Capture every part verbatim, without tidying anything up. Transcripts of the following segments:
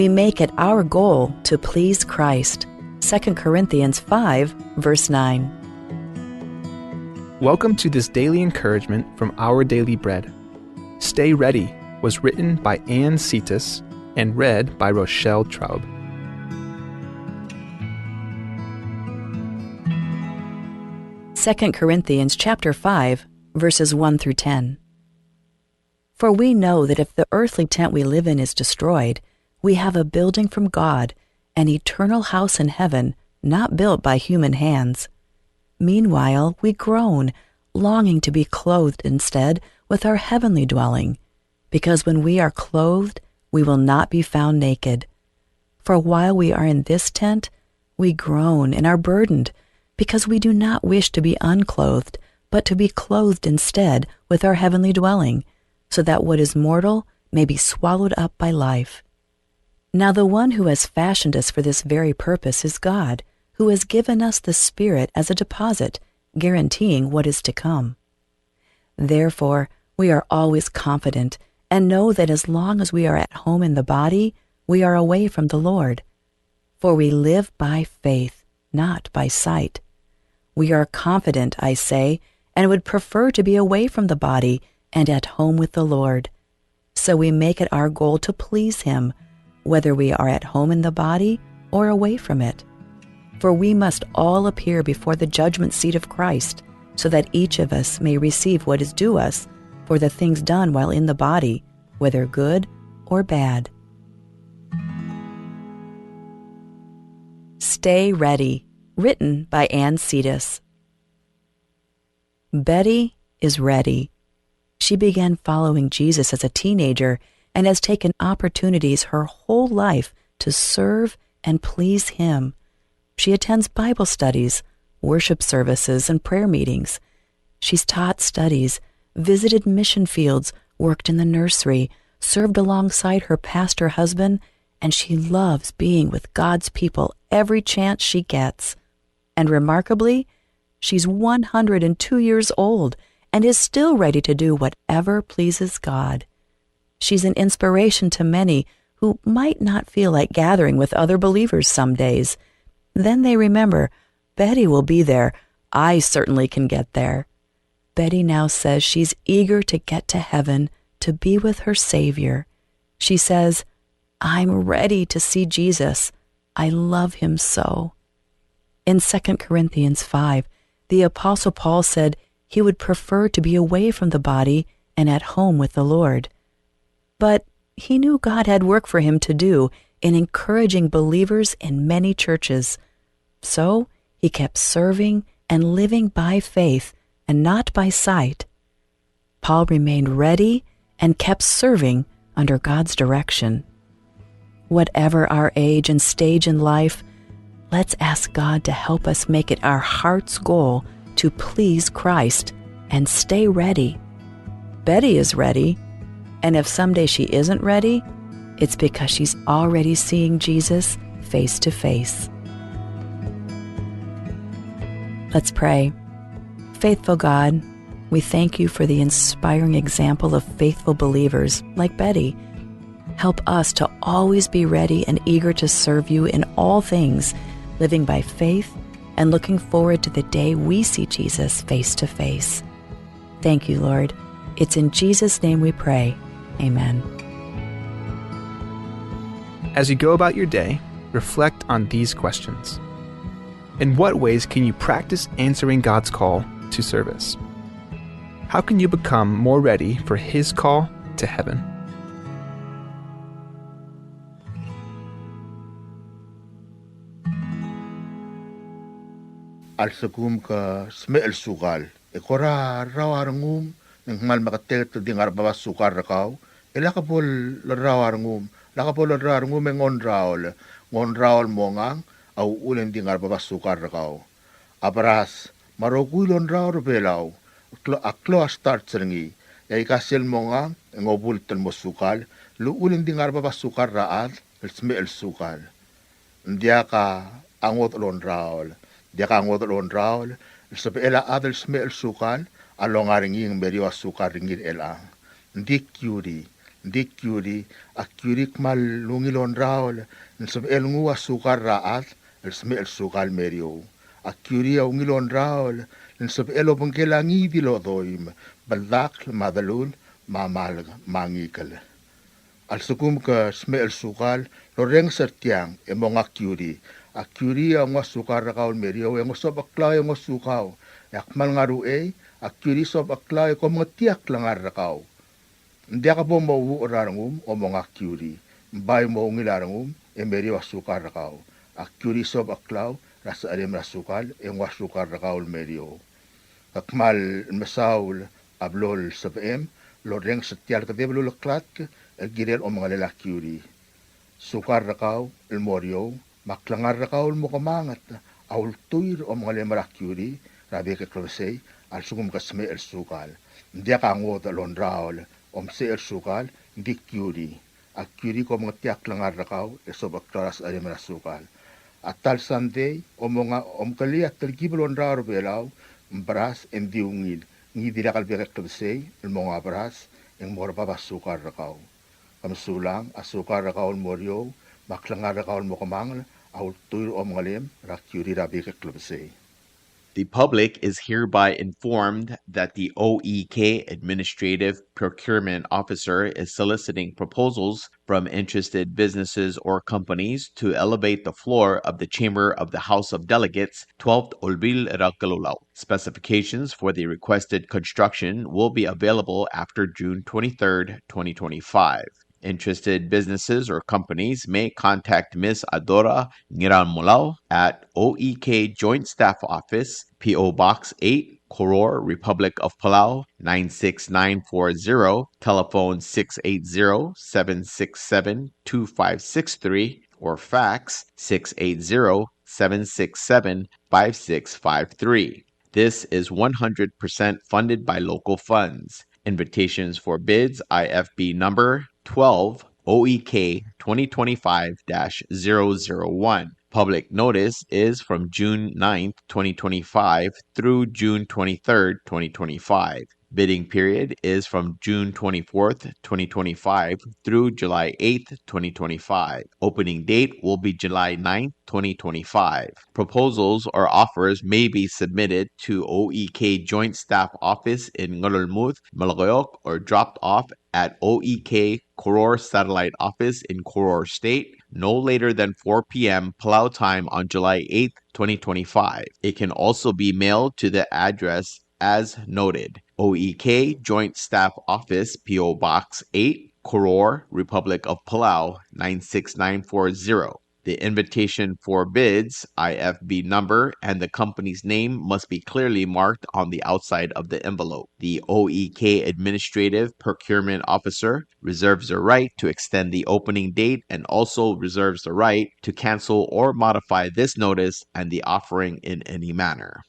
We make it our goal to please Christ. Second Corinthians five, verse nine. Welcome to this daily encouragement from Our Daily Bread. Stay Ready was written by Anne Cetas and read by Rochelle Traub. Second Corinthians chapter five, verses one through ten. For we know that if the earthly tent we live in is destroyed, we have a building from God, an eternal house in heaven, not built by human hands. Meanwhile, we groan, longing to be clothed instead with our heavenly dwelling, because when we are clothed, we will not be found naked. For while we are in this tent, we groan and are burdened, because we do not wish to be unclothed, but to be clothed instead with our heavenly dwelling, so that what is mortal may be swallowed up by life. Now the one who has fashioned us for this very purpose is God, who has given us the Spirit as a deposit, guaranteeing what is to come. Therefore, we are always confident and know that as long as we are at home in the body, we are away from the Lord. For we live by faith, not by sight. We are confident, I say, and would prefer to be away from the body and at home with the Lord. So we make it our goal to please Him, whether we are at home in the body or away from it. For we must all appear before the judgment seat of Christ, so that each of us may receive what is due us for the things done while in the body, whether good or bad. Stay Ready, written by Anne Cetas. Betty is ready. She began following Jesus as a teenager and has taken opportunities her whole life to serve and please Him. She attends Bible studies, worship services, and prayer meetings. She's taught studies, visited mission fields, worked in the nursery, served alongside her pastor husband, and she loves being with God's people every chance she gets. And remarkably, she's one hundred and two years old and is still ready to do whatever pleases God. She's an inspiration to many who might not feel like gathering with other believers some days. Then they remember, "Betty will be there. I certainly can get there." Betty now says she's eager to get to heaven to be with her Savior. She says, "I'm ready to see Jesus. I love Him so." In Second Corinthians five, the Apostle Paul said he would prefer to be away from the body and at home with the Lord. But he knew God had work for him to do in encouraging believers in many churches. So he kept serving and living by faith and not by sight. Paul remained ready and kept serving under God's direction. Whatever our age and stage in life, let's ask God to help us make it our heart's goal to please Christ and stay ready. Betty is ready, and if someday she isn't ready, it's because she's already seeing Jesus face to face. Let's pray. Faithful God, we thank you for the inspiring example of faithful believers like Betty. Help us to always be ready and eager to serve you in all things, living by faith and looking forward to the day we see Jesus face to face. Thank you, Lord. It's in Jesus' name we pray. Amen. As you go about your day, reflect on these questions. In what ways can you practice answering God's call to service? How can you become more ready for His call to heaven? A lsekum ke smecher el sukal, e kora rrau a rengum, e ng kmal meketeket el di ngar er a bab a sukal er kau, e lak bo lerrau a rengum, lak bo lerrau a rengum e ng ongraol, ng ongraol el mongang, a uchul e ng di ngar er a bab a sukal er kau. A beras, me a rokui el ongraol er a Belau, a klo-, a klou a starch er ngii, e aika sel mongang, e ng obult el mo sukal, el uchul e ng di ngar er a bab a sukal er a chad, el smecher el sukal. Ng diak a ngodech el ongraol. Ng diak a ngodech el ongraol el sebechel a chad el smecher el sukal a longa er ngii e ng meriou a sukal er ngii er chelechang. Ng di kiuri. Ng di kiuri, a kiuri a kmal ungil ongraol el sebechel nguu a sukal er a chad el smecher el sukal el meriou. A kiuri a ungil ongraol el sebechel obengkel a ngii di el odoim, beldakl, me a delul, me a malk, me a ngikel. A lsekum ke smecher el sukal el orrenges er tiang e monga kiuri, a kiuri a nguu a sukal er kau el meriou e ng sobecheklau e ngosukau, e a kmal ngar er a uchei, a kiuri sobecheklau e kom mengetakl a klengar er kau. Ng diak bo mo uchul a rengum e monga kiuri. Ng bai mo ungil a rengum e meriou a sukal er kau. A kiuri sobecheklau er a secherem er a sukal e nguu a sukal er kau el meriou. Ke kmal mesaul a blo el sebechem el orrenges er tia el kedeb el uleklatk el kirel omengelel a kiuri. Sukal er kau el mo er eou, me a klengar er kau el mo kemanget a ultuil er a omengelem er a kiuri er a bek el klebesei a lsekum ke smecher el sukal. Ng diak a ngodech el ongraol, omsecher el sukal, ng di kiuri. A kiuri kom mengetakl a klengar er kau e sobecheklau er a secherem er a sukal. A ta el sandei, omonga, omkelii a telkib el ongraol er a Belau, ng beras e ng di ungil, ngii di lak el bek el klebesei el monga beras e ng mo er bab a sukal er kau. Ke mesulang, a sukal er kau el mo er eou, me a klengar er kau el mo kemanget a ultuil er a omengelem er a kiuri er a bek el klebesei. The public is hereby informed that the O E K Administrative Procurement Officer is soliciting proposals from interested businesses or companies to elevate the floor of the Chamber of the House of Delegates, twelfth Olbiil er a Kelulau. Specifications for the requested construction will be available after June twenty-third, twenty twenty-five. Interested businesses or companies may contact Miss Adora Ngiramolau at O E K Joint Staff Office, P O Box eight, Koror, Republic of Palau, nine six nine four zero, telephone six eight zero, seven six seven, two five six three, or fax six eight zero, seven six seven, five six five three. This is one hundred percent funded by local funds. Invitations for bids, I F B number twelve, O E K twenty twenty-five dash zero zero one. Public notice is from June ninth, twenty twenty-five through June twenty-third, twenty twenty-five. Bidding period is from June twenty-fourth, twenty twenty-five through July eighth, twenty twenty-five. Opening date will be July ninth, twenty twenty-five. Proposals or offers may be submitted to O E K Joint Staff Office in Ngerulmud, Melekeok, or dropped off at O E K Koror Satellite Office in Koror State no later than four p m Palau time on July eighth, twenty twenty-five. It can also be mailed to the address as noted. O E K Joint Staff Office, P O Box eight, Koror, Republic of Palau, nine six nine four zero. The invitation for bids, I F B number, and the company's name must be clearly marked on the outside of the envelope. The O E K Administrative Procurement Officer reserves the right to extend the opening date and also reserves the right to cancel or modify this notice and the offering in any manner.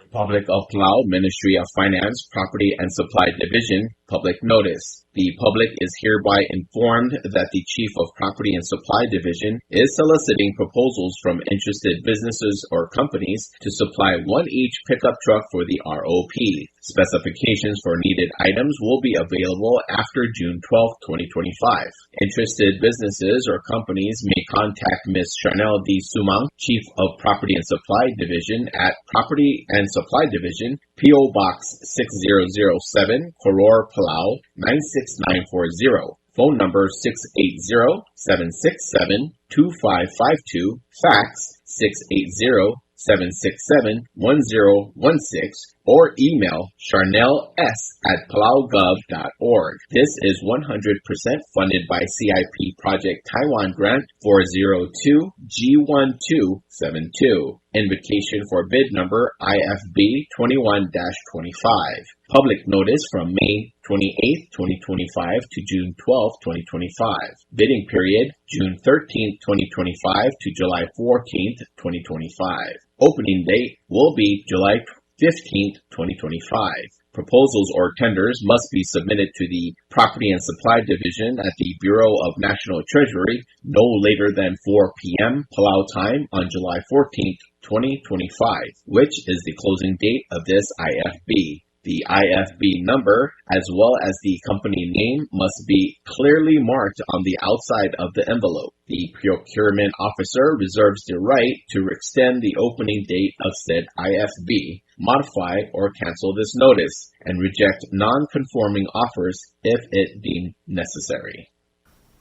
Republic of Palau, Ministry of Finance, Property and Supply Division, public notice. The public is hereby informed that the Chief of Property and Supply Division is soliciting proposals from interested businesses or companies to supply one each pickup truck for the R O P. Specifications for needed items will be available after June twelfth, twenty twenty-five. Interested businesses or companies may contact Miss Charnel D. Sumang, Chief of Property and Supply Division, at Property and Supply Division, P O Box six zero zero seven, Koror, Palau, nine six nine four zero. Phone number six eight zero, seven six seven, two five five two, fax six eight zero, seven six seven, one zero one six, or email charnel s at palaugov dot org. This is one hundred percent funded by C I P Project Taiwan Grant four zero two G one two seven two. Invitation for bid number I F B twenty-one dash twenty-five. Public notice from May twenty-eighth, twenty twenty-five to June twelfth, twenty twenty-five. Bidding period, June thirteenth, twenty twenty-five to July fourteenth, twenty twenty-five. Opening date will be July fifteenth, twenty twenty-five. Proposals or tenders must be submitted to the Property and Supply Division at the Bureau of National Treasury no later than four p.m. Palau time on July fourteenth, twenty twenty-five, which is the closing date of this I F B. The I F B number, as well as the company name, must be clearly marked on the outside of the envelope. The procurement officer reserves the right to extend the opening date of said I F B, modify or cancel this notice, and reject non-conforming offers if it deemed necessary.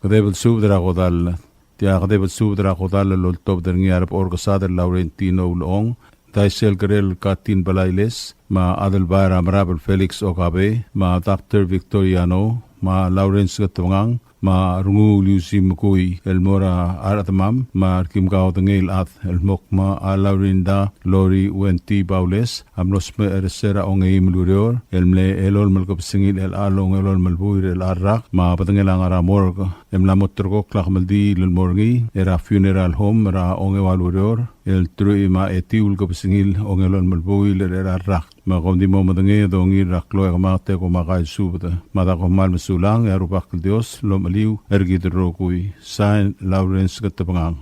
Kedeb el subed er a kodall. Tia kedeb el subed er a kodall el oltobed er ngii a Rebechor Kesadel Laurentino Ulechong, Daisel Kerel Katin Balailes, me a Adelbai er a Merab el Felix Okabe, me a Doctor Victoriano, me a Lawrence Ketebengang, me a Rengul Yusim Mekui, el mo er a rechedemam, me a rekim kaodengei el chad el kmo a Laurinda Lori Wenty Baules a mlo smecher er se er a ongeim el ureor el mle elolem el kebesengil er chelecha el ongelolem el buil er chelecha el rak, me a bedengel a ngar er a morgue e mla mo ulterekokl a kemeldiil el mo er ngii er a funeral home er a ongeua el ureor el teruich me a etiu el kebesengil ongelolem el buil er chelecha el rak. Me kom di mo medengei e dongil er a klou e kemanget e kom kaisubed. Mada kom kmal mesulang, e a Rubak el Dios a lomecheliu er kid el rokui. Sign, Lawrence Ketebengang.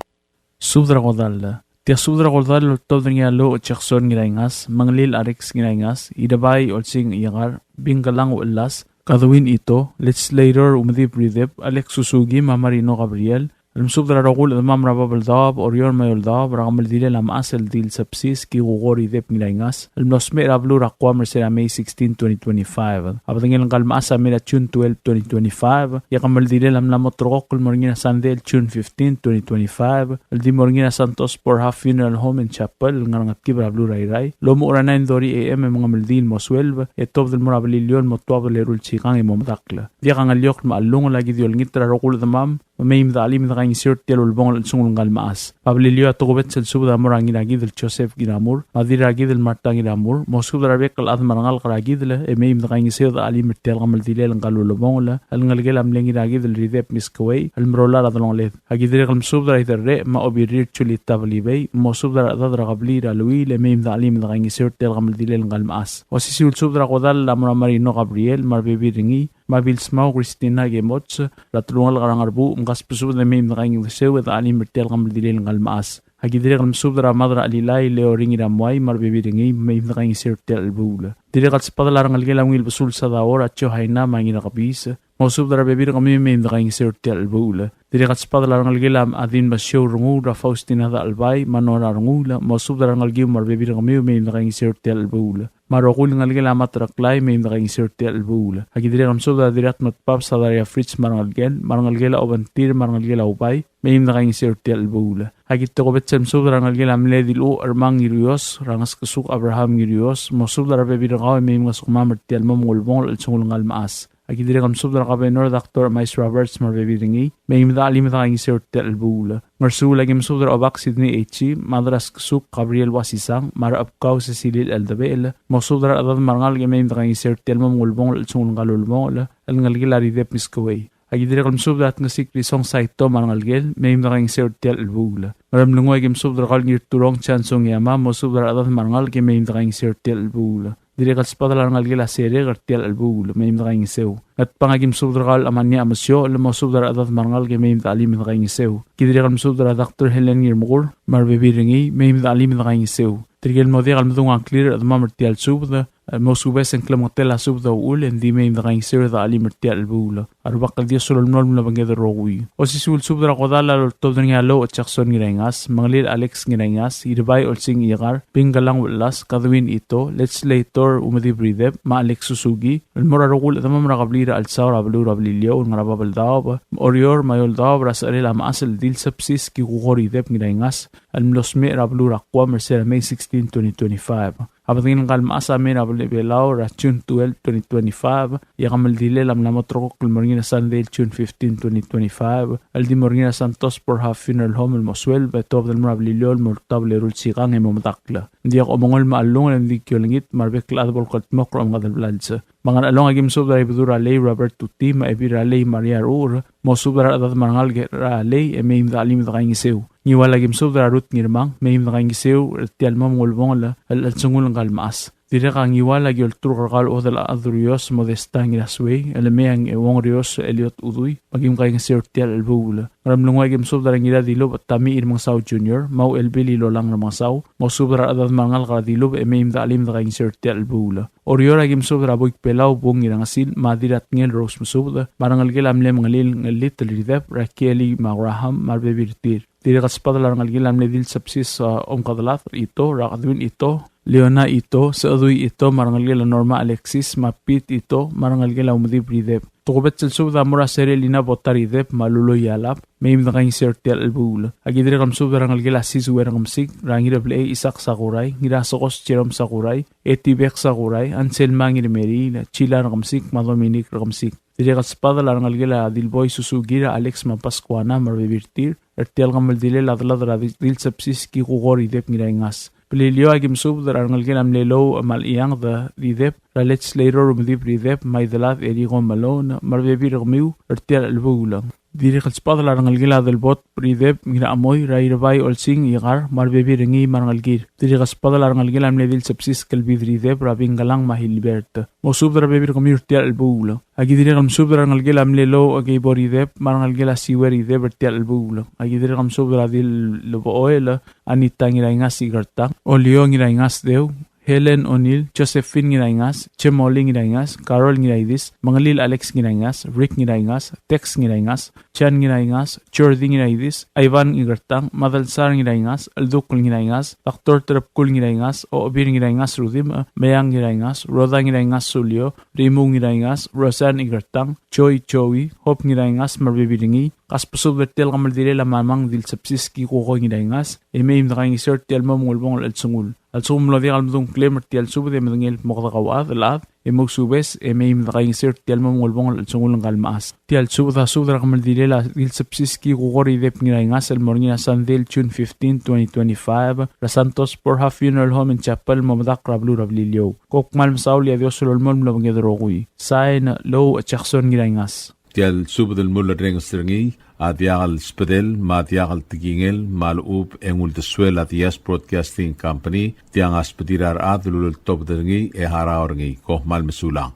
Subed er a kodall. Tia subed er a kodall el oltobed er ngii a Loch Jackson Ngiraingas, Mengelil Alex Ngiraingas, Idebai Olsing Iekar, Bingkelang Uchelas, Kadwin Ito, Legislator Umedib Rideb, Alex Suzuki, me a Marino Gabriel, el mesubed er a rokui el chedemam er a Babeldaob, Oreor me a Eouldaob, er a kemeldilel a mechas el Dilsebsis Kikukor Ideb Ngiraingas, el mlo smecher er a beluu er a Guam er se er a May sixteen, twenty twenty-five. A bedengel ngka el mechas a mei er a June twelve, twenty twenty-five, e a kemeldilel a mla mo ulterekokl el mo er ngii er a Sunday el June fifteen, twenty twenty-five, el di mo er ngii er a Santos Borja Funeral Home and Chapel, el ngar er a Ngetkib er a beluu er a Irrai, el omuchel er a nine thirty A M e mengemeldiil el mo twelve, e tuobed el mo er a Beliliou el mo tuab el eru el sikang e mo medakl. Diak a ngeliokl me a chelungel, aki di olengit er a rokui el chedemam, me mei me dechelim e dekaingeseu er tia el ulebongel el chelsengul ngka el mechas. Me a Beliliou a tokubets el subed a mo er a Ngirakidel Joseph Ngiramur, me a Dirrakidel Martha Ngiramur, mosubed er a rebek el chad me a rengalek er a Kidel, e mei me dekaingeseu e dechelim er tia el kemeldilel ngka el ulebongel el ngelekel a mle Ngirakidel Rideb Miskewei, el merola er a delongeled. Aki dirrek el mesubed er a Iderrech me a Obirir Julieta Belibei, mosubed er a rechedad er a kebliil er a Luil, e mei me dechelim e dekaingeseu er tia el kemeldilel ngka el mechas. Osisiu el subed er a kodall a mo er a Marino Gabriel, me a rebebil er ngii, me a Bilsmau Christina Kemots, er a telungalek er a Ngerbuch, me kasbesubed e mei me dekaingeseu e dechelim er tia el kemeldilel ngka el mechas. Aki dirrek el mesubed er a Mad er a Chelilai, Leoring Iramuai, me a rebebil er ngii, mei me dekaingeseu er tia el chelebuul. Dirrek el sbadel a rengelekel a Ungil Besul Sadao er a Johaina me a Ngirakebis, mosubed er a rebebil er kemiu, mei me dekaingeseu er tia el chelebuul. Dirrek el sbadel a rengelekel a Adin Basiou Rengul er a Faustina Dachelbai me a Nora Rengul, mosubed er a rengelekiu me a rebebil er kemiu, mei me dekaingeseu er tia el chelebuul. Me a rokui el ngelekel a Mad er a Klai, mei me dekaingeseu er tia el chelebuul. Aki dirrek el mesubed er a Dirratmot Pabs, a Daria Fritz me a rengelekel, me a rengelekel a Obentir me a rengelekel a Ubai, mei me dekaingeseu er tia el chelebuul. Aki tokubets el mesubed er a rengelekel a mle Diluch Ermang Ngirios, er a Ngeskesuk Abraham Ngirios, mosubed er a rebebil er kau e mei me ngosukemam er tia el mo ulebongel el chelsengul ngka el mechas. Aki dirrek el mesubed er a Governor Doctor Emais Roberts me a rebebil er ngii, mei me dechelim e dekaingeseu er tia el chelebuul. Ngersuul, aki mesubed er a Obak Sidney H., Mad er a Skesuk Gabriel Wasisang, me a Rechebkau Cecilia Eldebechel, mosubed er a rechedad me a rengalek e mei me dekaingeseu er tia el mo ulebongel el chelsengul ngka el ulebongel el ngelekel a Rideb Miskewei. Aki dirrek el mesubed er a Tngesik Risong Saito me a rengelekel, mei me dekaingeseu er tia el chelebuul. Ngeremlengui, aki mesubed er kau el Ngirturong Chansung Yama, mosubed er a rechedad me a rengalek e mei me dekaingeseu er tia el chelebuul. Dirrek el sbadel a rengelekel a Serek er tia el chelebuul, mei me dekaingeseu. Ngatpang, aki mesubed er kau el Amania Amesio, el mosubed er a rechedad me a rengalek e mei me dechelim e dekaingeseu. Ki dirrek el mesubed er a Doctor Helen Ngirmekur me a rebebil er ngii, mei me dechelim e dekaingeseu. Tirke el mo diak el medung a ngklir er a chedemam er tia el subed, e mosubes e ng klemengetel a subed a uchul, e ng di mei me dekaingeseu e dechelim er tia el chelebuul. A Rubak el Dios a lolemolem el obengked el rokui. Osisiu el subed er a kodall a loltobed er ngii a Loch Jackson Ngiraingas, Mengelil Alex Ngiraingas, Irebai Olsing Iekar, Bingkelang Uchelas, Kadwin Ito, Legislator Umedib Rideb, me a Alex Suzuki, el mo er a rokui el chedemam er a kebliil er a Chelsau er a beluu er a Beliliou el ngar er a Babeldaob, Oreor me a Eouldaob, er a secherel a mechas el Dilsebsis Kikukor Ideb Ngiraingas, el mlo smecher er a beluu er a Guam er se er a May sixteen, twenty twenty-five. A bedengel ngka el mechas a mei er a Belau er a June twelve, twenty twenty-five, e a kemeldilel a mla mo ulterekokl el mo er ngii er a Sunday el June fifteen, twenty twenty-five, el di mo er ngii er a Santos Borja Funeral Home el mo suelb, e tuobed el mo er a Beliliou el mo tuab el eru el sikang e mo medakl. Ng diak a omengol me a chelungel, e ng di ki olengit me a rebek el chad bo lekedmokl er a omengadel blals. Me a Ngerchelong, aki mesubed er a Ibedul er a Lei Robert Tuti me a Ebil er a Lei Maria Ruur, mosubed er a rechedad me a rengalek er a Lei e mei me dechelim e dekaingeseu. Ngiwal a ki mesubed er a Ruth Ngirmang, mei me dekaingeseu er tia el mo ulebongel el chelsengul ngka el mechas. Dirrek a Ngiwal a ki olturk er kau el Odel a Adurios Modesta Ngirasuei, el mei a Ngeuongrios Eliot Udui, me a ki mkaingeseu er tia el chelebuul. Ngeremlengui a ki mesubed er a Ngiradilubech Tami Remengesau Junior, me a Uchelbil Ilolang Remengesau, mosubed er a rechedad me a rengalek er a Dilubech e mei me dechelim dekaingeseu er tia el chelebuul. Oreor a ki mesubed er a Boik Belau Bung Ngirangesil, me a Dirratngel Rose Mesubed, me a rengelekel a mle Mengelil Ngellit el Rideb, er a Kieli me a Graham, me a rebebil er tir. Dirrek el sbadel a rengelekel a mle Dilsebsis, a, Omkedelad Ito, er a Edwin Ito, Leona Ito, Sechedui Ito, me a rengelekel a Norma Alexis, me a Pete Ito, me a rengelekel a Umedib Rideb. Tokubets el subed a mo er a Serelina Botar Ideb, me a Luloi Alab, mei me dekaingeseu er tia el chelebuul. A ki dirrek el mesubed er a rengelekel a Sisue Rekemesik, er a Ngirablechei Isaac Sakurai, Ngirasekos Jerome Sakurai, Etibek Sakurai, Anselma Ngirmeriil, Chila Rekemesik, me a Dominic Rekemesik. Dirrek el sbadel a rengelekel a Dilboi Susuki, er a Alex me a Pascuana, me a rebebil er tir, er tia el kemeldilel a delad er a Dil-, Dilsebsis Kikuko Rideb Ngiraingas. Beliliou a ki mesubed er a rengelekel a mle Lou me a Lechianged Rideb, er a Legislator Umedib Rideb, me a Idelad Eriko Malone, me a rebebil er kemiu, er tia el chelebuul. Dirrek el sbadel a rengelekel a Delbot Rideb Ngirachemoi, er a Irebai Olsing Ikar, me a rebebil er ngii me a rengelekir. Dirrek el sbadel a rengelekel a mle Dilsebsis Kelbid Rideb, er a Bingkelang me a Hilbert. Mosubed er a rebebil er kemiu er tia el chelebuul. A ki dirrek el mesubed er a rengelekel a mle Lou Keibo Rideb, me a rengelekel a Siue Rideb er tia el chelebuul. A ki dirrek el mesubed er a Dilbochoel Anita Ngiraingas Ikertang, Olio Ngiraingas Deu, Helen O'Neill, Josephine Ngiraingas, Chemoli Ngiraingas, Carol Ngiraidis, Mengelil Alex Ngiraingas, Rick Ngiraingas, Tex Ngiraingas, Jan Ngiraingas, Jordi Ngiraidis, Ivan Ikertang, Madelsar Ngiraingas, Eldukl Ngiraingas, Doctor Terepkul Ngiraingas, Obir Ngiraingas Rudim, Meang Ngiraingas, Roda Ngiraingas Sulio, Rimu Ngiraingas, Roseanne Ikertang, Joy Joey, Hope Ngiraingas, me a rebebil er ngii, kasbesubed er tia el kemeldilel a Mamang Dilsebsis Kikuko Ngiraingas, e mei me dekaingeseu er tia el mo ulebongel el chelsengul. A lsekum e ng mlo diak el medung a ngklem er tia el subed e medengei el kmo kede kauchad el chad, e mousubes, e mei me dekaingeseu er tia el mo ulebongel el chelsengul ngka el mechas. Tia el subed a subed er a kemeldilel a Dilsebsis Kikuko Rideb Ngiraingas el mo er ngii er a Sandei el June fifteen, twenty twenty-five, er a Santos Borja Funeral Home and Chapel el mo medakl er a beluu er a Beliliou. Kom kmal mesaul e a Dios a lolemolem el obengked el rokui. Sign, Lou Jackson Ngiraingas. Tia el subed el mulerrenges er ngii a diak el sbedel me a diak el tekingel me a lechub e ng uldesuel a Diaz Broadcasting Company, tiang a sbedir a rechad el uleltobed er ngii e harau er ngii. Kom kmal mesulang.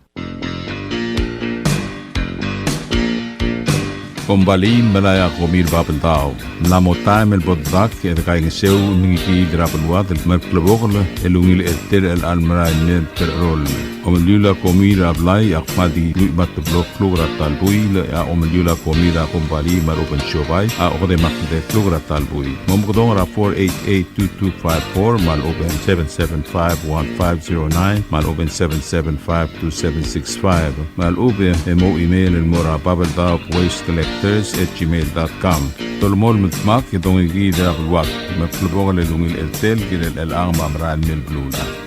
Kombalii, melai a komi er a Babeldaob. Ng mla mo taem el bo dedak e dekaingeseu el mengikiid er a beluad el mer a klebokel el ungil er tir el chelecha el merael el mei el tercheroll. Omeliul a komi er a blai a kmal di lluich me a teblo el kluk er a ta el buil, e a omeliul a komi er a kombalii me a lechub e ng siobai a okedei me a kldei el kluk er a ta el buil. Mo mekedong er a four eight eight two two five four me a lechub e ng seven seven five one five zero nine me a lechub e ng seven seven five two seven six five. Me a lechub e mo email el mo er a Babeldaob Waste Collectors at gmail dot com. Dolemolem el dmak e dongikiid er a beluad. Mer a klebokel el ungil er tir el kirel chelechang me a merael el mei el beluulechad.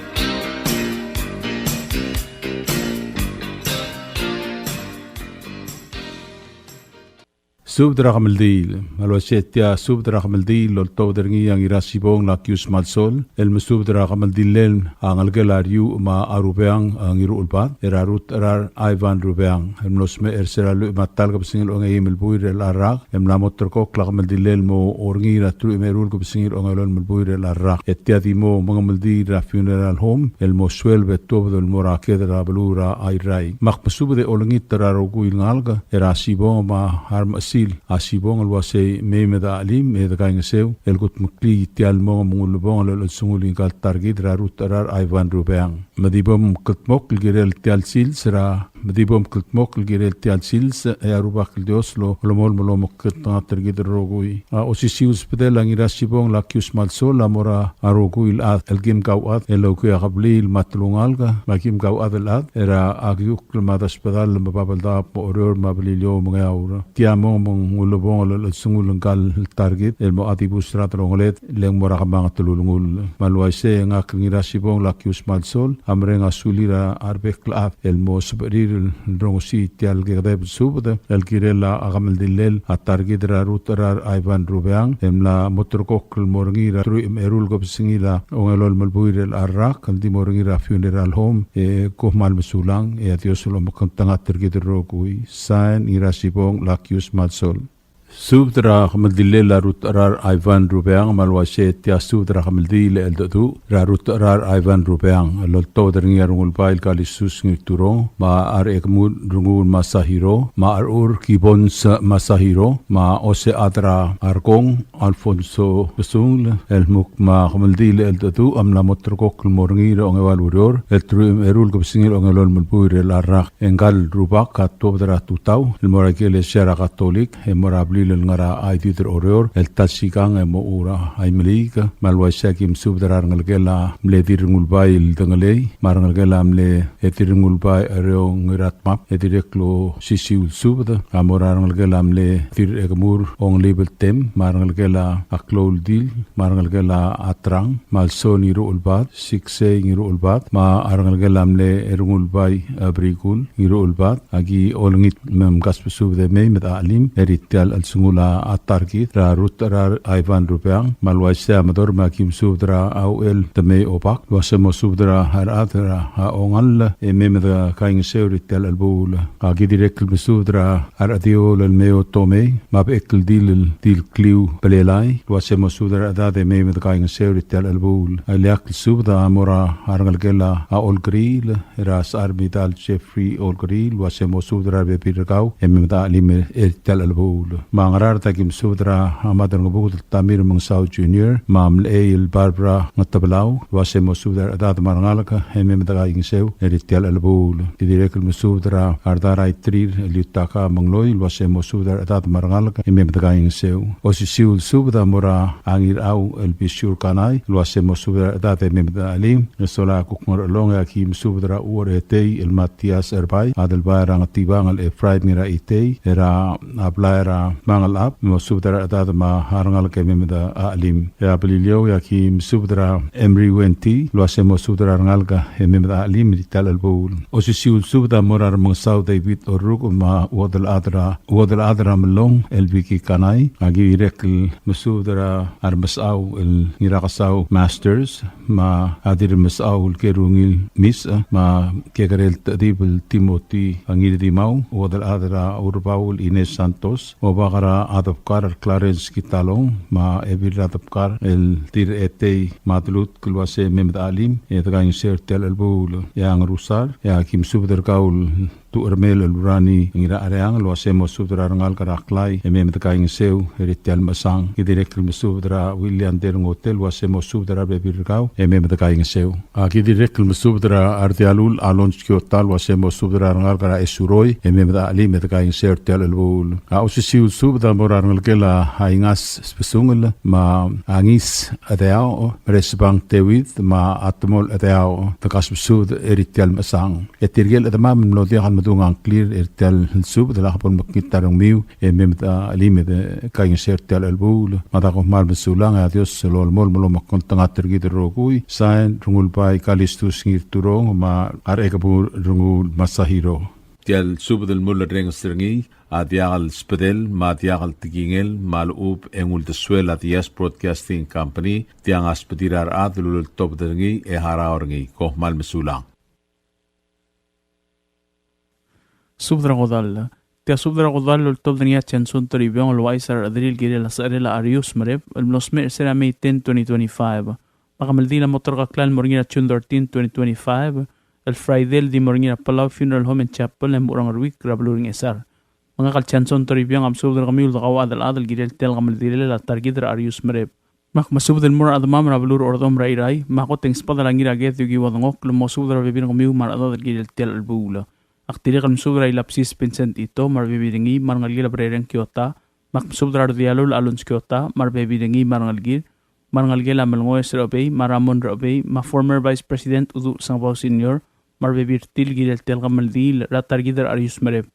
Subed er a kemeldiil. Me a le uaisei e tia subed er a kemeldiil el oltobed er ngii a Ngirasibong Lakius Malsol, el mesubed er a kemeldilel a ngelekel a Riuch me a Rubeang, a, Ngiruchelbad, er a Rutecherar Ivan Rubeang, el mlo smecher er sel lluich me a ta el kebesengil a ongeim el buil er chelecha el rak, e mla mo ulterekokl a kemeldilel el mo er ngii er a teruich me a eru el kebesengil a ongelolem el buil er chelecha el rak. E tia di mo mengemeldiil er a funeral home el mo sueleb e tuobed el mo er a ked er a beluu er a Airai. Me ak mesubed e olengit er a rokui el ngalek er a Sibong me a Remechesil a Sibong el uaisei mei me dechelim e dekaingeseu el kudmeklii tia el mo ulebongel el chelsengul ngika el ta er kid er a Rutecherar Ivan Rubeang. Me di bo mkldmokl el kirel tia el sils er a Me di bo mkldmokl el kirel tia el sils, e a Rubak el Dios a lolemolem el omekngeltengat er kid el rokui. A osisiu el sbedel a Ngirasibong Lakius Malsol a mo er a rokui el chad el kim kauchad el okiu a kebliil me a telungalek, me a kim kauchad el chad er a Kiukl me a Desbedall me a Babeldaob me a Oreor me a Beliliou me a Ngeaur. Tia mo ulebongel el chelsengul ngka el ta er kid el mo dibus er a delongeled, le ng mo er a kemanget el ulengull. Me a le uaisei e ngak el Ngirasibong Lakius Malsol a mereng a sulir a rebek el chad el mo sebechir el rongesii tia el kekedeb el subed el kirel a kemeldilel a ta er kid er a Rutecherar Ivan Rubeang, el mla mo ulterekokl el mo er ngii er a teruich me a eru el kebesengil a ongelolem el buil er chelecha el rak, el di mo er ngii er a funeral home, e kom kmal mesulang, e a Dios a lomekngeltengat er kid el rokui. Sign, Ngirasibong Lakius Malsol. Subed er a kemeldilel a Rutecherar Ivan Rubeang, me a le uaisei e tia subed er a kemeldiil el cheldecheduch er a Rutecherar Ivan Rubeang, el oltobed er ngii a Rengulbai el Kalistus Ngirturong, me a Rechekemur Rengul Masahiro, me a Rechur Gibbons Masahiro, me a Osechad er a Arkong Alfonso Besungel, el kmo me a kemeldiil el cheldecheduch a mla mo ulterekokl el mo er ngii er a ongeua el ureor, el teruich me a eru el kebesengil a ongelolem el buil er a rak. E ngka el rubak a tuobed er a tutau el mo er a ikelesia er a Katolik, e mo er a blil el ngar er a Aidid er Oreor, el ta el sikang e mochu er a Imeliik. Me a le uaisei e aki mesubed er a rengelekel a mle Dirrengulbai el Dengelei, me a rengelekel a mle Dirrengulbai Ereo Ngiratmab, e dirrek el osisiu el subed a mo er a rengelekel a mle Dirrechekemur Ongelibel Tem, me a rengelekel a Kloul Dil, me a rengelekel a Atrang, me a Lsol Ngiruchelbad, Siksei Ngiruchelbad, me a rengelekel a mle Rengulbai, e, Brikul Ngiruchelbad, aki olengit me mkasbesubed e mei me de chelim er tia el chelsengul a ta er kid er a Rutecherar Ivan Rubeang, me a le uaisei a Medorm e aki mesubed er a Auchel Temei Obak, el uase mo subed er a rechad er a Ongall e mei me dekaingeseu er tia el chelebuul. Aki dirrek el mesubed er a Rechediou el Meo Tomei, me a Bechekldil el Dilkliu Belelai, el uase mo subed er a rechedad e mei me dekaingeseu er tia el chelebuul. A ileakl el subed a mo er a rengelekel a Olkeriil, er a Secharmidal Jeffrey Olkeriil, el uase mo subed er a rebebil er kau e mei me de chelim er tia el chelebuul. Me a Ngaraard aki mesubed er a Maderangebuked el Tamir Mengesau Junior, me a Mlechei el Barbara Ngetebelau, el uase mo subed er a rechedad me a rengalek e mei me dekaingeseu er tia el chelebuul. Ki dirrek el mesubed er a Ardar Aitrir el Yutaka Mengloi, el uase mo subed er a rechedad me a rengalek e mei me dekaingeseu. Osisiu el subed a mo er a Ngirau el Bisiur Kanai, el uase mo subed er a rechedad e mei me de chelim. E sola kuk Ngerchelong e aki mesubed er a Uong er a Etei el Matias Erbai, Adelbai er a Ngetibang el Efraim Ngiraitei, er a blai er a Mangelab, mo subed er a rechedad me a rengalek e mei me de chelim. E a Beliliou e aki mesubed er a Emery Wenty, el uase mo subed er a rengalek e mei me de chelim er tia el chelebuul. Osisiu el subed a mo er a Remengesau David Oruk me a Uodelchad er a, Uodelchad er a Melong el Vicky Kanai, aki dirrek el mesubed er a Remesechau el Ngirakesau Masters, me a Dirremesechau el Kerungil Misech, me a Kekerel Techedib el Timothy Ngirdimau, Uodelchad er a Urbau el Ines Santos, Obak er a Adebkar el Clarence Kitalong, me a Ebil er a Adebkar el Dirretei Madlut, el uase mei me de chelim e dekaingeseu er tia el chelebuul. E a Ngerusar e aki mesubed er kau el Tuchermel el Urani Ngirachereang, el uase mo subed er a rengalek er a Klai e mei me dekaingeseu er tia el mechesang. Ki dirrek el mesubed er a William Derngotel, el uase mo subed er a rebebil er kau e mei me dekaingeseu. Aki dirrek el mesubed er a Ardialul Alons Kiota, el uase mo subed er a rengalek er a Esuroi e mei me de chelim e dekaingeseu er tia el chelebuul. A osisiu el subed a mo er a rengelekel a Ingas Sbesungel, me a Ngis Chedeaoch, me a Resebang Tewid, me a Temol Chedeaoch, de kasbesubed er tia el mechesang. E tirke el chedemam el mlo diak el medung a ngklir er tia el subed, e lak bo lemekngit a rengmiu e mei me de chelim e dekaingeseu er tia el chelebuul. Me a da kom kmal mesulang, e a Dios a lolemolem el omekngeltengat er kid el rokui. Sain, Rengulbai Kalistus Ngirturong, me a Rechekebur Rengul Masahiro. Tia el subed el mulerrenges er ngii a diak el sbedel me a diak el tekingel me a lechub e ng uldesuel a Diaz Broadcasting Company, tiang a sbedir a rechad el uleltobed er ngii e harau er ngii. Kom kmal mesulang. Subed er a kodall. Tia subed er a kodall el oltobed er ngii a Johnson Toribiong el ouchais er a rechederir el kirel a secherel a Arius Merep el mlo smecher er sera May ten, twenty twenty-five. Me a kemeldiil a mo terkakl el mo er ngii er a June thirteen, twenty twenty-five, el Friday, el di mo er ngii er a Palau Funeral Home and Chapel e mo er a Ngeruikl er a beluu er a Ngchesar. Me ngak el Johnson Toribiong a mesubed er kemiu el dekauchad el chad el kirel tia el kemeldilel a ta er kid er a Arius Merep. Me ak mesubed el mo er a chedemam er a beluu er a Ordomel er a Irrai, me a kot e ng sbedel a Ngiraked Yukiwo Dengokl el mo subed er a rebebil er kemiu me a rechedad el kirel tia el chelebuul. Ak dirrek el mesubed er a Ilabsis Vincent Ito me a rebebil er ngii me a rengelekel a Berereng Kiota, me ak mesubed er a Redialul Alons Kiota me a rebebil er ngii me a rengelekir, me a rengelekel a Melngoes Rechebei, me a Ramon Rechebei, me a former Vice President Uduch Sengebau Senior, me a rebebil er tir el kirel tia el kemeldiil er a ta er kid er a Arius Merep.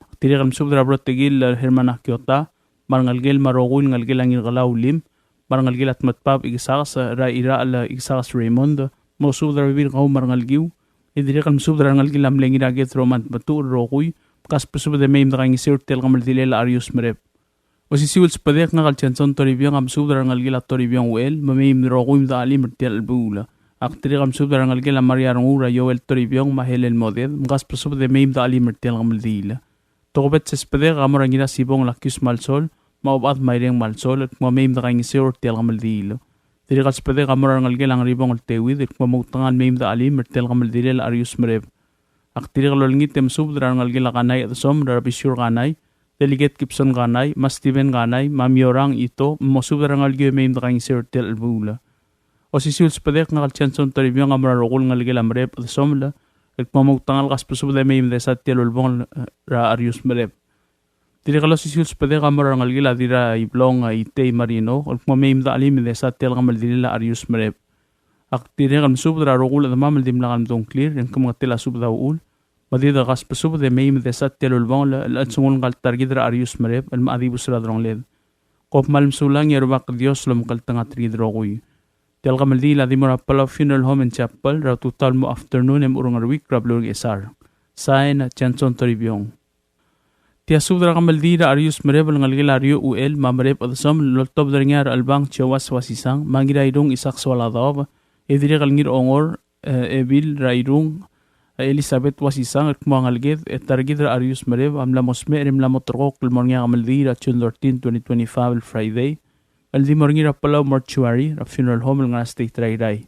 Ak dirrek el mesubed er a Brotekil el Hermana Kiota, me a rengelekel me a rokui el ngelekel a Ngirkelau Lim, me a rengelekel a Tmetbab Ikesakes, er a Irachel Ikesakes Raymond, mo subed er a rebebil er kau me a rengelekiu. E dirrek el mesubed er a rengelekel a mle Ngiraked Roman Tmetuchl el rokui, me kasbesubed e mei me dekaingeseu er tia el kemeldilel a Arius Merep. Osisiu el sbedek, ngak el Johnson Toribiong a mesubed er a rengelekel a Toribiong Uchel, me mei me rokui me de chelim er tia el chelebuul. Ak dirrek el mesubed er a rengelekel a Maria Renguul, er a Joel Toribiong me a Helen Moded, me kasbesubed e mei me de chelim er tia el kemeldiil. Tokubets el sbedek a mo er a Ngirasibong el Akius Malsol, me a Obechad Maireng Malsol, el kmo mei me dekaingeseu er tia el kemeldiil. Dirrek el sbedek a mo er a rengelekel a Ngeribong el Teuid, el kmo moutekangel mei me dechelim er tia el kemeldilel a Arius Mereb. Ak dirrek el olengit e mesubed er a rengelekel a Kanai Chedesomel, er a Bisiur Kanai, Delegate Gibson Kanai, me a Steven Kanai, me a Miorang Ito, mosubed er a rengalek e mei me dekaingeseu er tia el chelebuul. Osisiu el sbedek ngak el Johnson Toribiong a mo er a rokui el ngelekel a Mereb Chedesomel, el kmo moutekangel kasbesubed e mei me desa tia el ulebongel, eh, er a Arius Mereb. Dirrek el osisiu el sbedek a mo er a rengelekel a Dirraiblong, eh, Itei Marino, el kmo mei me dechelim e desa tia el kemeldilel a Arius Mereb. Ak dirrek el mesubed er a rokui el chedemam el dimlak lemdung a ngklir, e ng kemengetel a subed a uchul, me di de kasbesubed e mei me desa tia el ulebongel el chelsengul ngka el ta er kid er a Arius Mereb el mla dibus er a delongeled. Kom kmal mesulang e a Rubak el Dios a lomekngeltengat er kid el rokui. Tia el kemeldiil a di mo er a Palau Funeral Home and Chapel er a tutau el mo afternoon e mo er a Ngeruikl er a beluu er a Ngchesar. Sain, Johnson Toribiong. Tia subed er a kemeldiil er a Arius Mereb el ngelekel a Riu Uchel me a Mereb Chedesomel el oltobed er ngii a Rechelbang Joas Uasisang me a Ngirairung Isaac Soaladaob, e dirrek el Ngirongor, eh, Ebil Rairung, eh, Elizabeth Uasisang, el kmo a ngeleked e ta er kid er a Arius Mereb a mla mo smecher e mla mo terrekokl el mo er ngii a kemeldiil er a June thirteen, twenty twenty-five el Friday, el di mo er ngii er a Palau Mortuary er a funeral home el ngar er a State er a Irrai.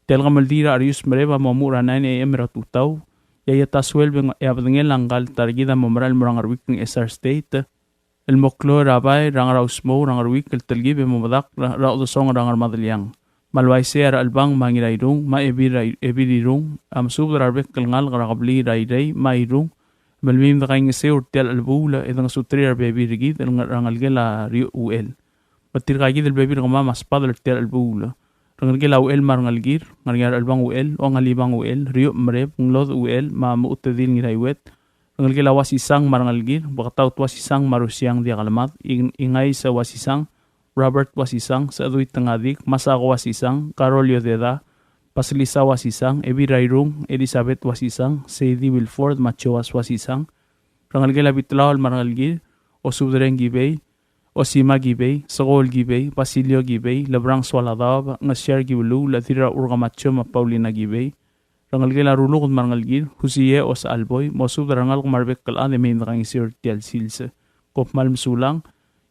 Tia el kemeldiil er a Arius Mereb a mo muchel er a nine A M er a tutau, e a ta sueleb e a bedengel a ngka el ta er kid a mo merael el mo er a Ngeruikl er a Ngchesar State, el mo klou er a bai er a Ngarausmou er a Ngeruikl el telkib e mo medakl er a odesongel er a Ngermadeliang. Me a le uaisei e a Rechelbang me a Ngirairung me a Ebil, Ebilirung a mesubed er a rebek el ngalek er a kebliil er a Irei me a Irung, me le mei me dekaingeseu er tia el chelebuul e dengesuterir a rebebil er kid el ngar er a ngelekel a Riu Uchel. Me tirka kid el bebil er kemam a sbadel er tia el chelebuul. Rengelekel a Uchel me a rengelekir, ngar er ngii a Rechelbang Uchel, Ongalibang Uchel, Riu Mereb, Ngelod Uchel, me a Mechutedil Ngiraiuet, rengelekel a Uasisang me a rengelekir, Beketaut Uasisang me a Rusiang Diakelemad, Ing-, Ingais Uasisang, Robert Uasisang, Sechedui Tengadik, Masako Uasisang, Carol Iodeda, Basilisa Uasisang, Ebil Rairung, Elizabeth Uasisang, Seidi Wilford, me a Joas Uasisang, rengelekel a Bitlaol me a rengelekir, Osubedreng Kibei, Osima Kibei, Sekool Kibei, Basilio Kibei, Lebrang Soaladaob, Ngesiar Kiuluul, Dirrauch Urkamacho me a Paulina Kibei, rengelekel a Ruluked me a rengelekir, Husie Osechalboi, mosubed er a rengalek me a rebek el chad e mei me dekaingeseu er tia el sils. Kom kmal mesulang,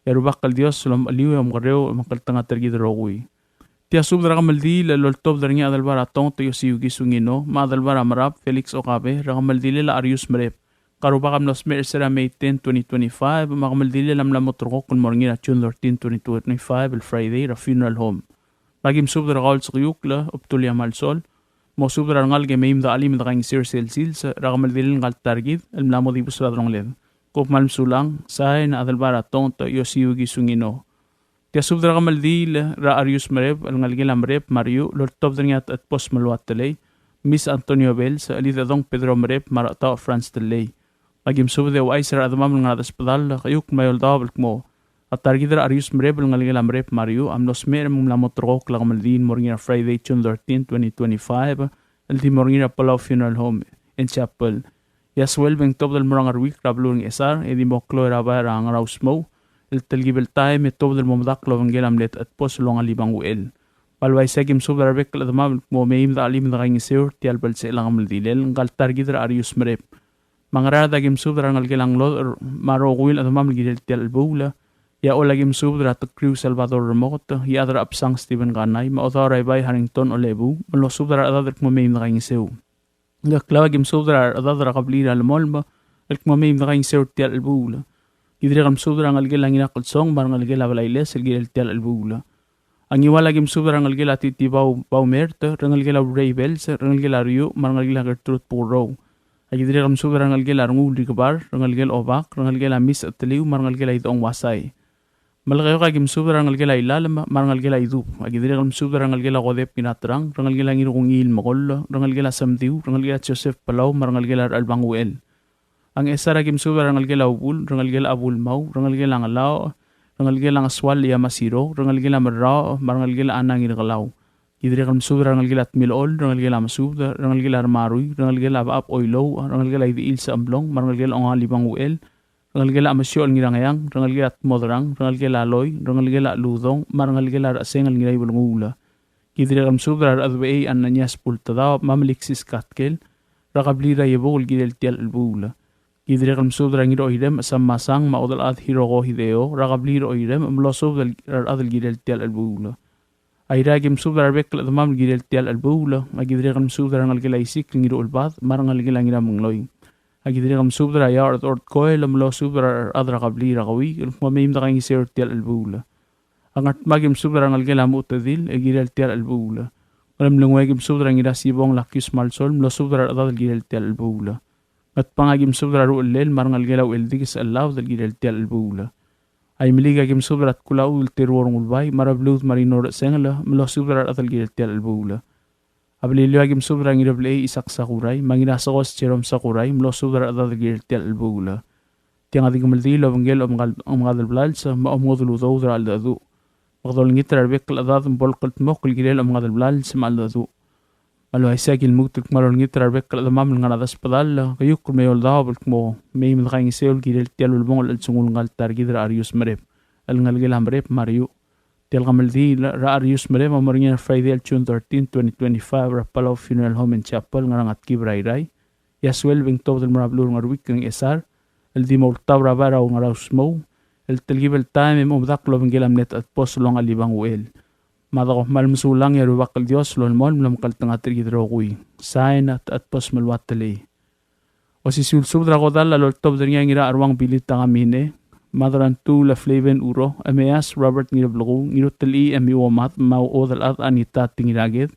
e a Rubak el Dios a lomecheliu e omkekerreu e omekngeltengat er kid el rokui. Tia subed er a kemeldiil el oltobed er ngii a Adelbai er a Tonget Yosiuki Sungino, me a Adelbai er a Merab Felix Okabe, er a kemeldilel a Arius Mereb. Ngka el rubak a mlo smecher er sera May ten, twenty twenty-five, me a kemeldilel a mla mo terrekokl el mo er ngii er a June thirteen, twenty twenty-five, el Friday, er a funeral home. Me aki mesubed er kau el Sekiukl Obdulia Malsol, mosubed er a rengalek e mei me dechelim e dekaingeseu er sel sils er a kemeldilel ngka el ta er kid el mla mo dibus er a delongeled. Kom kmal mesulang, sain a Adelbai er a Tonget Yosiuki Sungino. Tia subed er a kemeldiil er a Arius Mereb el ngelekel a Mereb me a Riu el oltobed er ngii a Techedbos Meluat Telei, Miss Antonio Bells, Elidedong Pedro Mereb me a Rechetaoch Franz Telei. Me aki mesubed e ouchais er a rechedemam el ngar er a desbedall, Keiukl me a Eouldaob el kmo a ta er kid er a Arius Mereb el ngelekel a Mereb me a Riu a mlo smecher me ng mla mo terrekokl a kemeldiil el mo er ngii er a Friday, June thirteen, twenty twenty-five, el di mo er ngii er a Palau Funeral Home and Chapel. E a sueleb e ng tobed el mo er a Ngeruikl er a beluu er a Ngchesar, e di mo klou er a bai er a Ngarausmou el telkib el taem e tobed el mo medakl el obengkel a mle Techedbos el Ongalibang Uchel. Me a le uaisei e aki mesubed er a rebek el chedemam el kmo mei me dechelim e dekaingeseu er tia el belsechel a kemeldilel ngka el ta er kid er a Arius Mereb. Me a Ngaraard aki mesubed er a rengelekel a Ngelodech me a rokui el chedemam el kirel tia el chelebuul. E a Choll aki mesubed er a Tekriu Salvador Remoket, Iechad er a Chebsang Stephen Kanai, me a Odaur er a Ibai Harrington Olebuu, me losubed er a rechedad el kmo mei me dekaingeseu. Ngkeklau aki mesubed er a rechedad er a kebliil er a Lemolem el kmo mei me dekaingeseu er tia el chelebuul. Ki dirrek el mesubed er a rengelekel a Ngirakelsong me a rengelekel a Belailes el kirel tia el chelebuul. A Ngiwal aki mesubed er a rengelekel a Titi Bau, Baumert, rengelekel a Urei Bells, rengelekel a Riu, me a rengelekel a Gertrude Bukurrou. Aki dirrek el mesubed er a rengelekel a Renguul Rikebar, rengelekel a Obak, rengelekel a Mis Cheteliu, me a rengelekel a Idechong Uasai. Melekeok aki mesubed er a rengelekel a Ilalem me a rengelekel a Idub. Aki dirrek el mesubed er a rengelekel a Kodep Ngiraterang, rengelekel a Ngirkungiil Mekoll, rengelekel a Semdiu, rengelekel a Joseph Palau, me a rengelekel a Rechelbang Uchel. A Ngchesar aki mesubed er a rengelekel a Ubul, rengelekel a Bulmau, rengelekel a Ngelaoch, rengelekel a Ngesual Iamasiro, rengelekel a Merraoch, me a rengelekel a Ana Ngirkelau. Ki dirrek el mesubed er a rengelekel a Tmilechol, rengelekel a Mesubed, rengelekel a Remarui, rengelekel a Bechab Oilouch, rengelekel a Idechil Sechemblong, me a rengelekel a Ongalibang Uchel, rengelekel a Mesiochel Ngirangeang, rengelekel a Tmoderang, rengelekel a Loi, rengelekel a Ludong, me a rengelekel a Rechesengel Ngiraibelenguul. Ki dirrek el mesubed er a Rechedebechei Ananias Bultedaob me a Meliksis Katkel, er a kebliil er a Iebukl el kirel tia el chelebuul. Ki dirrek el mesubed er a Ngiroirem Sam Masang me a Odelchad Hiroko Hideo er a kebliil er a Oirem, me losubed er a rechad el kirel tia el chelebuul. Airai, aki mesubed er a rebek el chedemam el kirel tia el chelebuul. Aki dirrek el mesubed er a rengelekel a Isik el Ngiruchelbad me a rengelekel a Ngiramengloi. Aki dirrek el mesubed er a Iar Dort Koel, me losubed er a rechad er a kebliil er a Keui el kmo mei me dekaingeseu er tia el chelebuul. A Ngardmau, aki mesubed er a rengelekel a Muchedil el kirel tia el chelebuul. Ngeremlengui, aki mesubed er a Ngirasibong Lakius Malsol, me losubed er a rechedad el kirel tia el chelebuul. Ngatpang, aki mesubed er a Ruchellel me a rengelekel a Ucheldikes el Laud el kirel tia el chelebuul. Aimeliik, aki mesubed er a Tkulachud el Teruo Rengulbai me a Rebluud Marino Rechesengel, me losubed er a rechad el kirel tia el chelebuul. A Beliliou, aki mesubed er a Ngireblechei Isak Sakurai me a Ngirasekos Jerome Sakurai, me losubed er a rechedad el kirel tia el chelebuul. Tiang a di kemeldiil el obengkel omengad-, omengad el blals me a omengodel udoud er a cheldecheduch. Me kede olengit er a rebek el chedad me bo el kldmokl el kirel omengad el blals me a cheldecheduch. Me a le uaisei, aki lmuut el kmal olengit er a rebek el chedemam el ngar er a desbedall, keiukl me oldaob el kmo mei me dekaingeseu el kirel tia el ulebongel el chelsengul ngka el ta er kid er a Arius Merep el ngelekel a Merep me a Riu. Tia el kemeldiil er a Arius Merep a mo er ngii er a Friday el June thirteen, twenty twenty-five er a Palau Funeral Home and Chapel, Ngaraingatkib er a Irrai. E a sueleb e ng tuobed el mo er a beluu er a Ngeruikl er a Ngchesar el di mo ultab er a bai er a Ngarausmou el telkib el taem e mo medakl el obengkel a mle Techedbos el Ongalibang Uchel. Me a deko kmal mesulang e a Rubak el Dios a lolemolem el omekngeltengat er kid el rokui. Sain a Techedbos Meluatelei. Osisiu el subed er a kodall a loltobed er ngii a Ngiracheruang Billy Takamine, Mad er a Ngtuul a Flaven Uro, Emeas Robert Ngireblekuu, Ngirutelchii Emiuo Mad, me a Uodelchad Anita Tingiraked,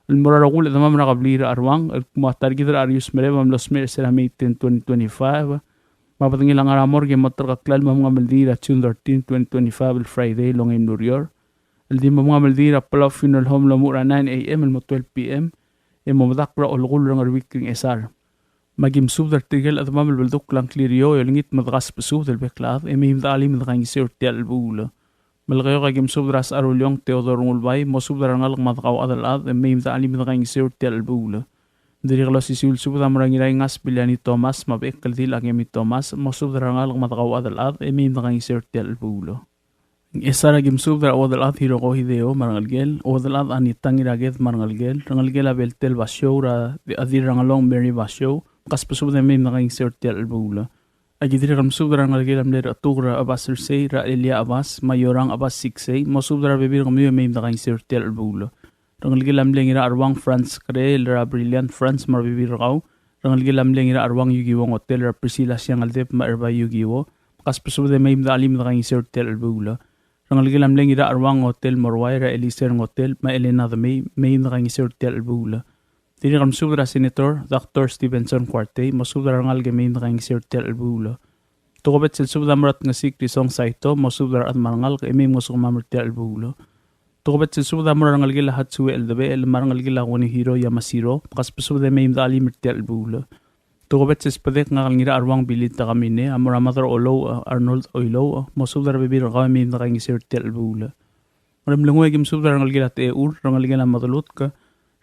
el mo er a rokui el chedemam er a kebliil er a Cheruang el kmo a ta er kid er a Arius Merep a mlo smecher er sera May ten, twenty twenty-five. Me a bedengel a ngar er a morgue e mo terkeklel me mengemeldiil er a June thirteen, twenty twenty-five el Friday el ongeim el ureor, el di mo mengemeldiil er a Palau Funeral Home el omuchel er a nine A M el mo twelve P M, e mo medakl er a Olekull er a Ngeruikl er a Ngchesar. Me aki mesubed er tirke el chedemam el beldukl a ngklir er eou e olengit me dekasbesubed el bek el chad e mei me dechelim e dekaingeseu er tia el chelebuul. Melekeok, aki mesubed er a Secharuleong Theodore Rengulbai, mosubed er a rengalek me a dekauchad el chad e mei me dechelim e dekaingeseu er tia el chelebuul. Dirrek el osisiu el subed a mo er a Ngiraingas Biliani Thomas me a Bechekeldil Akemi Thomas, mosubed er a rengalek me a dekauchad el chad e mei me dekaingeseu er tia el chelebuul. Ngchesar, aki mesubed er a Uodelchad Hiroko Hideo me a rengelekel, Uodelchad Anita Ngiraked me a rengelekel, rengelekel a Beltel Basiou, er a Dirrangelong Mary Basiou, kasbesubed e mei me dekaingeseu er tia el chelebuul. Aki dirrek el mesubed er a rengelekel a mle Rechetuker Abas Ersei, er a Elia Abas me a Iorang Abas Siksei, mosubed er a rebebil er kemiu e mei me dekaingeseu er tia el chelebuul. Rengelekel a mle Ngiracheruang Franz Kerel, er a Brilliant Franz me a rebebil er kau. Rengelekel a mle Ngiracheruang Yukiwo Ngotel, er a Priscilla Siangeldeb me a Erbai Yukiwo, kasbesubed e mei me dechelim e dekaingeseu er tia el chelebuul. Rengelekel a mle Ngiracheruang Ngotel Moruai, er a Eliser Ngotel me a Elena Demei, mei me dekaingeseu er tia el chelebuul. Dirrek el mesubed er a Senator Doctor Stevenson Kuartei, mosubed er a rengalek e mei me dekaingeseu er tia el chelebuul. Tokubets el subed a mo er a Tngesik Risong Saito, mosubed er a rechad me a rengalek e mei mngosukemam er tia el chelebuul. Tokubets el subed a mo er a rengelekel a Hatsue Eldebechel me a rengelekel a Kunihiro Yamashiro, kasbesubed e mei me dechelim er tia el chelebuul. Tokubets el sbedek ngak el Ngiracheruang Billy Takamine a mo er a Mad er a Olouch, Arnold Oilouch, mosubed er a rebebil er kau e mei me dekaingeseu er tia el chelebuul. Ngeremlengui, aki mesubed er a rengelekel a Techur, rengelekel a Medelutk,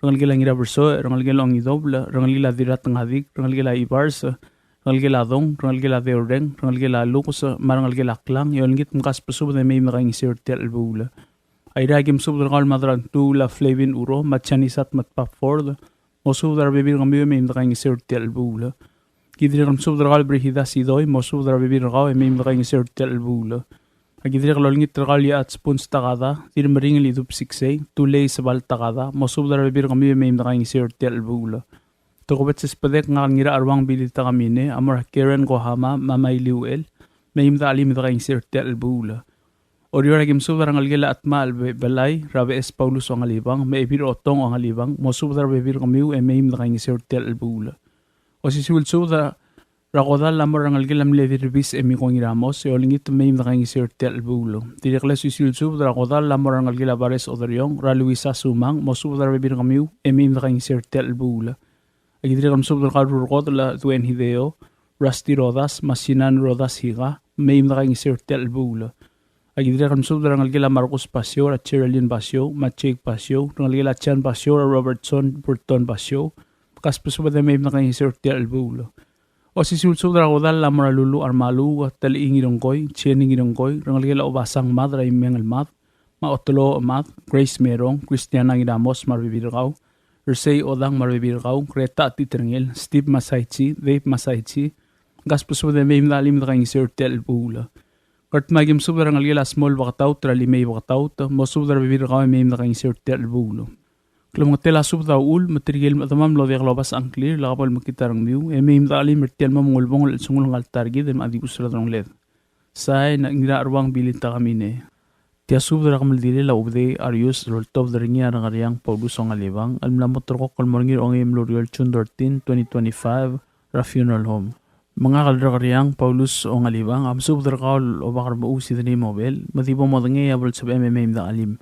rengelekel a Ngirabersoech, rengelekel a Ongidobel, rengelekel a Dirratngadik, rengelekel a Ibars, rengelekel a Dong, rengelekel a Deurreng, rengelekel a Lukes me a rengelekel a Klang, e olengit me kasbesubed e mei me dekaingeseu er tia el chelebuul. Airai, aki mesubed er kau el Mad er a Ngtuul a Flavin Uro me a Janisat Metpap Ford, mosubed er a rebebil er kemiu e mei me dekaingeseu er tia el chelebuul. Ki dirrek el mesubed er kau el Brigida Sidoi, mosubed er a rebebil er kau e mei me dekaingeseu er tia el chelebuul. Aki dirrek el olengit er kau el Iechad Spuns Takada, Dirremeringel Idub Siksei, Tulei Sebal Takada, mosubed er a rebebil er kemiu e mei me dekaingeseu er tia el chelebuul. Tokubets el sbedek ngak el Ngiracheruang Billy Takamine a mo er a Karen Kohama me a Mailiu El, mei me dechelim e dekaingeseu er tia el chelebuul. Oreor, aki mesubed er a rengelekel a Chetmachel Be-, Belai, er a Beches Paulus Ongalibang me a Ebil Otong Ongalibang, mosubed er a rebebil er kemiu e mei me dekaingeseu er tia el chelebuul. Osisiu el subed er a kodall a mo er a rengelekel a mle Dirribis Emiko Ngiramos e olengit me mei me dekaingeseu er tia el chelebuul. Dirrek el osisiu el subed er a kodall a mo er a rengelekel a Bares Oderiong, er a Luisa Sumang, mosubed er a rebebil er kemiu e mei me dekaingeseu er tia el chelebuul. Aki dirrek el mesubed er kau el Rurkodel a Dwayne Hideo, Rusty Rodas me a Sinan Rodas Higa, mei me dekaingeseu er tia el chelebuul. Aki dirrek el mesubed er a rengelekel a Marcus Basio, er a Cheraldine Basio me a Jake Basio, rengelekel a Jan Basio, er a Robertson Burton Basio, kasbesubed e mei me dekaingeseu er tia el chelebuul. Osisiu el subed er a kodall a mo er a Lulu Armaluuk, Telechii Ngirengkoi, Jenny Ngirengkoi, rengelekel a Obasang Mad, er a Imengel Mad me a Oteloch Mad, Grace Merong, Christiana Ngiramos me a rebebil er kau, Ersei Odang me a rebebil er kau, Greta Titerngel, Steve Masaichi, Dave Masaichi, Mkasbesubed e mei me de chelim e dekaingeseu er tia el chelebuul. Ngardmau a ki mesubed er a rengelekel a Smol Beketaut er a Limei Beketaut, mosubed er a rebebil er kau e mei me dekaingeseu er tia el chelebuul. Klemengetel a subed a uchul me tirke el mechedemam el diak lobasech a ngklir, lak bo lemekngit a rengmiu, e mei me de chelim er tia el mo ulebongel el chelsengul ngka el ta er kid el mla dibus er a delongeled. Sain, Ngiracheruang Billy Takamine. Tia subed er a kemeldiil er a Ubedei Arius el oltobed er ngii a Rekeriang Paulus Ongalibang el mla mo ulterekokl el mo er ngii er a ongeim el ureor, June thirteen, twenty twenty-five, er a funeral home. Me ngak el Rekeriang Paulus Ongalibang a mesubed er kau el Obak er a Mechuu Sidney Mobel, me di bo modengei a bo lsebechem e mei me de chelim.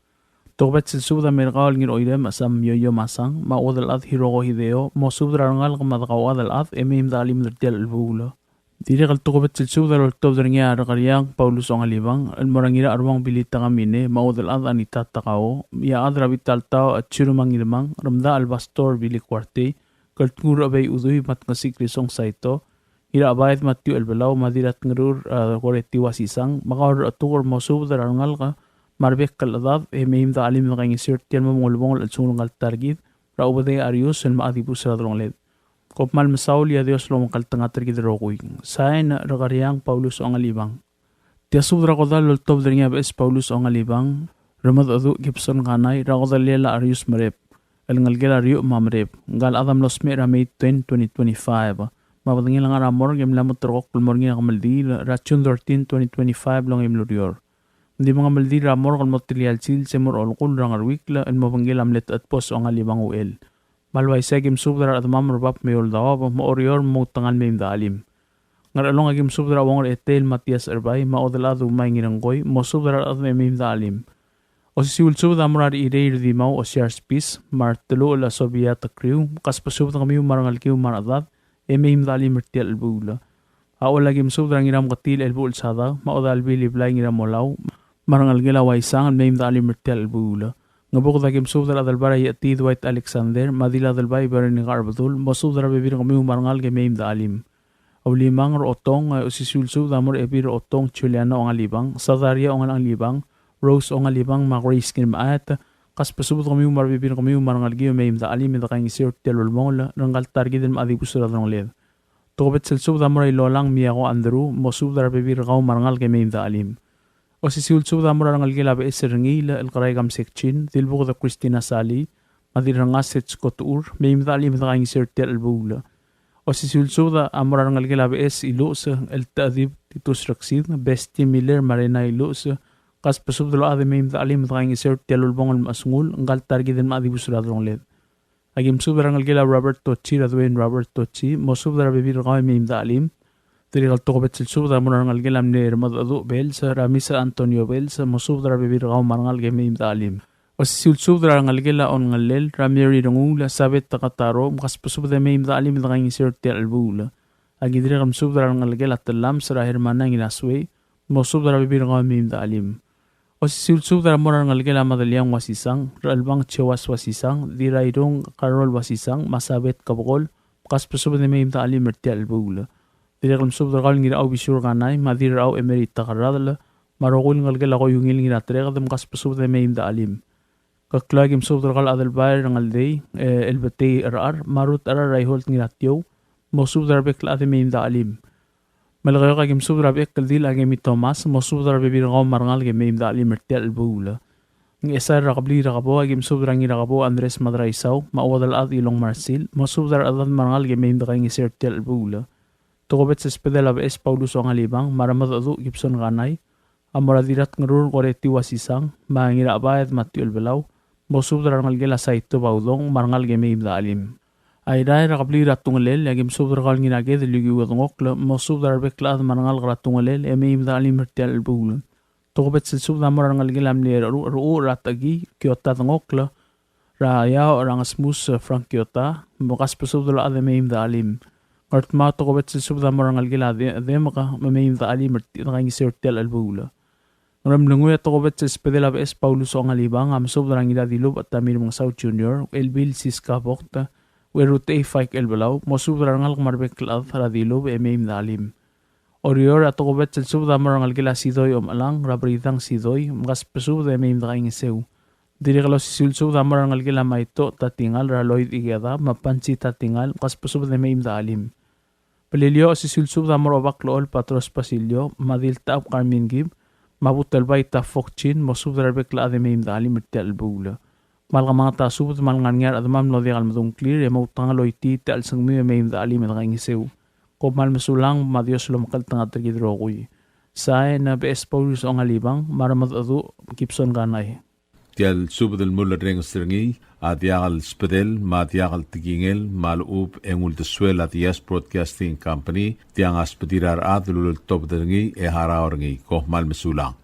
Tokubets el subed a mei er kau el Ngiroirem Sam Yoyo Masang, me a Uodelchad Hiroko Hideo, mosubed er a rengalek me a dekauchad el chad e mei me de chelim er tia el chelebuul. Dirrek el tokubets el subed a loltobed er ngii a Rekeriang Paulus Ongalibang el mo er a Ngiracheruang Billy Takamine, me a Uodelchad Anita Takao, me a chad er a bita el tau a Chirumang Ngirmang, Remdachel Pastor Billy Kuartei, Keltngur Obei Udui, me a Tngesik Risong Saito, Ngirachebaed Matthew Elbelau, me a Dirratngerur, a, Koreti Wasisang, me kau el Rechetuker, mosubed er a rengalek me a rebek el chedad e mei me de chelim e dekaingeseu er tia el mo ulebongel el chelsengul ngka el ta er kid er a Ubedei Arius el mla dibus er a delongeled. Kom kmal mesaul, e a Dios lomekngeltengat er kid el rokui. Sain, Rekeriang Paulus Ongalibang. Tia subed er a kodall el oltobed er ngii a Beches Paulus Ongalibang, Remedecheduch Gibson Kanai, er a kodellel a Arius Merep el ngelekel a Riuch me a Merep, ngka el chad a mlo smecher er a May ten, twenty twenty-five, me a bedengel a ngar er a morgue e mla mo ulterekokl el mo er ngii a kemeldiil er a June thirteen, twenty twenty-five, el ongeim el ureor. Ng di mengemeldiil er a morgue el mo telia el sils e mo er a olekull er a Ngeruikl el mo obengkel a mle Techedbos Ongalibang Uchel. Me a le uaisei a ki mesubed er a rechedemam er a bab me a eou el daob, me a Oreor, me moutekangel e mei me de chelim. Ngerchelong a ki mesubed er a Uong er a Etei el Matias Erbai, me a Uodelchad Umai Ngirengkoi, mosubed er a rechedad e mei me de chelim. Osisiu el subed a mo er a Rechirei er Dimau Osiar Spis, me a Reteluchel a Sobia Tekriu, mkasbesubed kemiu me a rengelekiu me a rechedad, e mei me de chelim er tia el chelebuul. A Choll a ki mesubed er a Ngirameketii el Buchel Sadau, me a Odalbil Iblai Ngiramolau, me a rengelekel a Uaisang, mei me de chelim er tia el chelebuul. Ngebuked a ki mesubed er a Adelbai er a Iechetii Dwight Alexander, me a Dil Adelbai Veronica Arbedul, mosubed er a rebebil er kemiu me a rengalek e mei me de chelim. Ulimang er a Otong, e, osisiu el subed a mo er a Ebil er a Otong Juliana Ongalibang, Sadaria Ongalibang, Rose Ongalibang, me a Grace Ngirmechaet, kasbesubed kemiu me a rebebil er kemiu me a rengelekiu e mei me de chelim e dekaingeseu er tia el ulebongel er ngka el ta er kid el mla dibus er a delongeled. Tokubets el subed a mo er a Ilolang Miako Andrew, mosubed er a rebebil er kau me a rengalek e mei me de chelim. Osisiu el subed a mo er a rengelekel a Beches er Ngiil el Kerai Kamsek Chin, Dilbuked Christina Sali, me a Dirrengasech Kotuchur, mei me de chelim e dekaingeseu er tia el chelebuul. Osisiu el subed a mo er a rengelekel a Beches Iluches el Techedib Titus Reksid, Besti Miller me a Rena Iluches, kasbesubed el ochad e mei me de chelim e dekaingeseu er tia el ulebongel el mechesengul ngka el ta er kid el mla dibus er a delongeled. A ki mesubed er a rengelekel a Robert Tochi, er a Dwayne Robert Tochi, mosubed er a rebebil er kau e mei me de chelim. Dirrek el tokubets el subed a mo er a rengelekel a mle Remedecheduch Bells, er a Mister Antonio Bells, mosubed er a rebebil er kau me a rengalek e mei me de chelim. Osisiu el subed er a rengelekel a Ongellel, er a Mary Renguul, Sabet Takataro, mkasbesubed e mei me de chelim e dekaingeseu er tia el chelebuul. A ki dirrek el mesubed er a rengelekel a Telames, er a Hermana Ngirasuei, mosubed er a rebebil er kau e mei me de chelim. Osisiu el subed a mo er a rengelekel a Madeliang Wasisang, Rechelbang Joas Wasisang, Dirairung Karol Wasisang, me a Sabet Kebekol, mkasbesubed e mei me de chelim er tia el chelebuul. Dirrek el mesubed er kau el Ngirachau Bisur Kanai, me a Dirrachau Emerita Kerradel, me a rokui el ngelekel a Koiungil Ngiratereked, mkasbesubed e mei me de chelim. Keklau a ki mesubed er kau el Adelbai er a Ngeldei, e, el Betei Cherchar, me a Ruth Cherchar er a Iholt Ngiratiou, mosubed er a rebek el chad e mei me de chelim. Melekeok a ki mesubed er a Bechekldil a Kemi Thomas, mosubed er a rebebil er kau me a rengalek e mei me de chelim er tia el chelebuul. Ngchesar er a kebliil er a Kebou a ki mesubed er a Ngirakebou Andres Madraisau, me a Uodelchad Ilong Marsil, mosubed er a rechedad me a rengalek e mei me dekaingeseu er tia el chelebuul. Tokubets el sbedel a Beches Paulus Ongalibang, me a Remedecheduch Gibson Kanai, a mo er a Dirratngerur Koreti Wasisang, me a Ngirachebaed Matthew Elbelau, mosubed er a rengelekel a Saito Baudong, me a rengalek e mei me de chelim. Airai er a kebliil er a Tungelel, e a ki mesubed er kau el Ngiraked el Yukiwo Dengokl, mosubed er a rebek el chad me a rengalek er a Tungelel, e mei me de chelim er tia el chelebuul. Tokubets el subed a mo er a rengelekel a mle Rechu-, Rechucher er a Techekii, Kiota Dengokl, er a Iaoch er a Ngesmus, Frank Kiota, mkasbesubed el ochad e mei me de chelim. Ngardmau a tokubets el subed a mo er a rengelekel a De-, Demek, me mei me de chelim er ti-, dekaingeseu er tia el chelebuul. Ngeremlengui a tokubets el sbedel a Beches Paulus Ongalibang, a mesubed er a Ngiradilubech Tamir Mengesau Junior, Elbil Siska Vogt, Uerutechei Faik Elbelau, mosubed er a rengalek me a rebek el chad er a Dilubech e mei me de chelim. Oreor a tokubets el subed a mo er a rengelekel a Sidoi Omechelang, er a Beridang Sidoi, mkasbesubed e mei me dekaingeseu. Dirrek el osisiu el subed a mo er a rengelekel a Maito Tatingal, er a Lloyd Ikeda, me a Pansi Tatingal, mkasbesubed e mei me de chelim. Beliliou, osisiu el subed a mo er a Obak el Ol Patros Basilio, me a Diltechab Carmen Kim, me a Butelbai Tafok Chin, mosubed er a rebek el chad e mei me de chelim er tia el chelebuul. Me a le kemanget a subed me a le ngar er ngii a rechedemam el mlo diak el medung a ngklir e mo outekangel el oitii tia el chelsengmiu e mei me de chelim e de kaingeseu. Kom kmal mesulang me a Dios a lomekngeltengat er kid el rokui. Sain, Beches Paulus Ongalibang, me a Remedecheduch Gibson Kanai. Tia el subed el mulerrenges er ngii a diak el subedel me a diak el tekingel me a lechub e ng uldesuel a Diaz Broadcasting Company, tiang a subedir a rechad el uleltobed er ngii e harau er ngii. Kom kmal mesulang.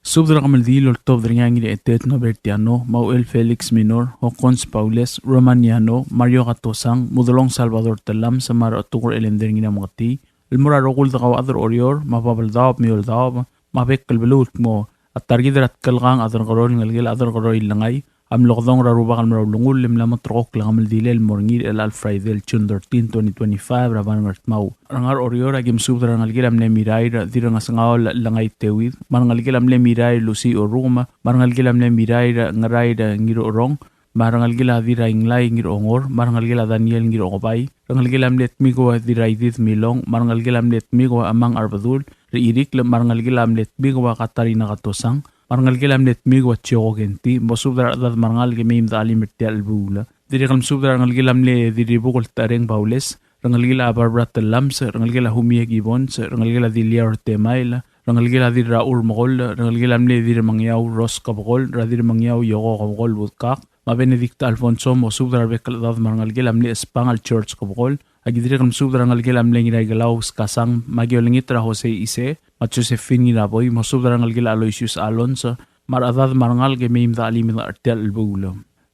Subed er a kemeldiil el oltobed er ngii a Ngirechetet Nobertiano, me a Uchel Felix Minor, Hokkons Paules, Romaniano, Mario Katosang, Mudelong Salvador Tellames, me a Rechetuker Elender Ngirameketii, el mo er a rokui el dekauchad er Oreor, me a Babeldaob me a Eouldaob, me a bek el beluu el kmo a ta er kid er a Tkelkang a Derkeror el ngelekel a Derkeror Illengai a mlo kedong er a Rubak el mo er a ulengull e mla mo terrekokl a kemeldilel el mo er ngii er chelecha el Friday el June thirteen, twenty twenty-five er a Bar Ngardmau. Er a ngar er Oreor a ki mesubed er a rengelekel a mle Mirair Dirrengesengaol Lengai Teuid, me a rengelekel a mle Mirair Lucy Orrukem, me a rengelekel a mle Mirair Ngerair Ngirorong, me a rengelekel a Dirainglai Ngirongor, me a rengelekel a Daniel Ngirokebai, rengelekel a mle Tmiko Diraidid Milong, me a rengelekel a mle Tmiko Amang Arbedul, Reirikl, me a rengelekel a mle Tmiko Katarina Katosang, me a rengelekel a mle Tmiko Chioko Kenti, mosubed er a rechedad me a rengalek e mei me de chelim er tia el chelebuul. Dirrek el mesubed er a rengelekel a mle Dirribuk el Tareng Baules, rengelekel a Barbara Tellames, rengelekel a Humie Gibbons, rengelekel a Dilia Ortemail, rengelekel a Dirraur Mekol, rengelekel a mle Dirremengiau Ros Kebekol, er a Dirremengiau Yoko Kebekol Budkak, me a Benedict Alfonso, mosubed er a rebek el chedad me a rengelekel a mle Espangel George Kebekol. A ki dirrek el mesubed er a rengelekel a mle Ngiraikelau Skasang, me a ki olengit er a Jose Ise, me a Josephine Ngiraboi, mosubed er a rengelekel a Aloysius Alonso, me a rechedad me a rengalek e mei me de chelim er tia el chelebuul.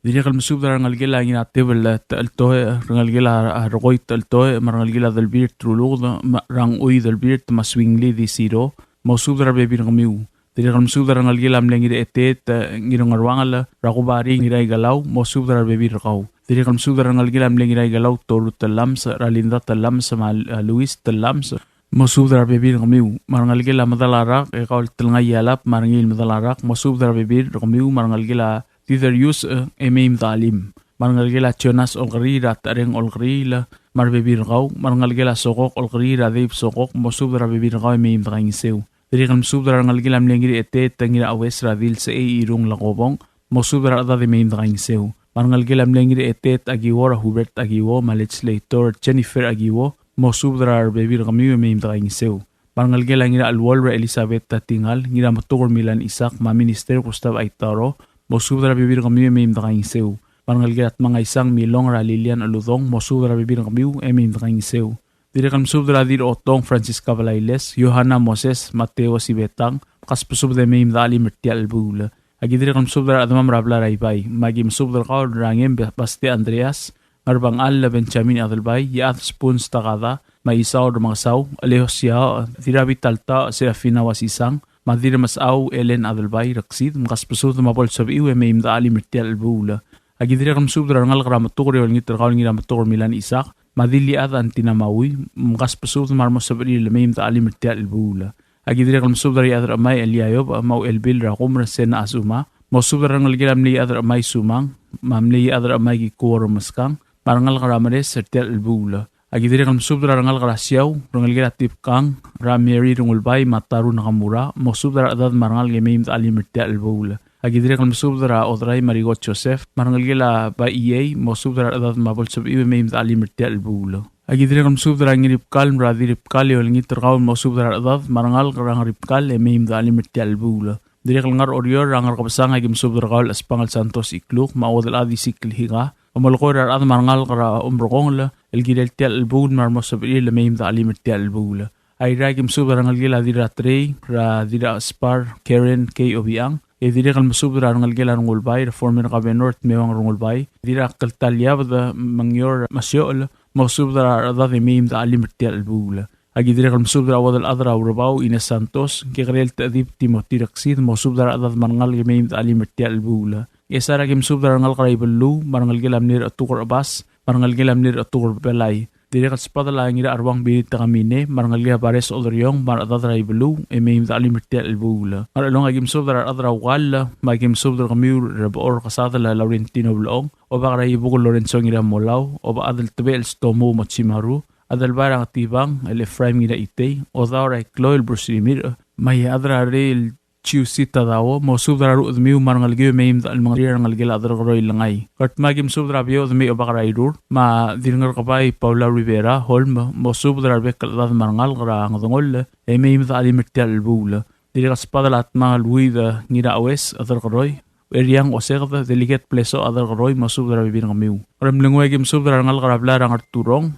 Dirrek el mesubed er a rengelekel a Ngiratebel Techeltoech, rengelekel a Rekoi Techeltoech, me a rengelekel a Delbirt Ruluked, me a Rangchui Delbirt, me a Swingly Disiro, mosubed er a rebebil er kemiu. Dirrek el mesubed er a rengelekel a mle Ngirechetet, e, Ngirongeruangel, er a Kubari Ngiraikelau, mosubed er a rebebil er kau. Dirrek el mesubed er a rengelekel a mle Ngiraikelau Toru Tellames, er a Linda Tellames, me a, e, Luis Tellames, mosubed er a rebebil er kemiu. Me a rengelekel a Medalarak, e kau el Telngai Ialap, me a Rengiil Medalarak, mosubed er a rebebil er kemiu, me a rengelekel a Diderius, e, e mei me de chelim. Me a rengelekel a Jonas Olkeriil, er a Techereng Olkeriil, me a rebebil er kau, me a rengelekel a Sokok Olkeriil, er a Dave Sokok, mosubed er a rebebil er kau e mei me de kaingeseu. Dirrek el mesubed er a rengelekel a mle Ngirechetet, Ngiraues, er a Dilsechei Irung Lekobong, mosubed er a rechedad e mei me de kaingeseu. Me a rengelekel a mle Ngirechetet Akiwo, er a Hubert Akiwo, me a legislator Jennifer Akiwo, mosubed er a rebebil er kemiu e mei me de kaingeseu. Me a rengelekel a Ngiracheluol, er a Elizabeth Tatingal, Ngirametuker Milan Isak, me a Minister Gustav Aitaro, mosubed er a rebebil er kemiu e mei me de kaingeseu. Me a rengelekel a Tmangaisang Milong, er a Lilian Uludong, mosubed er a rebebil er kemiu e mei me de kaingeseu. Dirrek el mesubed er a Dirrotong Francisca Blailes, Yohana Moses, Mateo Sibetang, mkasbesubed e mei me de chelim er tia el chelebuul. A ki dirrek el mesubed er a rechedemam er a blai er a Ibai, me a ki mesubed er kau er a Ngem Bastia Andreas, Ngerbengchall Benjamin Adelbai, Iechad Spoons Takada, me a Isao Remengesau, Aleos Siaoch, Dirrabitaltaoch Serafina Uasisang, me a Dirremesechau Ellen Adelbai, Reksid, mkasbesubed me a bo lsebechiu e mei me de chelim er tia el chelebuul. A ki dirrek el mesubed er a rengalek er a Metuker e olengit er kau el Ngirametuker Milan Isak, me a Dilichad Antina Maui, mkasbesubed me a remo sebechir el mei me de chelim er tia el chelebuul. A ki dirrek el mesubed er a Iechad er a Chemai Elia Iyob, me a Uchelbil er a Kumer Sena Asuma, mosubed er a rengelekel a mle Iechad er a Chemai Sumang, me a mle Iechad er a Chemai Kikuo Remeskang, me a rengalek er a Meres er tia el chelebuul. A ki dirrek el mesubed er a rengalek er a Siau, rengelekel a Tibkang, er a Mary Rengulbai, me a Taru Nakamura, mosubed er a rechedad me a rengalek e mei me de chelim er tia el chelebuul. A ki dirrek el mesubed er a Odrai me a Rigot Joseph, me a rengelekel a Baiei, mosubed er a rechedad me a bo lsebechiu e mei me de chelim er tia el chelebuul. A ki dirrek el mesubed er a Ngiribkal, me a Dirribkal e olengit er kau, mosubed er a rechedad me a rengalek er a Ngiribkal e mei me de chelim er tia el chelebuul. Dirrek el ngar er Oreor, er a Ngerkebesang, a ki mesubed er kau el Espangel Santos Ikluk, me a Uodelchad Isikl Hika, a molekoi er a rechad me a rengalek er a Omrekongel, el kirel tia el chelebuul me a remo sebechir el mei me de chelim er tia el chelebuul. Airai, a ki mesubed er a rengelekel a Dirratrei, er a Dirrachespar Karen K. Obichang, e dirrek el mesubed er a rengelekel a Rengulbai, er a former governor Tmewang Rengulbai, Dirrakltaliabed Mengior Masiochel, mosubed er a rechedad e mei me de chelim er tia el chelebuul. A ki dirrek el mesubed er a Uodelchad er a Urebau Ines Santos, Kekerel Techedib Timothy Reksid, mosubed er a rechedad me a rengalek e mei me de chelim er tia el chelebuul. Ngchesar, a ki mesubed er a rengalek er a Ibeluu, me a rengelekel a mle Rechetuker Chebas, me a rengelekel a mle Rechetuker Belai. Dirrek el sbadel a Ngiracheruang Benita Kamine, me a rengelekel a Bares Oderiong, me a rechedad er a Ibeluu, e mei me de chelim er tia el chelebuul. Ngerchelong a ki mesubed er a rechad er a Ukall, me a ki mesubed er kemiu er a Bechor Kesadel a Laurentino Blechong, Obak er a Ibukel Lorenzo Ngiramolau, Obak Adeltebechel Stomu Mochimaru, Adelbai er a Ngetibang el Ephraim Ngiraitei, Odaur er a Ikloi el Bruce Rimirch, me a Iechad er a Rei el Chiusita Dao, mosubed er a rechedemiu me a rengelekiu e mei me de chelim er tir a rengelekel a Aderkeroi Lengai. Kurt me a ki mesubed er a Biou Demei Obak er a Irur, me a Dirngerkebai Paula Rivera Holm, mosubed er a rebek el chedad me a rengalek er a Ngedengoll, e mei me de chelim er tia el chelebuul. Dirrek el sbadel a Tmang el Uid Ngiraues Aderkeroi, Eriang Oseked, Delegate Blesoch Aderkeroi, mosubed er a rebebil er kemiu. Ngeremlengui a ki mesubed er a rengalek er a blai er a Ngerturong,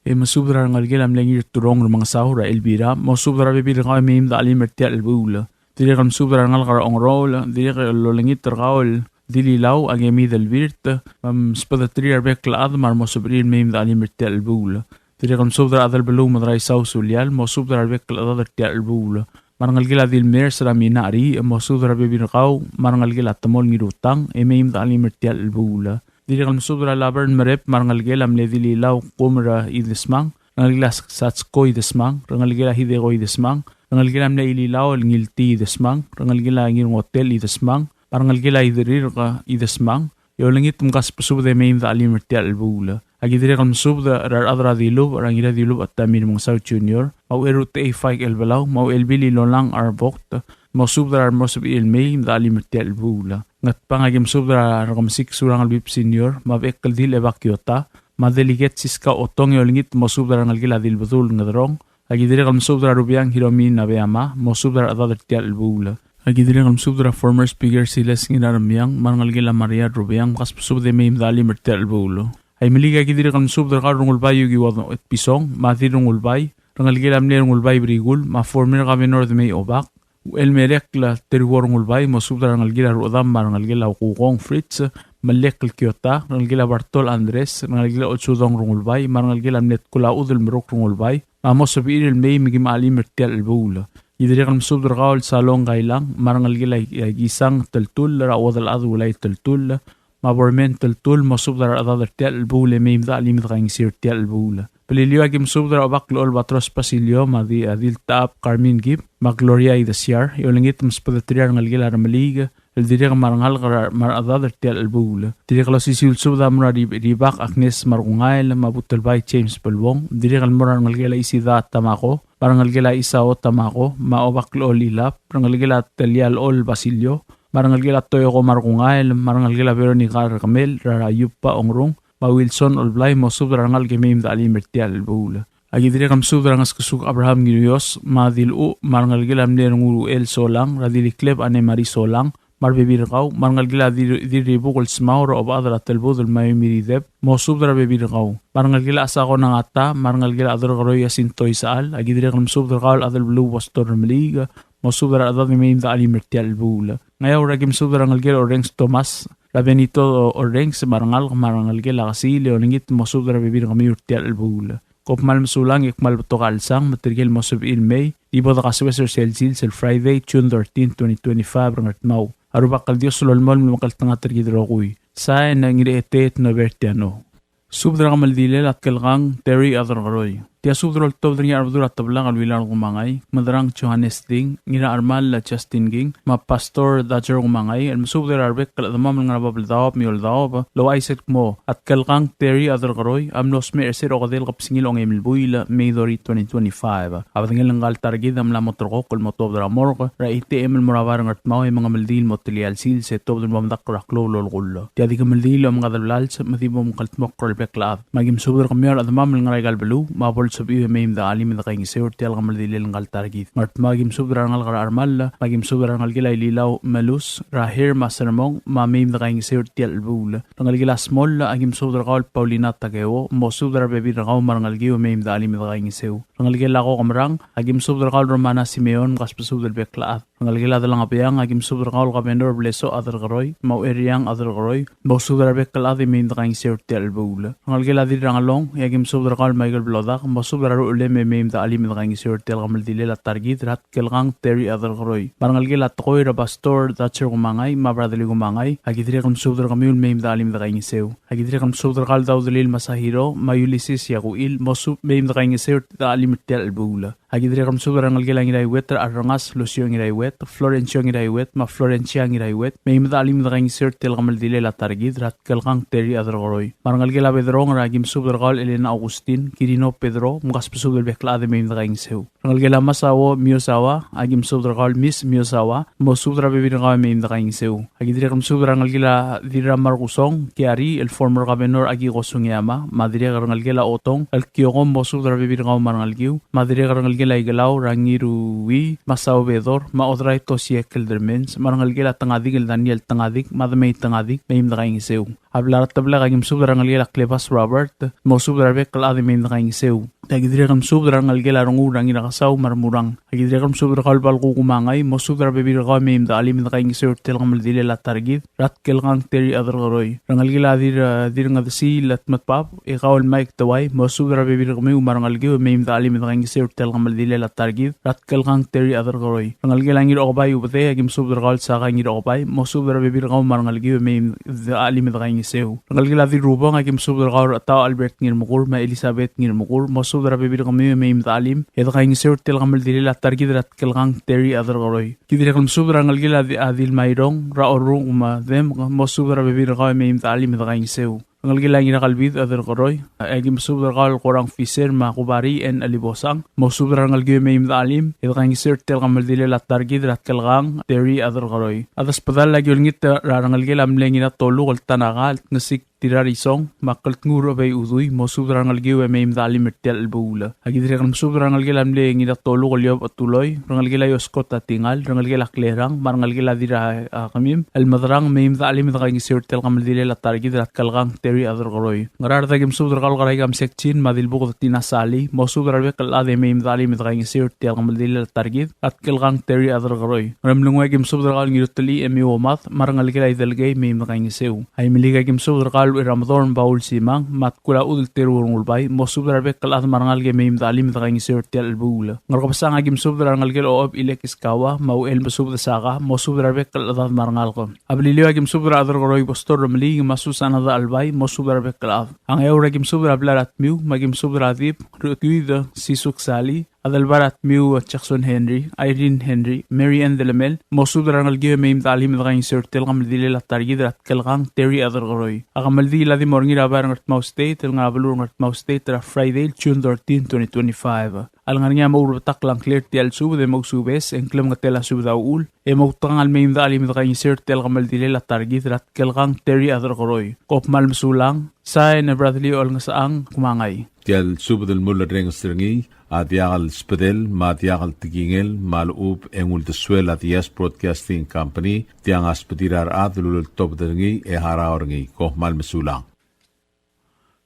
e mesubed er a rengelekel a mle Ngirturong Remengesau er a Elvira, mosubed er a rebebil er kau e mei me de chelim er tia el chelebuul. Dirrek el mesubed er a rengalek er a Ongeroul, dirrek el olengit er kau el Dililau, a Kemi Delbirt, me msbedeterir a rebek el chad me a remo sebechir el mei me de chelim er tia el chelebuul. Dirrek el mesubed er a Adelbeluu Medraisau Sulial, mosubed er a rebek el chedad er tia el chelebuul. Me a rengelekel a Dilmers er a Mina Cheriich, mosubed er a rebebil er kau, me a rengelekel a Temol Ngirutang, e mei me de chelim er tia el chelebuul. Dirrek el mesubed er a Laverne Merep, me a rengelekel a mle Dililau Kumer Idesmang, rengelekel a Satsko Idesmang, rengelekel a Hideko Idesmang, rengelekel a mle Ililau el Ngiltii Idesmang, rengelekel a Ngirngotel Idesmang, me a rengelekel a Iderirk Idesmang, e olengit me kasbesubed e mei me de chelim er tia el chelebuul. A ki dirrek el mesubed er a rechad er a Dilubech, er a Ngiradilubech Tommy Remengesau Junior, me a Ucherutechei Faik Elbelau, me a Uchelbil Ilolang Arbokt, mosubed er a remo sebechir el mei me de chelim er tia el chelebuul. Ngatpang a ki mesubed er a Rekemesik Surangel Whipps Senior, me a Bechekldil Eba Kiota, me a Delegate Siska Otong e olengit mosubed er a rengelekel a Dilbedul Ngederong, a ki dirrek el mesubed er a Rubeang Hiromi Nabeyama, mosubed er a rechedad er tia el chelebuul. A ki dirrek el mesubed er a former speaker Silas Ngiraremiang, me a rengelekel a Maria Rubeang, me kasbesubed e mei me de chelim er tia el chelebuul. Aimeliik a ki dirrek el mesubed er kau el Rengulbai Yukiwo Etpison, me a Dirrengulbai, rengelekel a mle Rengulbai Brikul, me a former governor Demei Obak, Uchelmerekl Teruo Rengulbai, mosubed er a rengelekel a Ruchedam me a rengelekel a Ukukong Fritz, Melekl Kiota, rengelekel a Bartol Andres, rengelekel a Olsudong Rengulbai, me a rengelekel a mle Tkul a Udel Meruk Rengulbai, me a mo sebechir el mei me kim chelim er tia el chelebuul. Ki dirrek el mesubed er kau el Salong Kailang, me a rengelekel a Kisang Teltull, er a Uodelchad Ulai Teltull, me a Bormen Teltull, mosubed er a rechedad er tia el chelebuul e mei me de chelim e de kaingeseu er tia el chelebuul. Beliliou a ki mesubed er a Obak el Olbatros Basilio, me a di, a Diltechab Carmen Kib, me a Gloria Idesiar, e olengit me sbedeterir a rengelekel a Remeliik, el dirrek me a rengalek er a, me a rechedad er tia el chelebuul. Dirrek el osisiu el subed a mo er a Rib-, Ribak Agnes Markungael, me a Butelbai James Beluong, dirrek el mo er a rengelekel a Isida Tamako, me a rengelekel a Isao Tamako, me a Obak el Olilab, rengelekel a Telia el Ol Basilio, me a rengelekel a Toyoko Markungael, me a rengelekel a Veronica Rekemel, er a Yupa Ongrung, me a Wilson Olblai, mosubed er a rengalek e mei me de chelim er tia el chelebuul. A ki dirrek el mesubed er a Ngeskesuk Abraham Ngiruios, me a Diluch, me a rengelekel a mle Renguruchel Solang, er a Dilikleb Anne Marie Solang, me a rebebil er kau, me a rengelekel a Dir-, Dirribuk el Smau, er a Obechad er a Telbudel me a Emirideb, mosubed er a rebebil er kau. Me a rengelekel a Asako Nangata, me a rengelekel a Aderkeroi Jacinto Isechal, a ki dirrek el mesubed er kau el Adelbeluu Pastor Remeliik, mosubed er a rechedad e mei me de chelim er tia el chelebuul. Ngeaur a ki mesubed er a rengelekel a Orrenges Thomas, er a Benito Orrenges, me a rengalek, me a rengelekel a Kesil, e olengit mosubed er a rebebil er kemiu er tia el chelebuul. Kom kmal mesulang e kmal betok a chelsang, me tirke el mo sebechir el mei, e bo dekasoes er sel sils el Friday, June thirteen, twenty twenty-five, er a Ngardmau. A Rubak el Dios a lolemolem el omekngeltengat er kid el rokui. Sain, Ngiraeteet Nobertiano. Subed er a kemeldilel a Tkelkang Terry Aderkeroi. Tia subed el oltobed er ngii a Rebedul a Teblak el Willard Kumangai, Medrang Johannes Ding, Ngirachermall Justin King, me a Pastor Dodger Kumangai, el mesubed er a rebek el chedemam el ngar er a bab el daob me a eou el daob, el ouchais el kmo a Tkelkang Terry Aderkeroi a mlo smecher er se er a okedei el kebesengil a ongeim el buil, May thirty, twenty twenty-five. A bedengel ngka el ta er kid a mla mo terrekokl el mo tuobed er a morgue er a eight A.M. el mo er a bai er a Ngardmau e mengemeldiil el mo telia el sils e tuobed el mo medakl er a klou el olekull. Tia di kemeldiil a omengades el blals me di bo mkldmokl er a rebek el chad. Me a ki mesubed er kemiu a rechedemam el ngar er aika el beluu, me a bo lsebechiu e mei me de chelim e de kaingeseu er tia el kemeldilel ngka el ta er kid. Ngardmau a ki mesubed er a rengalek er a Chermall, me a ki mesubed er a rengelekel a Ililau Melus, er a Hir me a Sermong, me a mei me de kaingeseu er tia el chelebuul. Rengelekel a Smoll, a ki mesubed er kau el Paulina Takeo, mosubed er a rebebil er kau me a rengelekiu e mei me de chelim e de kaingeseu. Rengelekel a Kokemerang, aki mesubed er kau el Romana Simeon, mkasbesubed el bek el chad. Rengelekel a Delengebiang, aki mesubed er kau el Governor Blesoch Aderkeroi, me a Ucheriang Aderkeroi, mosubed er a rebek el chad e mei me dekaingeseu er tia el chelebuul. Rengelekel a Dirrangelong, e aki mesubed er kau el Michael Blodak, mosubed er a ruchelem e mei me dechelim e dekaingeseu er tia el kemeldilel a ta er kid er a Tkelkang Terry Aderkeroi. Me a rengelekel a Tekoi er a Pastor Thatcher Kumangai, me a Bradley Kumangai, aki dirrek el mesubed er kemiu el mei me dechelim e dekaingeseu. Aki dirrek el mesubed er kau el Daudelil Masahiro, me a Ulysses Yakuil, mosubed mei me dekaingeseu er tia el chelebuul. Aki dirrek el mesubed er a rengelekel a Ngiraiuet er a Rengas, Lucio Ngiraiuet, Florencio Ngiraiuet, me a Florencia Ngiraiuet, mei me dechelim e dekaingeseu er tia el kemeldilel a ta er kid er a Tkelkang Terry Aderkeroi. Me a rengelekel a Bedrong er a aki mesubed er kau el Elena Augustin, Kirino Pedro, mkasbesubed el bek el chad e mei me dekaingeseu. Rengelekel a Masao Miyazawa, aki mesubed er kau el Miss Miyazawa, mosubed er a bebil er kau e mei me dekaingeseu. Aki dirrek el mesubed er a rengelekel a Dirramarkusong Kiari, el former governor Akiko Sugiyama, me a dirrek el rengelekel a Otong el Kioko, mosubed er a bebil er kau me a rengelekiu, me a dirrek el rengelekel a Ikelau er a Ngirui, Masao Bedor, me a Odrai Tosie Keldermans, me a rengelekel a Tengadik el Daniel Tengadik, me a Demei Tengadik, mei me dekaingeseu. A blai er a Teblak aki mesubed er a rengelekel a Klebas Robert, mosubed er a rebek el chad e mei me dekaingeseu. Aki dirrek el mesubed er a rengelekel a Renguul er a Ngirakesau me a Remurang. Aki dirrek el mesubed er kau el Balku Kumangai, mosubed er a bebil er kau e mei me dechelim e dekaingeseu er tia el kemeldilel a ta er kid er a Tkelkang Terry Aderkeroi. Rengelekel a Dir, Dirngedesil Tmetbab, e kau el Mike Tewai, mosubed er a bebil er kemiu me a rengelekiu e mei me dechelim e dekaingeseu er tia el kemeldilel a ta er kid er a Tkelkang Terry Aderkeroi. Rengelekel a Ngirokebai Ubedei, aki mesubed er kau el Saka Ngirokebai, mosubed er a bebil er kau me a rengelekiu e mei me dechelim e dekaingeseu. Rengelekel a Dirrubong, aki mesubed er kau el Chetau Albert Ngirmekur me a Elizabeth Ngirmekur, mosubed er a bebil er kemiu e mei me dechelim e dekaingeseu er tia el kemeldilel a ta er kid er a Tkelkang Terry Aderkeroi. Ki dirrek el mesubed er a rengelekel a Di, a Dilmairong er a Orruk me a Dem, mosubed er a bebil er kau e mei me dechelim e dekaingeseu. Rengelekel a Ngirakelbid Aderkeroi, e aki mesubed er kau el Korang Fisher me a Kubari N. Alibosang, mosubed er a rengelekiu e mei me dechelim e dekaingeseu er tia el kemeldilel a ta er kid er a Tkelkang Terry Aderkeroi. A Desbedall, aki olengit er a rengelekel a mle Ngiratoluk el Tanaka el Tngesik Tirarisong, me a Keltngur Obei Udui, mosubed er a rengelekiu e mei me dechelim er tia el chelebuul. Aki dirrek el mesubed er a rengelekel a mle Ngiratoluk el Iob Chetuloi, rengelekel a Ioskot Atingal, rengelekel a Klerang, me a rengelekel a Dirrakemim el Medrang, mei me dechelim e dekaingeseu er tia el kemeldilel a ta er kid er a Tkelkang Terry Aderkeroi. Ngaraard, aki mesubed er kau el Karaika Msekchin me a Dilbuked Tina Sali, mosubed er a rebek el chad e mei me dechelim e dekaingeseu er tia el kemeldilel a ta er kid er a Tkelkang Terry Aderkeroi. Ngeremlengui, aki mesubed er kau el Ngirutelii Emi Omad me a rengelekel a Idelkei, mei me dekaingeseu. Aimeliik, aki mesubed er kau el Ucheramedor Paul Simang me a Tkul a Chudel Teruo Rengulbai, mosubed er a rebek el chad me a rengalek e mei me dechelim e dekaingeseu er tia el chelebuul. Ngerkebesang, aki mesubed er a rengelekel a Ochob Ilek Iskawa me a Uchel Mesubed Saka, mosubed er a rebek el chad me a rengalek. A Beliliou, aki mesubed er a Aderkeroi Pastor Remeliik me a Susana Dachelbai, mosubed er a rebek el chad. A Ngeaur, aki mesubed er a blai er a Tmiu me aki mesubed er a Dib Rukiuid Sisuk Sali, Adelbai er a Tmiu Jackson Henry, Irene Henry, Mary Ann Delemel, mosubed er a rengelekiu e mei me dechelim e dekaingeseu er tia el kemeldilel a ta er kid er a Tkelkang Terry Aderkeroi. A kemeldiil a di mo er ngii er a bai er a Ngardmau State el ngar er a beluu er a Ngardmau State er a Friday, June thirteen, twenty twenty-five. A lengar er ngii a mo ourebetakl a ngklir er tia el subed e mousubes, e ng klemengetel a subed a uchul e moutekangel el mei me dechelim e dekaingeseu er tia el kemeldilel a ta er kid er a Tkelkang Terry Aderkeroi. Kom kmal mesulang, sain e Bradley Olngesechang Kumangai. Tia el subed el mulerrenges er ngii a diak el sbedel me a diak el tekingel me a lechub e ng uldesuel a Diaz Broadcasting Company, tiang a sbedir a rechad el uleltobed er ngii e harau er ngii. Kom kmal mesulang.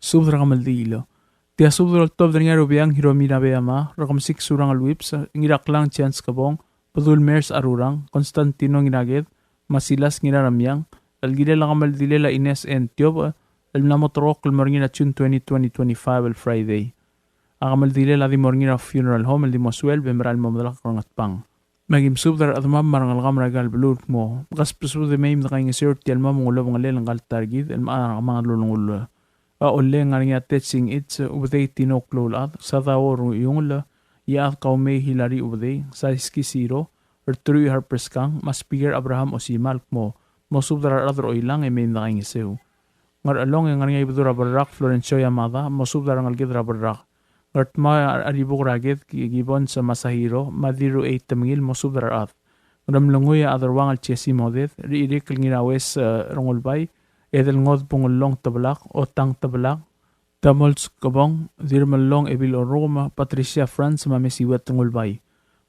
Subed er a kemeldiil. Tia subed el oltobed er ngii a Rubeang Hiromi Nabeyama, Rekemesik Surangel Whipps, Ngiraklang Chance Kebong, Bedul Mers Arurang, Constantino Ngiraked, me a Silas Ngiraremiang, el kirel a kemeldilel a Ines N. Tiobech, el mla mo terrekokl el mo er ngii er a June twenty, twenty twenty-five el Friday. A kemeldilel a di mo er ngii er a funeral home el di mo sueleb e merael el mo medelakl er a Ngatpang. Me aki mesubed er a rechedemam me a rengelekam er aika el beluu el kmo, mkasbesubed e mei me dekaingeseu er tia el mo mengulobengelel ngka el ta er kid el mechar a kemanget el ulengull. A Ollei, ng ngar er ngii a Ted Singich, Ubedei Tino Kloulechad, Sadao Ruiungel, Iechad Kaumei Hilary Ubedei, Saiski Siro, Ertrui Harper Skang, me a Speaker Abraham Osima el kmo, mosubed er a rechad er Oilang e mei me dekaingeseu. Ngerchelong, e ng ngar er ngii a Ibedul er a Berrak Florencio Yamada, mosubed er a rengeleked er a Berrak. Ngardmau, e a Ribuk er a Ked Ki, Gibbons Masahiro, me a Dirruchei Temengil, mosubed er a rechad. Ngeremlengui, e a Aderuang el Jesse Moded, Ririk el Ngiraues, e, Rengulbai, Edelngod Bungellong Tebelak, Otang Tebelak, Tamols Kebong, Dirmellong Ebil Orrukem, Patricia Franz, me a Mesiuet Rengulbai.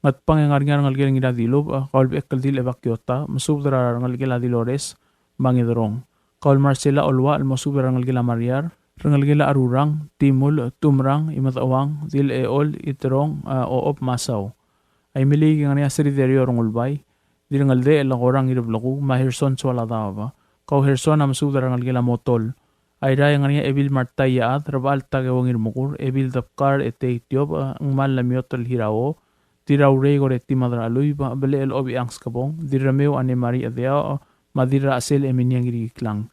Ngatpang, e ng ngar er ngii a rengelekel a Ngiradilubech, e, kau el Bechekldil Ebakiota, mosubed er a rengelekel a Dilores me a Ngederong. Kau el Marcela Oluach el mosubed er a rengelekel a Mariar, rengelekel a Arurang, Timul, Tumrang, Imedecheuang, Dilechol, Iterong, a, Ochob me a Sau. Aimeliik e ng ngar er ngii a Sri Derio Rengulbai, Dirrengeldechel Korang Irebleku, me a Herson Soaladaob. Kau Herson a mesubed er a rengelekel a Motol. Airai e ng ngar er ngii a Ebil Marta Iechad, Rebechall Takeo Ngirmekur, Ebil Debkar Etei Tiob, Ngmal Lemiotel Hirao, Dirraurei Koreti Madrachelui, Belechel Obichang Skebong, Dirremeu Anne Marie Chedeaoch, me a Dirrachesel Eminia Ngirikiklang.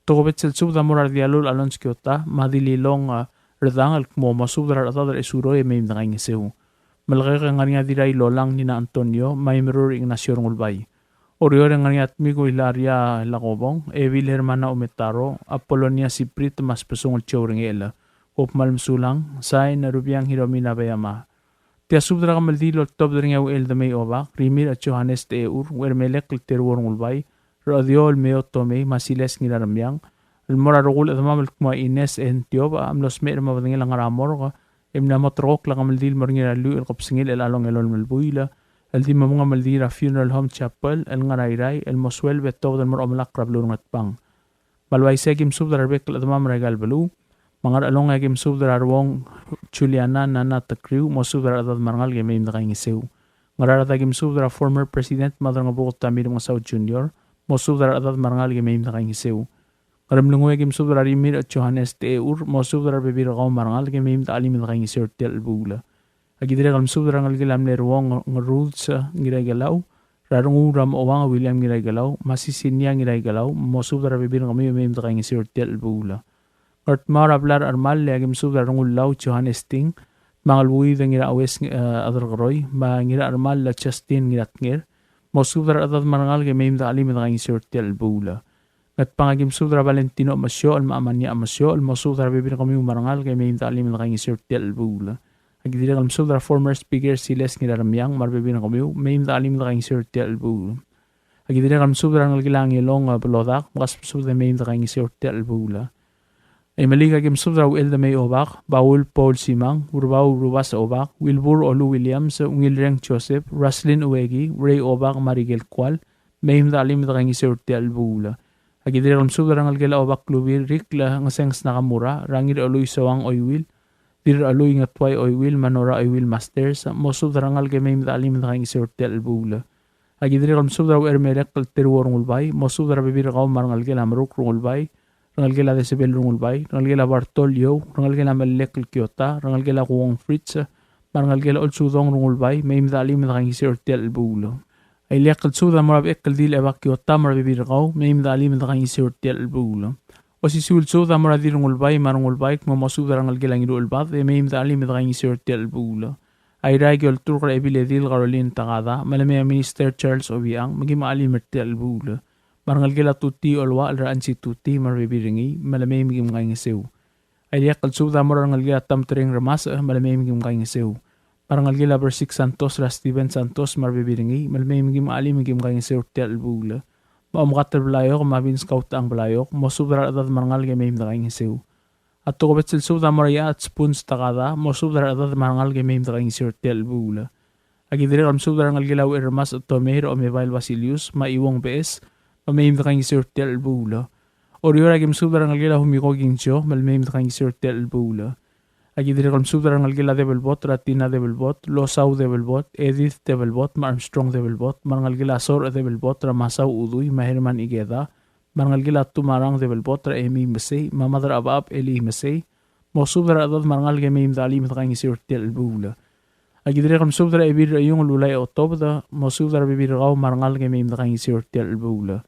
Tokubets el subed a mo er a Rdialul Alonso Kiota, me a Dililong, a, Redang el kmo mosubed er a rechedad er a Esuroi e mei me dekaingeseu. Melekeok e ng ngar er ngii a Dirrailolang Nina Antonio, me a Imerur Ignacio Rengulbai. Oreor e ng ngar er ngii a Tmiko Hilaria Lakobong, Ebil Hermana Umetaro, Apolonia Siprit, me a Sbesungel Joe Rengechel. Kom kmal mesulang, sain, Rubiang Hiromina Beama. Tia subed er a kemeldiil el oltobed er ngii a Uchel Demei Obak, Rimirch Johannes Techeur, Uchermelek el Teruo Rengulbai, Rechediou el Meo Tomei, me a Silas Ngiraremiang, el mo er a rokui el chedemam el kmo a Ines N. Tiob, a mlo smecher me a bedengel a ngar er a morgue, e mla mo terrekokl a kemeldiil el mo er ngii er a lluich el kebesengil er a ongelolem el buil, el di mo mengemeldiil er a Funeral Home Chapel el ngar er a Irrai, el mo sueleb e tobed el mo er a omelakl er a beluu er a Ngatpang. Me a le uaisei e aki mesubed er a rebek el chedemam er aika el beluu. Me a Ngerchelong e aki mesubed er a Ruong Juliana Nana Tekriu, mosubed er a rechedad me a rengalek e mei me dekaingeseu. Ngaraard e aki mesubed er a former President Madrangebuked Tommy Remengesau Junior, mosubed er a rechedad me a rengalek e mei me dekaingeseu. Ngeremlengui e aki mesubed er a Rimirch Johannes Techeur, mosubed er a rebebil er kau me a rengalek e mei me dechelim e dekaingeseu er tia el chelebuul. Aki dirrek el mesubed er a rengelekel a mle Ruong Ngerudes Ngiraikelau, er a Rengul er a Mochouang William Ngiraikelau, me a Sisinia Ngiraikelau, mosubed er a rebebil er kemiu e mei me dekaingeseu er tia el chelebuul. Ngardmau er a blai er a Chermall e aki mesubed er a Rengullau Johannes Ting, me a Ngelbuid Ngiraues, eh, Aderkeroi, me a Ngirachermall Justin Ngiratnger, mosubed er a rechedad me a rengalek e mei me dechelim e dekaingeseu er tia el chelebuul. Ngatpang e aki mesubed er a Valentino Mesiochel me a Amania Mesiochel, mosubed er a rebebil er kemiu me a rengalek e mei me dechelim e dekaingeseu er tia el chelebuul. Aki dirrek el mesubed er a former speaker Silas Ngiraremiang me a rebebil er kemiu, mei me dechelim e dekaingeseu er tia el chelebuul. Aki dirrek el mesubed er a rengelekel a Ngelong, eh, Belodak, me kasbesubed e mei me dekaingeseu er tia el chelebuul. Aimeliik e aki mesubed er a Uchel Demei Obak, Baul Paul Simang, Urbau Rubas Obak, Wilbur Olu Williams, Ungilreng Joseph, Roslyn Ueki, Ray Obak me a Rikel Kual, mei me dechelim e dekaingeseu er tia el chelebuul. Aki dirrek el mesubed er a rengelekel a Obak Lubir Rikl, Ngesenges Nakamura, er a Ngirchelui Soang Oiwil, Dirrachelui Ngetuai Oiwil, me a Nora Oiwil Masters, mosubed er a rengalek e mei me dechelim e dekaingeseu er tia el chelebuul. Aki dirrek el mesubed er a Uchermelek el Teruo Rengulbai, mosubed er a rebebil er kau me a rengelekel a Meruk Rengulbai, rengelekel a Desebel Rengulbai, rengelekel a Bartol Iou, rengelekel a Melek el Kiota, rengelekel a Kuong Fritz, me a rengelekel a Olsudong Rengulbai, mei me dechelim e dekaingeseu er tia el chelebuul. A ileakl el subed a mo er a Bechekldil Eba Kiota me a rebebil er kau, mei me dechelim e dekaingeseu er tia el chelebuul. Osisiu el subed a mo er a Dirrengulbai me a Rengulbai, me mosubed er a rengelekel a Ngiruchelbad, e mei me dechelim e dekaingeseu er tia el chelebuul. Airai e ki olturk er a Ebiledil Caroline Takada, me le mei a Minister Charles Obichang, me kim chelim er tia el chelebuul. Me a rengelekel a Tuti Oluachel er a Ansi Tuti, me a rebebil er ngii, me le mei me kim kaingeseu. A ileakl el subed a mo er a rengelekel a Tamtreng Remasech, me le mei me kim kaingeseu. Me a rengelekel a Bersik Santos er a Steven Santos, me a rebebil er ngii, me le mei me kim chelim me kim kaingeseu er tia el chelebuul. Me a Omkatel Blaiok, me a Vince Kautang Blaiok, mosubed er a rechedad me a rengalek e mei me dekaingeseu. A tokubets el subed a mo er a Iechad Spuns Takada, mosubed er a rechedad me a rengalek e mei me dekaingeseu er tia el chelebuul. Aki dirrek el mesubed er a rengelekel a Ucherremasech Tomei er a Omebael Basilius, me a Iuong Beches, me mei me dekaingeseu er tia el chelebuul. Oreor e aki mesubed er a rengelekel a Humiko Kingzio, me le mei me dekaingeseu er tia el chelebuul. Aki dirrek el mesubed er a rengelekel a Debelbot er a Tina Debelbot, Losau Debelbot, Edith Debelbot, me a Armstrong Debelbot, me a rengelekel a Sorech Debelbot er a Masau Udui, me a Herman Ikeda, me a rengelekel a Tumarang Debelbot er a Emi Mesei, me a Mad er a Chebechab Eli Mesei, mosubed er a rechedad me a rengalek e mei me dechelim e dekaingeseu er tia el chelebuul. Aki dirrek el mesubed er a Ebil er a Iung el Ulai Otobed, mosubed er a rebebil er kau me a rengalek e mei me dekaingeseu er tia el chelebuul.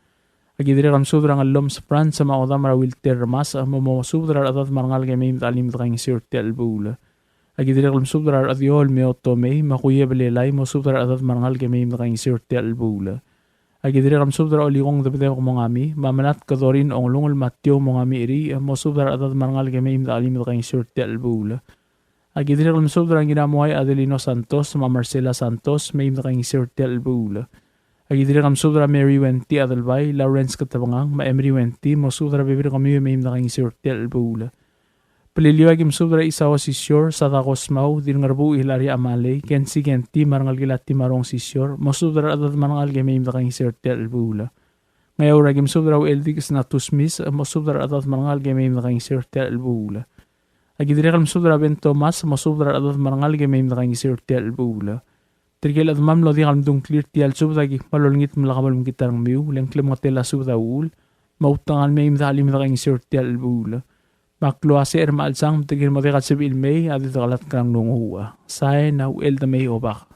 Aki dirrek el mesubed er a Ngellomes Franz me a Odam er a Wilter Remasech, me mosubed er a rechedad me a rengalek e mei me dechelim e dekaingeseu er tia el chelebuul. Aki dirrek el mesubed er a Rechediou el Meo Tomei, me a Kuiebel Elai, mosubed er a rechedad me a rengalek e mei me dekaingeseu er tia el chelebuul. Aki dirrek el mesubed er a Olikong Debedebek Mongami, me a Menat Kedorin Ongelungel me a Tiou Mongami Eri, mosubed er a rechedad me a rengalek e mei me dechelim e dekaingeseu er tia el chelebuul. Aki dirrek el mesubed er a Ngiramuai Adelino Santos, me a Marcela Santos, mei me dekaingeseu er tia el chelebuul. Aki dirrek el mesubed er a Mary Wenty Adelbai, Lawrence Ketebengang, me a Emery Wenty, mosubed er a rebebil er kemiu e mei me dekaingeseu er tia el chelebuul. Beliliou e aki mesubed er a Isao Sisior, Sadako Smau, Dirngerbuuch Hilaria Amalei, Kensi Kenti, me a rengelekel a Timarong Sisior, mosubed er a rechedad me a rengalek e mei me dekaingeseu er tia el chelebuul. Ngeaur a ki mesubed er a Ucheldik Snatus Mis, mosubed er a rechedad me a rengalek e mei me dekaingeseu er tia el chelebuul. A ki dirrek el mesubed er a Ben Thomas, mosubed er a rechedad me a rengalek e mei me dekaingeseu er tia el chelebuul. Tirke el chedemam el diak el mdu a ngklir er tia el subed a ki kmal olengit me lak bo lemekngit a rengmiu, le ng klemengetel a subed a uchul, me a utengal mei me dechelim dekaingeseu er tia el chelebuul. Me a klou a secher me a chelsang, me tirke el mo diak el sebechir el mei, a di dekelatk er a nglunguuch. Sain a Uchel Demei Obak.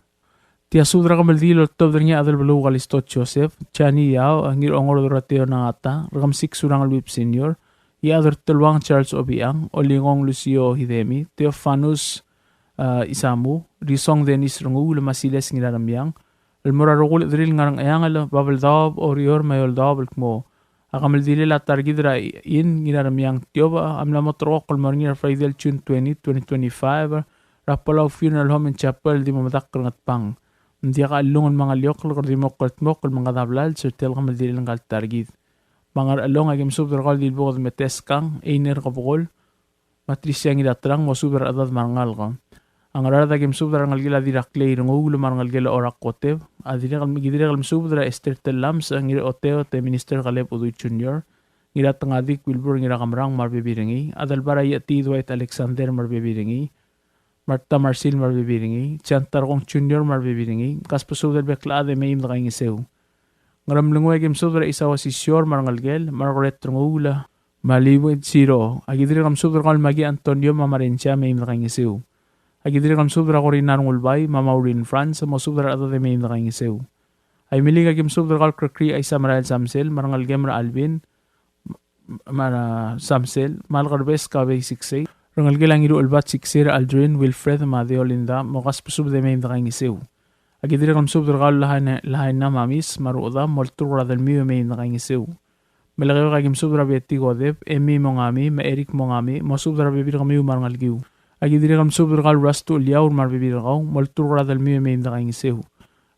Tia subed er a kemeldiil el oltobed er ngii a Adelbeluu Kalisto Joseph, Jani Yao, Ngirongor Doroteo Nangata, Rekemesik Surangel Whipps Senior, Iechad er Teluang Charles Obichang, Olingong Lucio Hidemi, Theofanus, a, Isamu, Risong Dennis Renguul, me a Siles Ngiraremiang, el mo er a rokui el chederir el ngar er a Ngcheangel, Babeldaob, Oreor, me a Eouldaob el kmo a kemeldilel a ta er kid er a Inn Ngiraremiang Tiobech a mla mo terrekokl el mo er ngii er a Friday el June twenty, twenty twenty-five, er a Palau Funeral Home and Chapel el di mo medakl er a Ngatpang. Ng diak a chellungel me a ngeliokl el kede di mo kldmokl el mengkad a blals er tia el kemeldilel ngka el ta er kid. Me a Ngerchelong a ki mesubed er kau el Dilbuked Meteskang, Einer Kebekol, me a Trisia Ngiraterang, mosubed er a rechedad me a rengalek. A Ngaraard a ki mesubed er a rengelekel a Dirraklei Renguul me a rengelekel a Orak Koteb. A dirrek el, ki dirrek el mesubed er a Esther Tellames, Ngiraoteot e Minister Kaleb Udui Junior, Ngiratengadik Wilbur Ngirakemerang me a rebebil er ngii, Adelbai er a Iechetii Dwight Alexander me a rebebil er ngii, Martha Marsil me a rebebil er ngii, John Tarkong Junior me a rebebil er ngii, kasbesubed el bek el chad e mei me dekaingeseu. Ngeremlengui a ki mesubed er a Isawa Sisior me a rengelekel, Margaret Renguul, me a Liwin Siro. A ki dirrek el mesubed er kau el Maki Antonio me a Marensia, mei me dekaingeseu. A ki dirrek el mesubed er a Corina Rengulbai me a Maureen Franz, mosubed er a rechedad e mei me dekaingeseu. A Imeliik a ki mesubed er kau el Krekrii Aisamerael Samsel me a rengelekem er a Alvin, me a Samsel, me a Lekerbes Kabei Siksei, rengelekel a Ngiruchelbad Siksei er a Aldrin, Wilfred me a Deolinda, mo kasbesubed e mei me dekaingeseu. A ki dirrek el mesubed er kau el Lahaina, Lahaina Mamis me a Ruchedam, molturk er a delmiu e mei me dekaingeseu. Melekeok a ki mesubed er a Betty Kodep, Emi Mongami, me a Eric Mongami, mosubed er a rebebil er kemiu me a rengelekiu. A ki dirrek el mesubed er kau el Rustu Eliaur me a rebebil er kau, molturk er a delmiu e mei me dekaingeseu.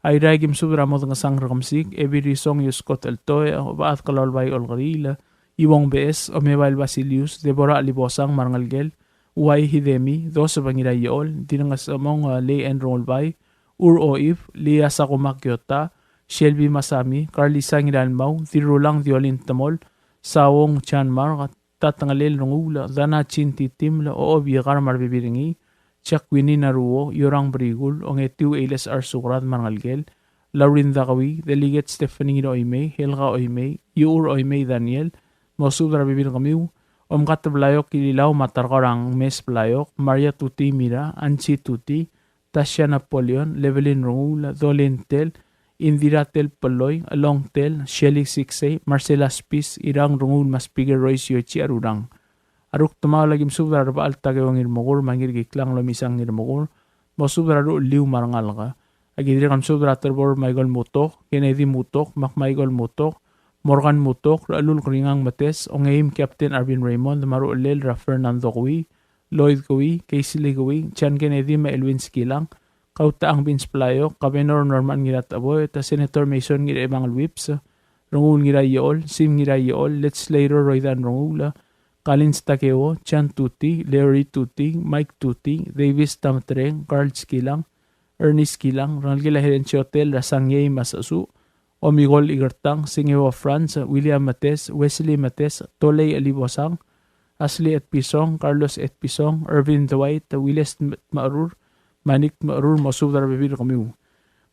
Airai a ki mesubed er a Modngesang Rekemesik, Ebil Risong Ioskot Eltoe, Obechad Kelaulbai Olkeriil, Iuong Beches, Omebael Basilius, Deborah Libosang me a rengelekel, Uai Hidemi, Joseph Ngiraiechol, Dirrengesemong, a, Lei Andrew Ngulbai, Ur Oib, Lia Sakuma Kiota, Shelby Masami, Carlisa Ngiralmau, Dirrulang Diolin Temol, Sawong Chanmar, Tatengelel Renguul, Dana Chin Titiml, Ochob Iekar me a rebebil er ngii, Jack Winnie Naruo, Iorang Brikul, Ongetiu Eiles Arsukrad me a rengelekel, Laurin Dakewii, Delegate Stephanie Ngiraoimei, Helga Oimei, Iuchur Oimei Daniel, mosubed er a rebebil er kemiu, Omkat Blaiok Ililau me a Tarkor a Ngmes Blaiok, Maria Tuti Mira, Ansi Tuti, Tasha Napoleon, Levelin Renguul, Dolin Tell, Indira Tell Peloi, Long Tell, Shelly Siksei, Marcela Spis, Irang Renguul me a Speaker Royce Yoichi Arurang. A Rukdemaol a ki mesubed er a Rebechall Takeo Ngirmekur me a Ngirkiklang Lomisang Ngirmekur, mosubed er a ruchelliu me a rengalek. A ki dirrek el mesubed er a Terbor Michael Mutok, Kennedy Mutok, Mac Michael Mutok, Morgan Mutok, Rechelulk Ringang Metes, Ongeim Captain Arvin Raymond, me a ruchellel er a Fernando Kewii, Lloyd Kewii, Casely Kewii, John Kennedy me a Elwin Skilang, Kautechang Vince Blaiok, Governor Norman Ngiratecheboet, Senator Mason Ngirchebangel Whipps, Renguul Ngiraiechol, Sim Ngiraiechol, Legislator Roydan Renguul, Collins Takeo, John Tuti, Larry Tuti, Mike Tuti, Davis Tametereng, Carl Skilang, Ernest Skilang, rengelekel a Herencio Tell er a Sangiei me a Sechesuch, Omikol Ikertang, Singeo Franz, William Metes, Wesley Metes, Tolei Elibosang, Ashley Etpison, Carlos Etpison, Irvin Dwight, Willis Tmerur, Manik Tmerur, mosubed er a rebebil er kemiu.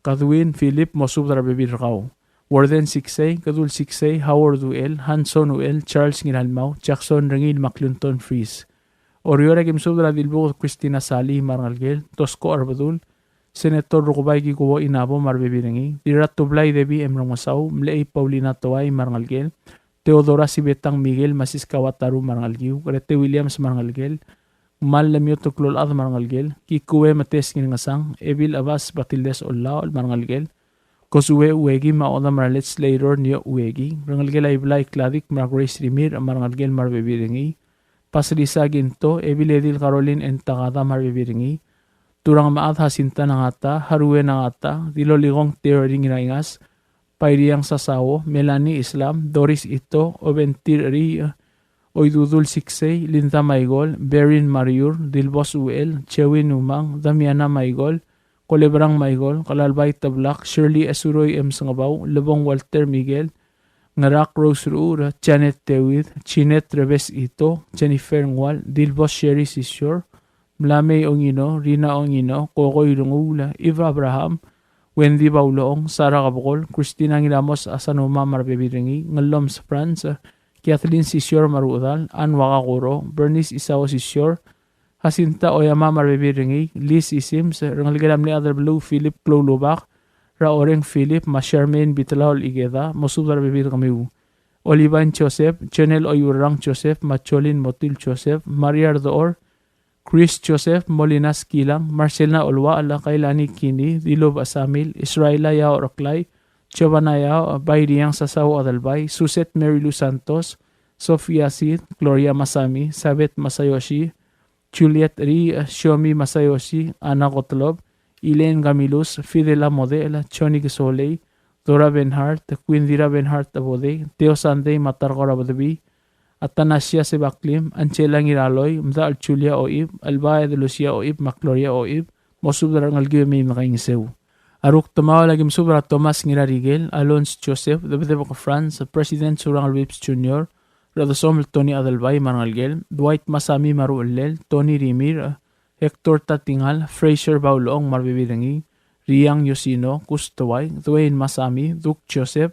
Kadwin Philip, mosubed er a rebebil er kau. Warden Siksei, Kedul Siksei, Howard Uchel, Hanson Uchel, Charles Ngiralmau, Jackson Rengiil me a Clinton Fries. Oreor a ki mesubed er a Dilbuked Christina Salii me a rengelekel, Tosko Arbedul, Senator Rukebai Kikuo Inabo me a rebebil er ngii, Dirratublai Debbie M. Remengesau, Mlechei Paulina Toai me a rengelekel, Theodora Sibetang Miguel me a Siska Wataru me a rengelekiu, Grete Williams me a rengelekel, Mal Lemioto Klolchad me a rengelekel, Kikue Metes Ngirngesang, Ebil Abas Batildes Ollaol me a rengelekel, Kosue Ueki me a odam er a Legislator Nio Ueki, rengelekel a Iblai Kladik me a Grace Rimirch me a rengelekel me a rebebil er ngii, Pasilisa Ginto, Ebil Edil Caroline N. Takada me a rebebil er ngii, Turang Mechad Jacinta Nangata, Harue Nangata, Dilolikong Terry Ngiraingas, Pairiang Sasao, Melanie Islam, Doris Ito, Obentir Ri, Oidudul Siksei, Linda Maigol, Berin Mariur, Dilbos Uel, Chewin Umang, Damiana Maigol, Kolebrang Maigol, Kalalbai Teblak, Shirley Esuroi M. Sengebau, Lebong Walter Miguel, Ngerak Rose Ruur, Janet David, Jeanette Rebes Ito, Jennifer Ngual, Dilbos Sherry Sisior, Mlamei Ongino, Rina Ongino, Kokoi Renguul, Eve Abraham, Wendy Baulong, Sara Kebekol, Christina Ngiramos Asanuma me a rebebil er ngii, Ngelloms Franz, Kathleen Sisior me a rechedal, Anne Wakakoro, Bernice Isao Sisior, Jacinta Oyama me a rebebil er ngii, Liz Isims, rengelekel a mle Adelbeluu Philip Kloulubak, er a Oreng Philip, me a Charmaine Bitlaol Ikeda, mosubed er a rebebil er kemiu. Olivine Joseph, Jonel Oiurrang Joseph, me a Jolin Motil Joseph, Maria Rdechor, Chris Joseph, Molina Skilang, Marcelina Oluachel, Kailani Kini, Dilub Asamil, Israela Yao Reklai, Giovanna Yao, Bairiang Sasao Adelbai, Suset Mary Lou Santos, Sofia Sid, Gloria Masami, Sabet Masayoshi, Juliet Ri, Shiomi Masayoshi, Ana Gottlob, Elaine Gamilus, Fidela Model, Johnny Kesolei, Dora Benhart, Quindira Benhart Abodei, Theo Sandei me a Tarkor Abedebii, Athanasia Sebaklim, Angela Ngiraloi, Mdachel Julia Oib, Elbaed Lucia Oib, me a Gloria Oib, mosubed er a rengelekiu e mei me dekaingeseu. A rukdemaol a ki mesubed er a Thomas Ngirarikel, Alonz Joseph, Debedebek Franz, President Surangel Whipps Junior, Redesomel Tony Adelbai me a rengelekel, Dwight Masami me a ruchellel, Tony Rimirch, Hector Tatingal, Fraser Baulong me a rebebil er ngii, Riang Yosino, Kus Towai, Dwayne Masami, Duke Joseph,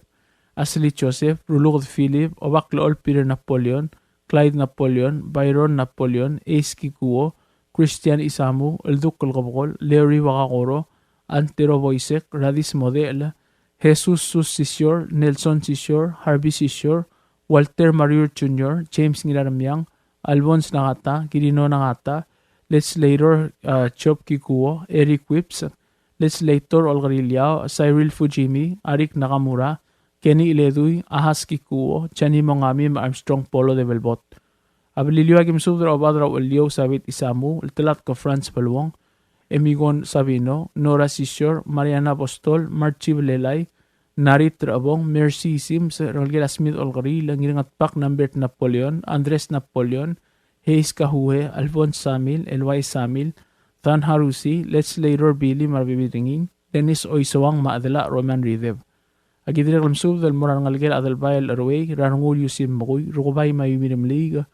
Ashley Joseph, Ruluked Philip, Obaklechol Peter Napoleon, Clyde Napoleon, Byron Napoleon, Ace Kikuo, Christian Isamu, Elduk el Kebekol, Larry Wakakoro, Antero Boisek, Radis Model, Jesus Sus Sisior, Nelson Sisior, Harvey Sisior, Walter Mariur Junior, James Ngiraremiang, Alphonse Nagata, Kirino Nagata, Legislator, uh, Job Kikuo, Eric Whipps, Legislator Olkeriil Yao, Cyril Fujimi, Arik Nakamura, Kenny Iledui, Ahas Kikuo, Jani Mongami, me a Armstrong Polo de Belbot. A Beliliou a ki mesubed er a Obad er a Uchelliou Sabit Isamu, Ltelatk Franz Beluong, Emigon Sabino, Nora Sisior, Mariana Apostol, Marchi Belelai, Narit Rebong, Mercy Sims, rengelekel a Smith Olkeriil, Ngiringetbak Nambert Napoleon, Andres Napoleon, Hayes Kahue, Alphonse Samil, Elwai Samil, Dan Harusi, Legislator Billy me a rebebil er ngii, Dennis Oisouang me a Adela Roman Rideb. A ki dirrek el mesubed el mo er a rengelekel a Adelbai el Cheruei, er a Rengul Yusim Mekui, Rukebai me a Yumi Remeliik,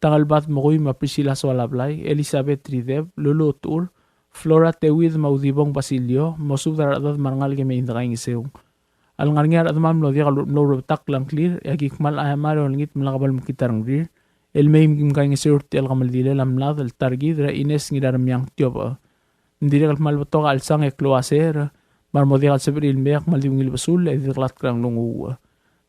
Tangelbad Mekui me a Priscilla Soalablai, Elizabeth Rideb, Lulu Tur, Flora Teuid me a Udibong Basilio, mosubed er a rechedad me a rengalek e mei me dekaingeseu. A lengar er ngii a rechedam el mlo diak el mlo ruebet a ngklir, e a ki kmal chemar e olengit me lak bo lemekngit a rengrir, el mei me kaingeseu er tia el kemeldilel a mlad el ta er kid er a Ines Ngiraremiang Tiobech. Ng dirrek el kmal betok a chelsang e klou a ser, me a re mo diak el sebechir el mei a kmal di ungil besul, e di deklatk er a nglunguuch.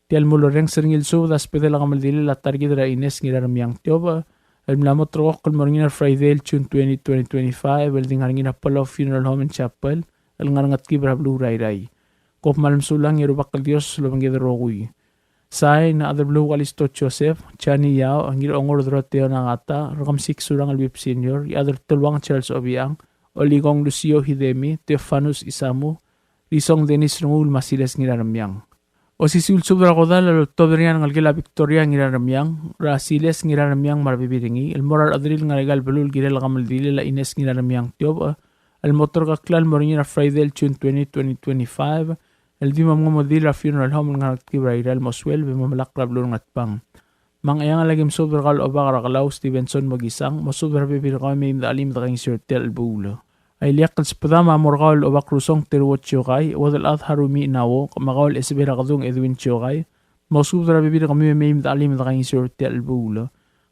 Tia el mlo orrenges er ngii el subed a sbedel a kemeldilel a ta er kid er a Ines Ngiraremiang Tiobech, el mla mo ulterekokl el mo er ngii er a Friday el June twenty, twenty twenty-five, el di ngar er ngii er a Palau Funeral Home and Chapel, el ngar er a Ngetkib er a beluu er a Irrai. Kom kmal mesulang e a Rubak el Dios a lobengked el rokui. Sain, Adelbeluu Kalisto Joseph, Jani Yao, Ngirongor Doroteo Nagata, Rekemesik Surangel Whipps Senior, Iechad er a Teluang Charles Obichang, Olikong Lucio Hidemi, Theofanus Isamu, Risong Dennis Rengul me a Siles Ngiraremiang. Osisiu el subed er a kodall el oltobed er ngii a rengelekel a Victoria Ngiraremiang, er a Siles Ngiraremiang me a rebebil er ngii, el mo er a rechederir el ngar er aika el beluu el kirel a kemeldilel a Ines Ngiraremiang Tiobech, el mo ulterekokl el mo er ngii er a Friday el June twenty, twenty twenty-five, el di mo mengemeldiil er a funeral home el ngar er a Ngetkib er a Irrai el mo sueleb e mo melakl er a beluu er a Ngatpang. Me a Ngcheangel a ki mesubed er kau el Obak er a Kelau Stevenson Mokisang, mosubed er a rebebil er kau e mei me dechelim e dekaingeseu er tia el chelebuul. A ileakl el sbedam a mo er kau el Obak Rusong Teruo Chiokai, Uodelchad Harumi Nawo, me kau el Esebei er a Kedung Edwin Chiokai, mosubed er a rebebil er kemiu e mei me dechelim e dekaingeseu er tia el chelebuul.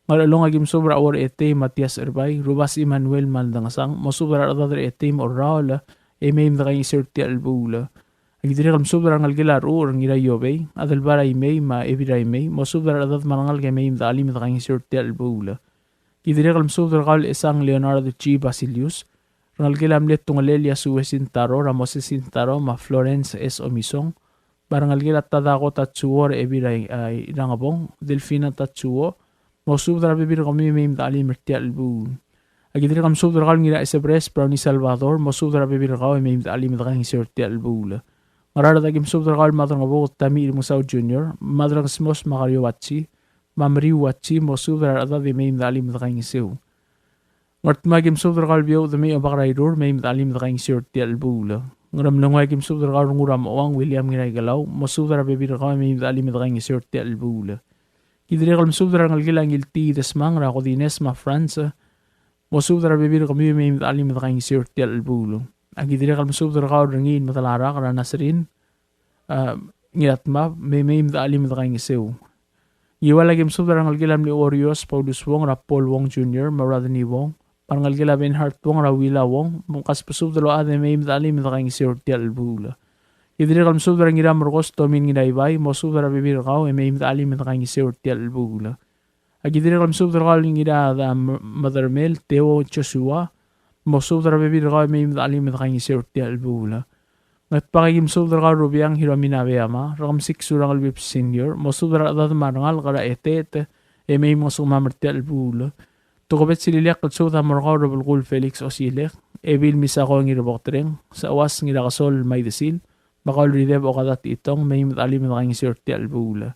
Ngerchelong a ki mesubed er a Uor Etei Matias Erbai, Rubas Emmanuel Maldangesang, mosubed er a rechedad er a Etei me a Orraol, e mei me dekaingeseu er tia el chelebuul. A ki dirrek el mesubed er a rengelekel a Rechucher Ngiraiobei, Adelbai er a Imei me a Ebil er a Imei, mosubed er a rechedad me a rengalek e mei me dechelim e dekaingeseu er tia el chelebuul. Ki dirrek el mesubed er kau el Esang Leonardo G. Basilius, rengelekel a mle Tungelel Yasue Sintaro, er a Moses Sintaro me a Florence S. Omisong, me a rengelekel a Tadako Tatsuo er a Ebil er a, a, Irangebong, Delfina Tatsuo, mosubed er a rebebil er kemiu e mei me dechelim er tia el chelebuul. A ki dirrek el mesubed er kau el Ngiraesebres Brownie Salvador, mosubed er a rebebil er kau e mei me dechelim e dekaingeseu er tia el chelebuul. Ngaraard a ki mesubed er kau el Madrangebuked Tami Remengesau Junior, Madrangesmos Makario Wachi, me a Meriu Wachi, mosubed er a rechedad e mei me dechelim e dekaingeseu. Ngardmau a ki mesubed er kau el Biou Demei Obak er a Irur, mei me dechelim e dekaingeseu er tia el chelebuul. Ngeremlengui, aki mesubed er kau er Ngiramechuang William Ngiraikelau, mosubed er a rebebil er kau e mei me dechelim e dekaingeseu er tia el chelebuul. Ki dirrek el mesubed er a rengelekel a Ngiltii Desmang er a Kodines me a France, mosubed er a rebebil er kemiu e mei me dechelim e dekaingeseu er tia el chelebuul. Aki dirrek el mesubed er kau er Ngii me Delarak er a Nasrin, a, Ngiratmab, me mei me dechelim e dekaingeseu. Ngiwal, aki mesubed er a rengelekel a mle Orios Paulus Wong er a Paul Wong Junior me a Rodney Wong, me a rengelekel a Bernhard Wong er a Willa Wong, me mkasbesubed el ochad e mei me dechelim e dekaingeseu er tia el chelebuul. Ki dirrek el mesubed er a Ngiramerkos Tomin Ngiraibai, mosubed er a rebebil er kau e mei me dechelim e dekaingeseu er tia el chelebuul. Aki dirrek el mesubed er kau el Ngirada M-, Madermel Teo Joshua, mosubed er a rebebil er kau e mei me dechelim e dekaingeseu er tia el chelebuul. Ngatpang, aki mesubed er kau el Rubiang Hiromi Nabeyama, Rekemesik Surangel Whipps Senior, mosubed er a rechedad me a rengalek er a Eteet e mei me ngosukemam er tia el chelebuul. Tokubets el ileakl el subed a mo er kau el Rebelkuul Felix Osilek, Ebil Misako Ngirboketreng, Seuas Ngirakesol Maidesil, me kau el Rideb Okada Techitong, mei me dechelim e dekaingeseu er tia el chelebuul.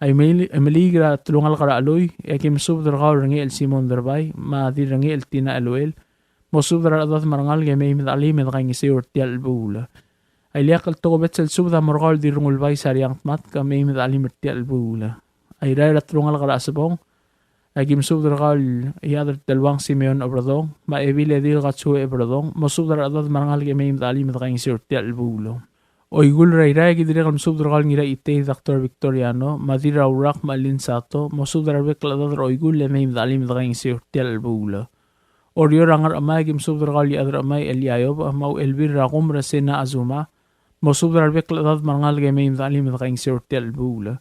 A Imeli-, Imeliik er a telungalek er a Chelui, e aki mesubed er kau el Rengechel Simon Derbai, me a Dirrengechel Tina Eluel, mosubed er a rechedad me a rengalek e mei me dechelim e dekaingeseu er tia el chelebuul. A ileakl el tokubets el subed a mo er kau el Dirrengulbai Sariang Tmatk, e mei me dechelim er tia el chelebuul. A Irrai er a telungalek er a Chesebong, aki mesubed er kau el Iechad er Teluang Simeon Obradong, me a Ebil Edil Katsue Obradong, mosubed er a rechedad me a rengalek e mei me dechelim e dekaingeseu er tia el chelebuul. Oikull er a Irrai, aki dirrek el mesubed er kau el Ngiraitei Doctor Victoriano, me a Dirraurak me a Lynn Sato, mosubed er a rebek el chedad er a Oikull e mei me dechelim e dekaingeseu er tia el chelebuul. Oreor er a Ngerchemai, aki mesubed er kau el Iechad er a Chemai Eliayob, me a Uchelbil er a Kumer Sena Azuma, mosubed er a rebek el chedad me a rengalek e mei me dechelim e dekaingeseu er tia el chelebuul.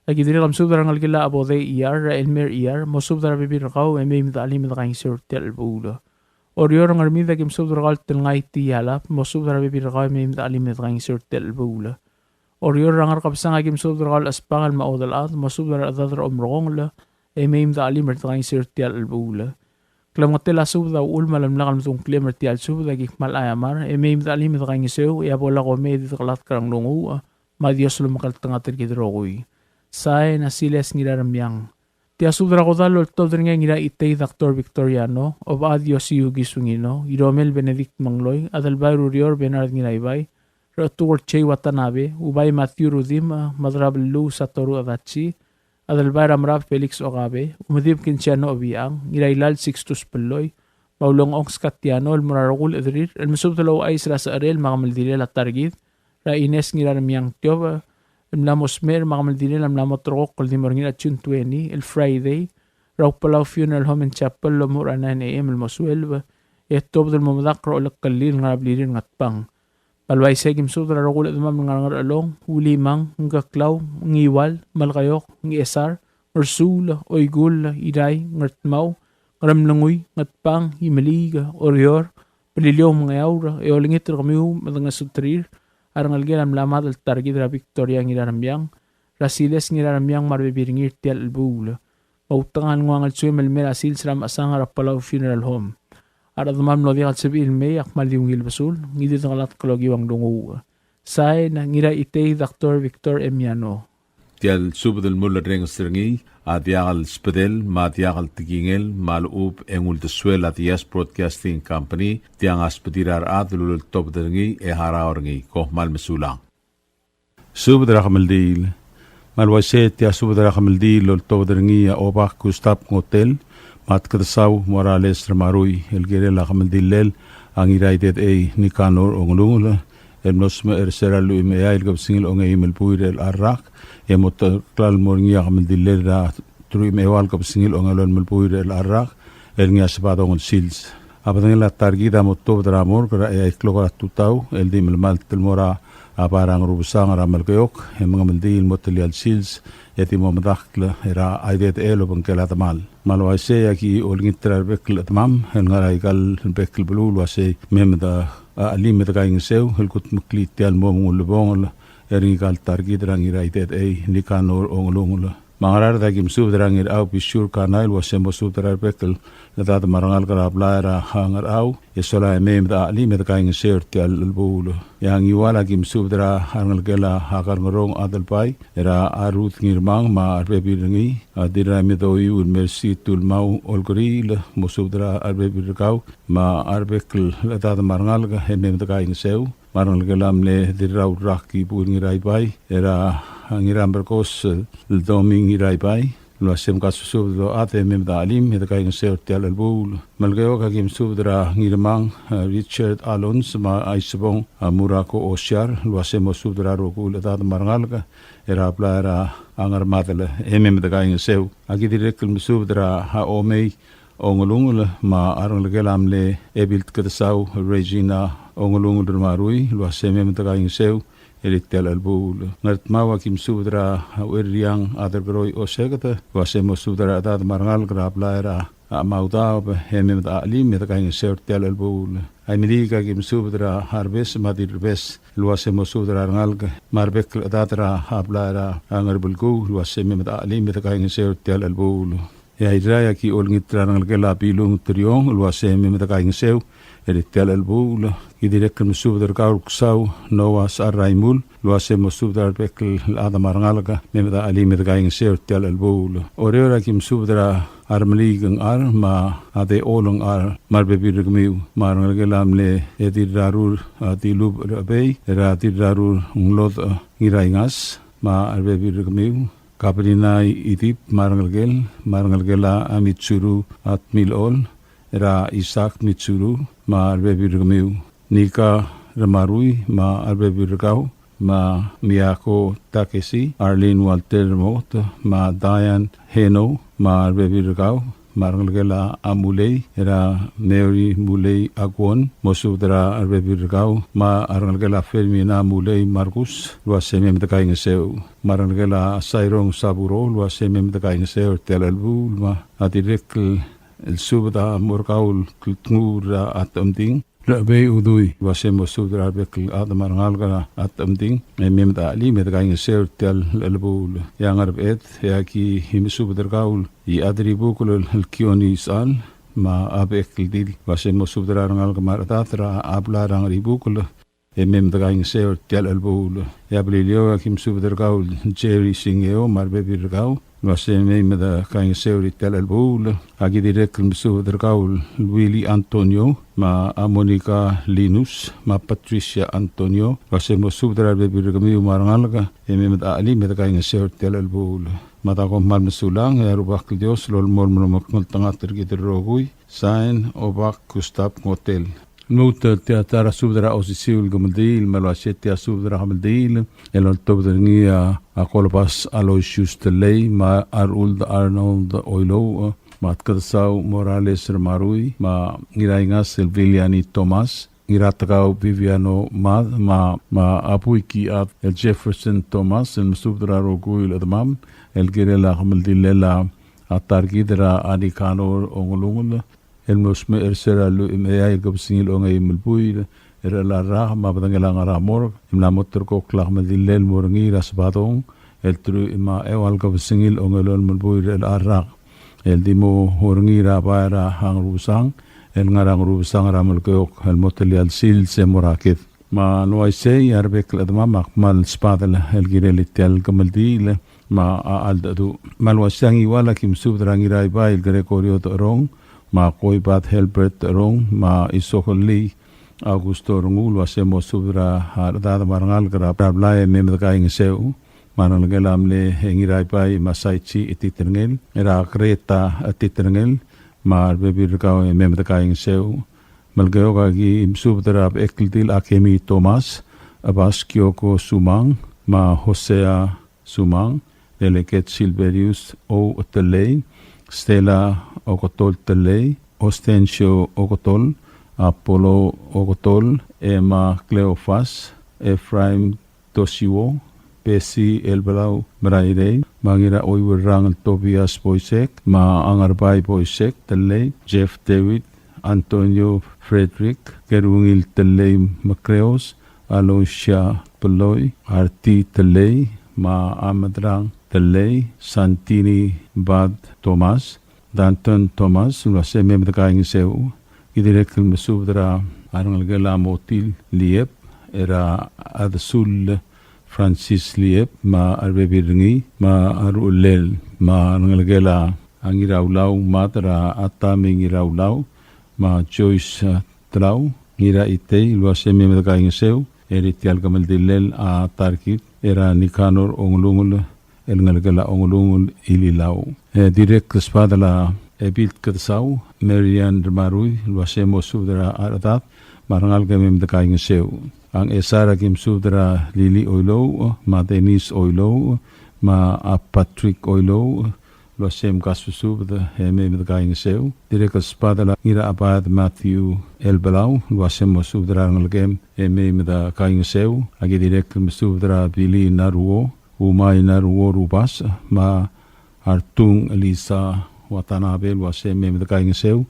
Aki dirrek el mesubed er a rengelekel a Abodei Iyar, er a Elmer Iyar, mosubed er a rebebil er kau e mei me dechelim e dekaingeseu er tia el chelebuul. Oreor er a Ngermid, aki mesubed er kau el Telngai Tialap, mosubed er a rebebil er kau e mei me dechelim e dekaingeseu er tia el chelebuul. Oreor er a Ngerkebesang, aki mesubed er kau el Chesbangel me a Odelchad, mosubed er a rechedad er a Omerekongel e mei me dechelim e dekaingeseu er tia el chelebuul. Klemengetel a subed a uchul me a lemlak el medung a ngklem er tia el subed, aki kmal aiamar e mei me dechelim e dekaingeseu, e a bo lak omei e di dekelatk er a nglunguuch, me a Dios a lomekngeltengat er kid el rokui. Sain a Silas Ngiraremiang. Tia subed er a kodall el oltobed er ngii a Ngiraitei Doctor Victoriano, Obechad Yosiuki Sungino, Iromel Benedict Mengloi, Adelbai Rurior Bernard Ngiraibai, Rechetuker Jay Watanabe, Ubai Matthew Rudimch, Madrabeluu Satoru Adachi, Adelbai er a Merab Felix Okabe, Umedib Kinsiano Obichang, Ngirailal Sixtus Belloi, me a Ulengchong Skatiano el mo er a rokui el chederir el mesubed el ouchais er a secherel me a kemeldilel a ta er kid er a Ines Ngiraremiang Tiob, el mla mo smecher me a kemeldilel a mla mo ulterekokl el di mo er ngii er a June twenty, el Friday, er a Palau Funeral Home and Chapel el omuchel er a nine A M el mo twelve, e tuobed el mo medakl er a olekeldil el ngar er a blirir er Ngatpang. Me a le uaisei e aki mesubed er a rokui el chedemam el ngar er a Ngerchelong, Ulimang, Ngkeklau, Ngiwal, Melekeok, Ngchesar, Ngersuul, Oikull, Irrai, Ngardmau, Ngeremlengui, Ngatpang, Imeliik, Oreor, Beliliou me a Ngeaur, e olengit er kemiu me dengesuterir a rengelekel a mla mad el ta er kid er a Victoria Ngiraremiang, er a Silas Ngiraremiang me a rebebil er ngii er tia el chelebuul. Me a utengang el nguu a ngelsuim el mei er a sils er a mechesang er a Palau Funeral Home. A rechedemam el mlo diak el sebechir el mei a kmal di ungil besul, ngii di dekelatk el okiu a nglunguuch. Sain, Ngiraitei Doctor Victor M. Yano. Tia el subed el mulerrenges er ngii a diak el sbedel me a diak el tekingel me a lechub e ng uldesuel a Diaz Broadcasting Company, tiang a sbedir a rechad el uleltobed er ngii e harau er ngii. Kom kmal mesulang. Subed er a kemeldiil. Me a le uaisei e tia subed er a kemeldiil el oltobed er ngii a Obak Gustav Ngotel me a Tkedesau Morales Remarui, el kirel a kemeldillel a Ngiraidedechei Nicanor Ongelungel, el mlo smecher er se er a lluich me a eai el kebesengil a ongeim el buil er chelecha el rak, e mo ulterekokl el mo er ngii a kemeldillel er a teruich me a eua el kebesengil a ongelolem el buil er chelecha el rak, el ngii a Sebadong el sils. A bedengel a ta er kid a mo tuobed er a morgue er a eai el klok er a tutau, el di melemalt el mo er a bai er a Ngerubesang er a Melekeok, e mengemeldiil el mo telia el sils, e di mo medakl er a Idedechei el obengkel a demal. Me a le uaisei e aki olengit er a rebek el chedemam el ngar er aika el bek el beluu el uasei me mei me de, a, chelim e dekaingeseu el kudmeklii tia el mo ulebongel er ngika el ta er kid er a Ngiraidedechei Nicanor Ongelungel. Me a Ngaraard e aki mesubed er a Ngirchau Bisiur Kanai el uasei mosubed er a rebek el chedad me a rengalek er a blai er a Ngerchau, e sola e mei me de chelim e dekaingeseu er tia el chelebuul. E a Ngiwal e aki mesubed er a rengelekel a Karngerong Adelbai, er a Ruth Ngirmang me a rebebil er ngii, a Dirraimedoiu el Mercy Tulmau Olkeriil, mosubed er a rebebil er kau me a rebek el chedad me a rengalek e mei me dekaingeseu. me a rengelekel a mle Dirrau Rak Ibuil Ngiraibai, er a Ngiramerkos el Domi Ngiraibai, el uase mkasusubed el ochad e mei me de chelim e de kaingeseu er tia el chelebuul. Melekeok a ki mesubed er a Ngirmang, a, Richard Alons, me a Isebong, a, Murako Osiar, el uase mosubed er a rokui el chedad me a rengalek er a blai er a Ngermadel e mei me de kaingeseu. A ki dirrek el mesubed er a Omei Ongelungel me a rengelekel a mle Ebil Tkedesau Regina Ongelungel Remarui, el uase mei me de kaingeseu er tia el chelebuul. Ngardmau a ki mesubed er a Ueriang Aderkeroi Oseked, el uase mosubed er a chedad me a rengalek er a blai er a Maudaob e mei me de chelim e de kaingeseu er tia el chelebuul. Aimeliik a ki mesubed er a Arbes me a Dirrebes, el uase mosubed er a rengalek me a rebek el chedad er a blai er a Ngerbelkuu, el uase mei me de chelim e de kaingeseu er tia el chelebuul. E a Irrai a ki olengit er a rengelekel a Bilung Teriong, el uase mei me de kaingeseu er tia el chelebuul. Ki dirrek el mesubed er kau el Ksau Noah Sechar Raimul, el uase mosubed er a rebek el chedad me a rengalek, mei me de chelim e de kaingeseu er tia el chelebuul. Oreor a ki mesubed er a Remeliik Ngchar me a Dechol Ngchar me a rebebil er kemiu, me a rengelekel a mle Dirrarur, a, Dilub Rechebei, er a Dirrarur Nglodech Ngiraingas me a rebebil er kemiu, Kabrina Idip me a rengelekel, me a rengelekel a Mitsuru Atmilol, er a Isak Mitsuru me a rebebil er kemiu, Nika Remarui me a rebebil er kau, me a Miyako Takesi, Arlene Walter Remoto, me a Diane Heno me a rebebil er kau, me a rengelekel a Amulei, er a Mary Mulei Aguon, mosubed er a rebebil er kau, me a rengelekel a Fermina Mulei Markus, el uase mei me de kaingeseu. Me a rengelekel a Sairong Saburo, el uase mei me de kaingeseu er tia el chelebuul. Me a dirrek el subed a mo er kau el Kltnguul er a Techemding Rechebei Udui, el uase mosubed er a rebek el chedad me a rengalek er a Techemding e mei me de chelim e de kaingeseu er tia el chelebuul. E a Ngerbeched e a ki mesubed er kau el Iechadribukel el Kione Isechal me a Bechekldil, el uase mosubed er a rengalek me a rechedad er a blai er a Ngeribukel e mei me de kaingeseu er tia el chelebuul. E a Beliliou a ki mesubed er kau el Jerry Singeo me a rebebil er kau, el uase mei me de kaingeseu er tia el chelebuul. A ki dirrek el mesubed er kau el Willy Antonio me a Monica Linus me a Patricia Antonio, el uase mosubed er a rebebil er kemiu me a rengalek e mei me de chelim e de kaingeseu er tia el chelebuul. Me a da kom kmal mesulang, e a Rubak el Dios a lolemolem el omekngeltengat er kid el rokui. Sain, Obak Gustav Ngotel. Lmuut, tia ta er a subed er a osisiu el kemeldiil, me a le uaisei tia subed er a kemeldiil el oltobed er ngii a Kolobas Aloysius Tellei, me a Rechuld Arnold Oilouch, me a Tkedesau Morales Remarui, me a Ngiraingas el Viliani Thomas, Ngiratekau Viviano Mad, me a, me a Abuikiad el Jefferson Thomas, el mesubed er a rokui el chedemam el kirel a kemeldilel a ta er kid er a Nicanor Ongelungel, el mlo smecher er se er a lluich me a eai el kebesengil a ongeim el buil er chelecha el rak, me a bedengel a ngar er a morgue, e mla mo terrekokl a kemeldilel el mo er ngii er a Sebadong el teruich me a eua el kebesengil a ongelolem el buil er chelecha el rak, el di mo er ngii er a bai er a Ngerubesang el ngar er a Ngerubesang er a Melekeok el mo telia el sils e mo er a ked. Me a le uaisei a rebek el chedemam a kmal sbadel el kirel tia el kemeldiil me a cheldecheduch. Me a le uaisei a Ngiwal a ki mesubed er a Ngiraibai el Gregorio Decherong, me a Koibad Helbert Decherong, me a Isokelii Augusto Rengul, el uase mo subed er a rechedad me a rengalek er a blai e mei me de kaingeseu. Me a rengelekel a mle Ngiraibai me a Saichi Etiterengel, er a Greta Etiterengel, me a rebebil er kau e mei me de kaingeseu. Melekeok a ki mesubed er a Bechekldil Akemi Thomas, Abas Kioko Sumang, me a Hosea Sumang, Delegate Silverius O. Tellei, Stella Okotol Tellei, Ostencio Okotol, Apollo Okotol, Emma Cleofas, Ephraim Toshiwo, Bessie Elbelau Merairei, me a Ngiraoiuerrang el Tobias Boisek, me a Ngerbai Boisek Tellei, Jeff David, Antonio Frederick, Kerungil Tellei Mekreos, Aloysia Beloi, Arti Tellei, me a Medrang Tellei, Santini Bad Thomas, Danton Thomas, el uase mei me de kaingeseu. Ki dirrek el mesubed er a rengelekel a Motil Liep, er a Adesul Francis Liep, me a rebebil er ngii, me a ruchellel, me a rengelekel a Ngiraulau, Mad er a Atami Ngiraulau, me a Joyce, a, Tlau, Ngiraitei, el uase mei me de kaingeseu, er tia el kemeldillel a ta er kid er a Nicanor Ongelungel el ngelekel a Ongelungel Ililau. E dirrek el sbadel a Ebil Kedesau, Marian Remarui, el uase mo subed er a rechedad me a rengalek e mei me dekaingeseu. A Ngchesar a ki mesubed er a Lili Oilouch, me a Denise Oilouch, me a Patrick Oilouch, el uase mkasusubed e mei me dekaingeseu. Dirrek el sbadel a Ngirachebaed Matthew Elbelau, el uase mo subed er a rengelekem e mei me dekaingeseu. A ki dirrek el mesubed er a Billy Naruo, Umai Naruo Rubasech, me a Artung Elisa Watanabe, el uase mei me dekaingeseu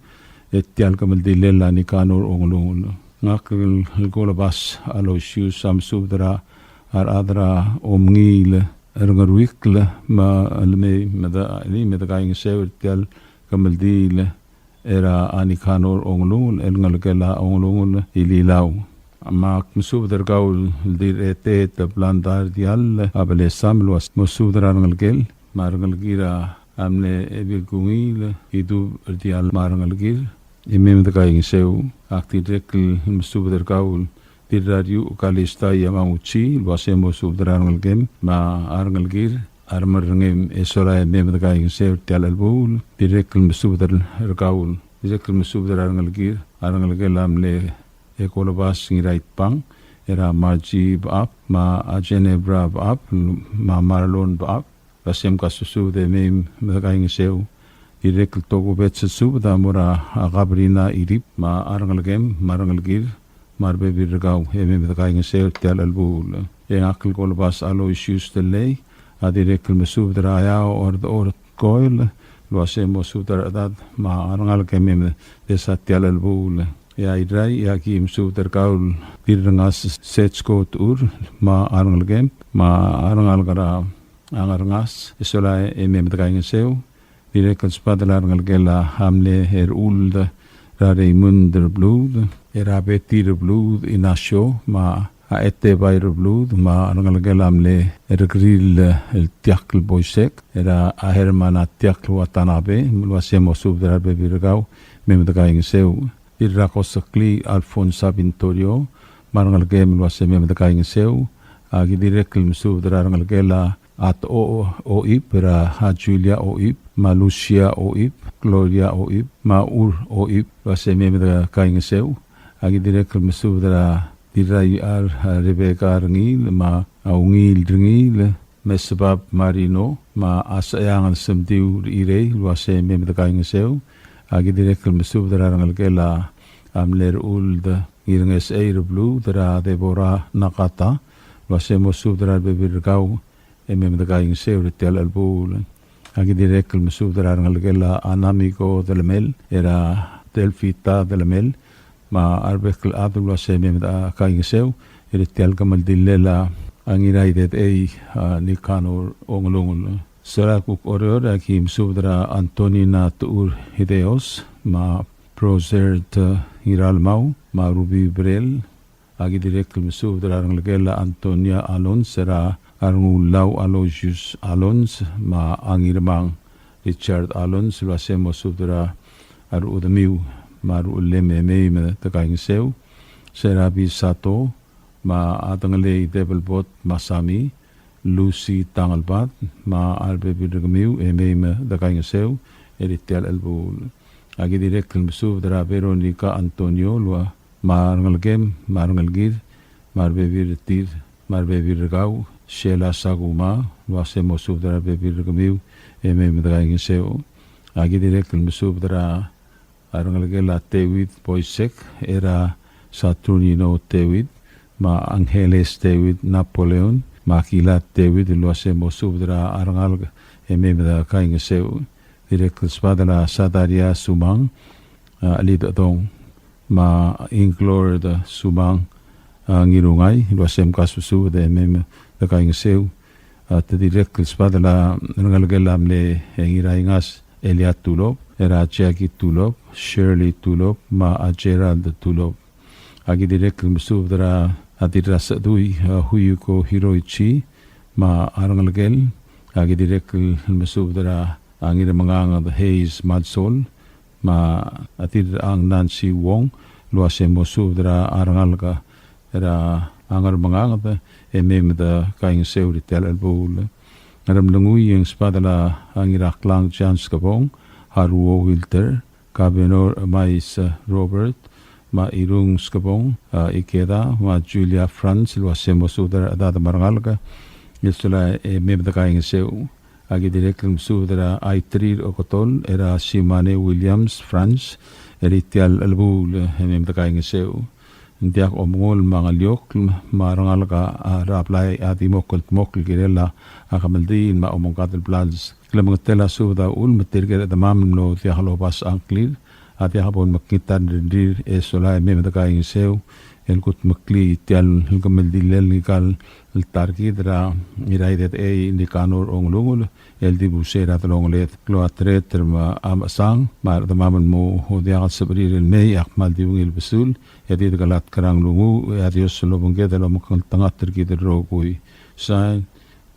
er tia el kemeldillel a Nicanor Ongelungel. Ngak el Kolobas Aloysius a mesubed er a rechad er a Omngiil er Ngeruikl me le mei me de, le mei me dekaingeseu er tia el kemeldiil er a Nicanor Ongelungel el ngelekel a Ongelungel Ililau. Me ak mesubed er kau el Dirretet Blanda Rdiall a Belesam el uase mo subed er a rengelekel me a rengelekir a mle Ebil Kungiil Idub Rdiall me a rengelekir e mei me dekaingeseu. Ak dirrek el mesubed er kau el Dirrariuch Kalista Yamaguchi el uase mo subed er a rengelekem me a rengelekir a remerrengem e sola e mei me dekaingeseu er tia el chelebuul. Dirrek el mesubed er kau el, dirrek el mesubed er a rengelekir a rengelekel a mle Ekolobas Ngiraitbang, er a Margie Bechab, me a Genevra Bechab, me a Marlon Bechab, el uase mkasusubed e mei me dekaingeseu. Dirrek el tokubets el subed a mo er a Kabrina Idib, me a rengelekem, me a rengelekir, me a rebebil er kau e mei me dekaingeseu er tia el chelebuul. E ngak el Kolobas Aloysius Delei a dirrek el mesubed er a Eaoch Rdechor Tkoel el uase mo subed er a rechedad me a rengalek e mei me desa tia el chelebuul. E a Irrai e aki mesubed er kau el Dirrengas Setsko Techur me a rengelekem me a rengalek er a Ngerengas e sola e mei me dekaingeseu. Dirrek el sbadel a rengelekel a mle Rechuld er a Raymond Rebluud, er a Betty Rebluud Inacio, me a Etebai Rebluud, me a rengelekel a mle Rekeriil el Tiakl Boisek, er a Hermana Tiakl Watanabe, el uase mo subed er a rebebil er kau e mei me dekaingeseu. Dirrakoseklii Alfonsa Vintorio, me a rengelekem el uase mei me dekaingeseu. A ki dirrek el mesubed er a rengelekel a Ato Oib, er a Julia Oib, me a Lucia Oib, Gloria Oib, me a Ur Oib, el uase mei me dekaingeseu. A ki dirrek el mesubed er a Dirraiar, a Rebecca Rengiil, me a Ungil Rengiil, me a Sebab Marino, me a Secheang el Semdiu Irei, el uase mei me dekaingeseu. A ki dirrek el mesubed er a rengelekel a mle Rechuld Ngirngesechei Rebluud, er a Deborah Nakata, el uase mo subed er a rebebil er kau e mei me dekaingeseu er tia el chelebuul. A ki dirrek el mesubed er a rengelekel a Anamiko Delemel, er a Delfita Delemel, me a rebek el chad el uase mei me dekaingeseu er tia el kemeldillel a Ngiraidedei, a, Nicanor Ongelungel. Sera kuk Oreor a ki mesubed er a Antonina Techur Hideos, me a Prosert, e, Ngiralmau, me a Ruby Brel. A ki dirrek el mesubed er a rengelekel a Antonia Alons, er a Rengulau Aloysius Alons, me a Ngirmang Richard Alons, el uase mo subed er a rechedemiu me a ruchellem e mei me dekaingeseu. Sera Bisato, me a Dengelei Debelbot Masami, Lucy Tangelbad, me a rebebil er kemiu e mei me dekaingeseu er tia el chelebuul. A ki dirrek el mesubed er a Veronica Antonio, el ua me a rengelekem, me a rengelekir, me a rebebil er tir, me a rebebil er kau, Sheila Sakuma, el uase mo subed er a rebebil er kemiu e mei me dekaingeseu. A ki dirrek el mesubed er a a rengelekel a David Boisek, er a Saturnino David, me a Angeles David Napoleon, me a Kila David, el uase mo subed er a rengalek e mei me dekaingeseu. Dirrek el sbadel a Sadaria Sumang, a, Lidodong, me a Inglord Sumang, a, Ngirungai, el uase mkasusubed e mei me dekaingeseu. A, te dirrek el sbadel a rengelekel a mle, e, Ngiraingas Elia Tulop, er a Jackie Tulop, Shirley Tulop, me a Gerald Tulop. A ki dirrek el mesubed er a Dirrasechedui, a, Huyuko Hiroichi, me a rengelekel. A ki dirrek el mesubed er a Ngirmenganged Hayes Madsol, me a Dirrang Nancy Wong, el uase mo subed er a rengalek er a a Ngermenganged, e mei me dekaingeseu er tia el chelebuul. Ngeremlengui e ng subedel a Ngiraklang John Skebong, Haruo Wilter, Kabenor Emais Robert, me a Irung Skebong, a, Ikeda, me a Julia Franz, el uase mo subed er a rechedad me a rengalek, e sola e mei me dekaingeseu. Aki dirrek el mesubed er a Aitrir Okotol, er a Simane Williams Franz, er tia el chelebuul e mei me dekaingeseu. Ng diak omengol me a ngeliokl, me a rengalek er a blai a di mo kldmokl el kirel a kemeldiil me a omengkad el blals. Klemengetel a subed a uchul me tirke el chedemam el mlo diak lobasech a ngklir, a diak bo lemekngit a rengrir, e sola e mei me dekaingeseu el kudmeklii tia el kemeldilel ngika el ta er kid er a Ngiraidedechei Nikanor Ongelungel el dibus er a delongeled. Klou a tereter me a mechesang me a rechedemam el mo diak el sebechir el mei a kmal di ungil besul, e di dekelatk er a nglunguuch, e a Dios el obengked el omekngeltengat er kid el rokui. Sign,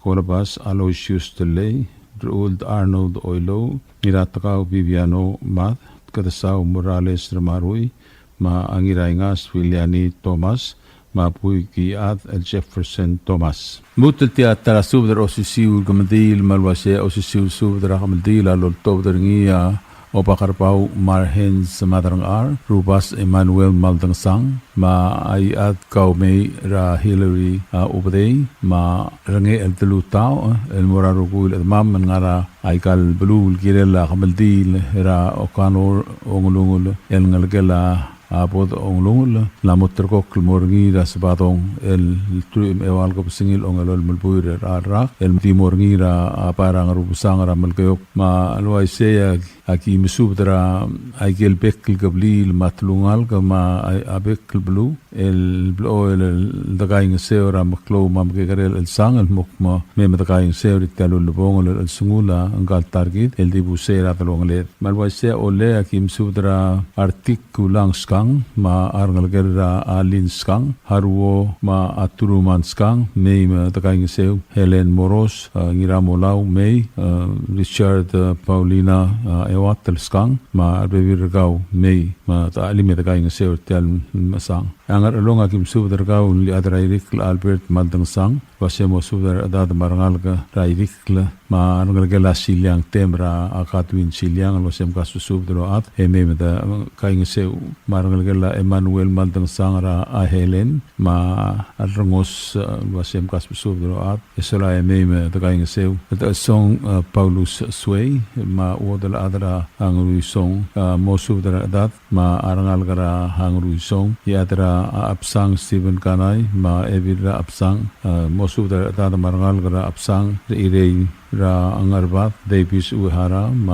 Kolobas Aloysius Tellei, Rechuld Arnold Oilouch, Ngiratekau Viviano Mad, Kedesau Morales Remarui, me a Ngiraingas Viliani Thomas, me a Buik Ichad el Jefferson Thomas. Lmuut el tia ta er a subed er a osisiu el kemeldiil me a le uase osisiu el subed er a kemeldiil a loltobed er ngii a Obakerbau Marhens Maderengchar, Rubas Emmanuel Maldangesang, me a Iechad Kaumei er a Hillary, a, Ubedei, me a Rengechel Delutaoch, el mo er a rokui el chedemam el ngar er aika el beluu el kirel a kemeldiil er a Okanor Ongelungel el ngelekel a a Bod Ongelungel, el mo ulterekokl el mo er ngii er a Sebadong el truich me a eua el kebesengil a ongelolem el buil er a rak, el di mo er ngii er a Bai er a Ngerubesang er a Melekeok. Me a le uaisei e aki mesubed er a ikel bek el kebliil me a telungalek me a, a bek el beluu el blechoel el dekaingeseu er a meklou me a mekekerei el chelsang el mo kmo mei me dekaingeseu er tia el ulebongel el chelsengul a ngka el ta er kid el dibus er a delongeled. Me a le uaisei e aki mesubed er a Artik Kulang Skang, me a rengelekel er a Alin Skang, Haruo me a Truman Skang, mei me dekaingeseu, Helen Moros, e, Ngiramolau, mei, e, Richard, e, Paulina, e, Ewatel Skang, me a rebebil er kau, mei me de chelim e dekaingeseu er tia el mechesang. A Ngerchelong aki mesubed er kau el Iechad er a Irikl Albert Maldangesang, el uase mo subed er a rechedad me a rengalek er a Irikl, me a rengelekel a Siliang Tem er a Katwin Siliang, el uase mkasbesubed el ochad, e mei me dekaingeseu. Me a rengelekel a Emmanuel Maldangesang er a Helen, me a Rengos, e, el uase mkasbesubed el ochad, e sola e mei me dekaingeseu. Dechesong, e, Paulus Suei, me a Uodelchad er a Ngeruisong, e, mo subed er a rechedad, me a rengalek er a Ngeruisong, Iechad er a Absang Stephen Kanai, me a Ebil er a Absang, e, mo subed er a rechedad me a rengalek er a Absang, Irei er a Ngerbad, Davis Uehara, me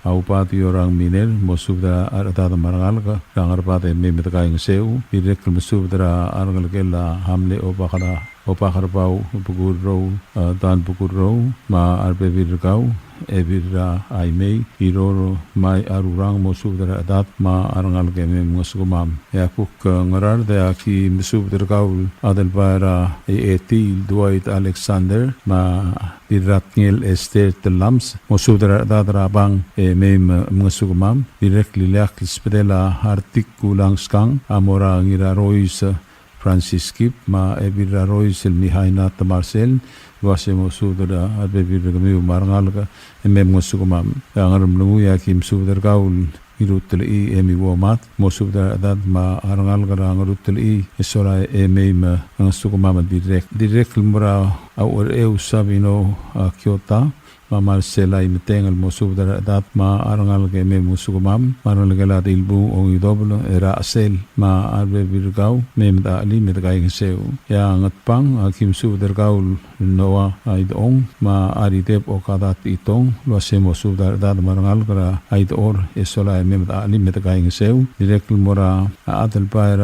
a Ubad Yorang Miner, mo subed er a rechedad me a rengalek er a Ngerbad e mei me dekaingeseu. Dirrek el mesubed er a rengelekel a Hamle Obak er a Obakerbau Bekurrou, e, Dan Bekurrou, me a rebebil er kau, Ebil er a Aimei, Iroro, Mai Arurang, mo subed er a rechedad me a rengalek e mei mngesukemam. E a kuk, e, Ngaraard e aki mesubed er kau el Adelbai er a Eetii el Dwight Alexander, me a Dirratngel Esther Telames, mo subed er a rechedad er a Bang e mei mngesukemam. Dirrek el ileakl el subedel a Artik Kulang Skang a mo er a Ngirarois, e, Francis Kip, me a Ebil er a Rois el Mihaina Temarsel, el uase mo subed er a rebebil er kemiu me a rengalek e mei mngesukemam. E a Ngeremlengui e aki mesubed er kau el Ngirutelchii Emi Womat, mo subed er a rechedad me a rengalek er a Ngerutelchii, e sola e mei mngesukemam el dirrek. Dirrek el mo er a Uchercheu Sabino, a, Kiota, me a Marcela Imeteng el mo subed er a rechedad me a rengalek e mei mngesukemam, me a rengelekel a Dilbung Ongidobel er a Chesel, me a rebebil er kau, mei me de chelim e dekaingeseu. E a Ngatpang, aki mesubed er kau el Noah Aidong, me a Arideb Okada Techitong, el uase mo subed er a rechedad me a rengalek er a Aidor, e sola e mei me de chelim e dekaingeseu. Dirrek el mo er a Adelbai er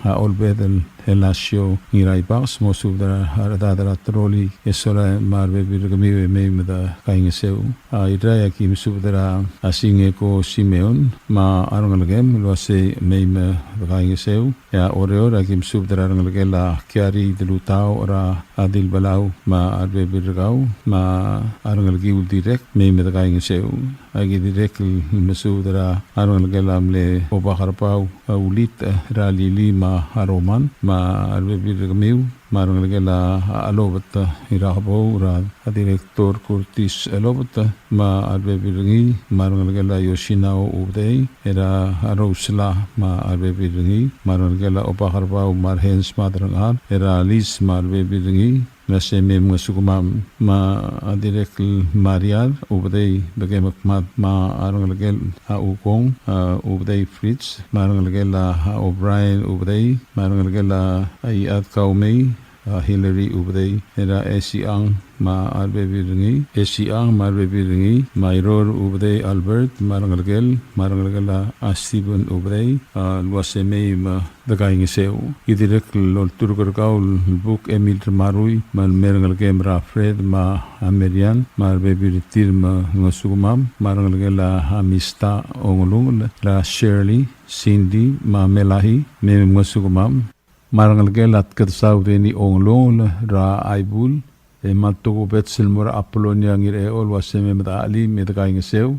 a Olbedel Helasio Ngiraibaks, mo subed er a rechedad er a Teroli, e sola me a rebebil er kemiu e mei me dekaingeseu. A Irrai, aki mesubed er a Singeko Simeon, me a rengelekem, el uase mei me dekaingeseu. E a Oreor, aki mesubed er a rengelekel a Kiari Delutau, er a Adil Belau, me a rebebil er kau, me a rengelekiu el dirrek, mei me dekaingeseu. Aki dirrek el mesubed er a rengelekel a mle Obakerbau, a Ulit, er a Lili me a Roman, me a rebebil er kemiu, me a rengelekel a Elobet, Irakebou, er a Director Curtis Elobet, me a rebebil er ngii, me a rengelekel a Yoshinao Ubedei, er a Rousela, me a rebebil er ngii, me a rengelekel a Obakerbau, me a Rehens Madrangchar, er a Lis, me a rebebil er ngii, me a se mei mngesukemam, me a dirrek el Mariar Ubedei, Bekemekmad, me a rengelekel a Ukong, a Ubedei Fritz, me a rengelekel a O'Brien Ubedei, me a rengelekel a Iad Kaumei, a Hillary Ubedei, er a Esiang, me a rebebil er ngii, Esiang, me a rebebil er ngii, me a Iror Ubedei Albert, me a rengelekel, me a rengelekel a Stephen Ubedei, a, el ua se mei me dekaingeseu. Ki dirrek el olturk er kau el Buk Emil Remarui, me a rengelekem er a Fred, me a Merian, me a rebebil er tir me mngesukemam, me a rengelekel a Mista Ongelungel, er a Shirley, Cindy, me a Melahi, me mngesukemam, me a rengelekel a Tkedesau Deni Ongelungel, er a Aibul, e me a tokubets el mo er a Apolonia Ngirechol, el ua se mei me dechelim, me dekaingeseu,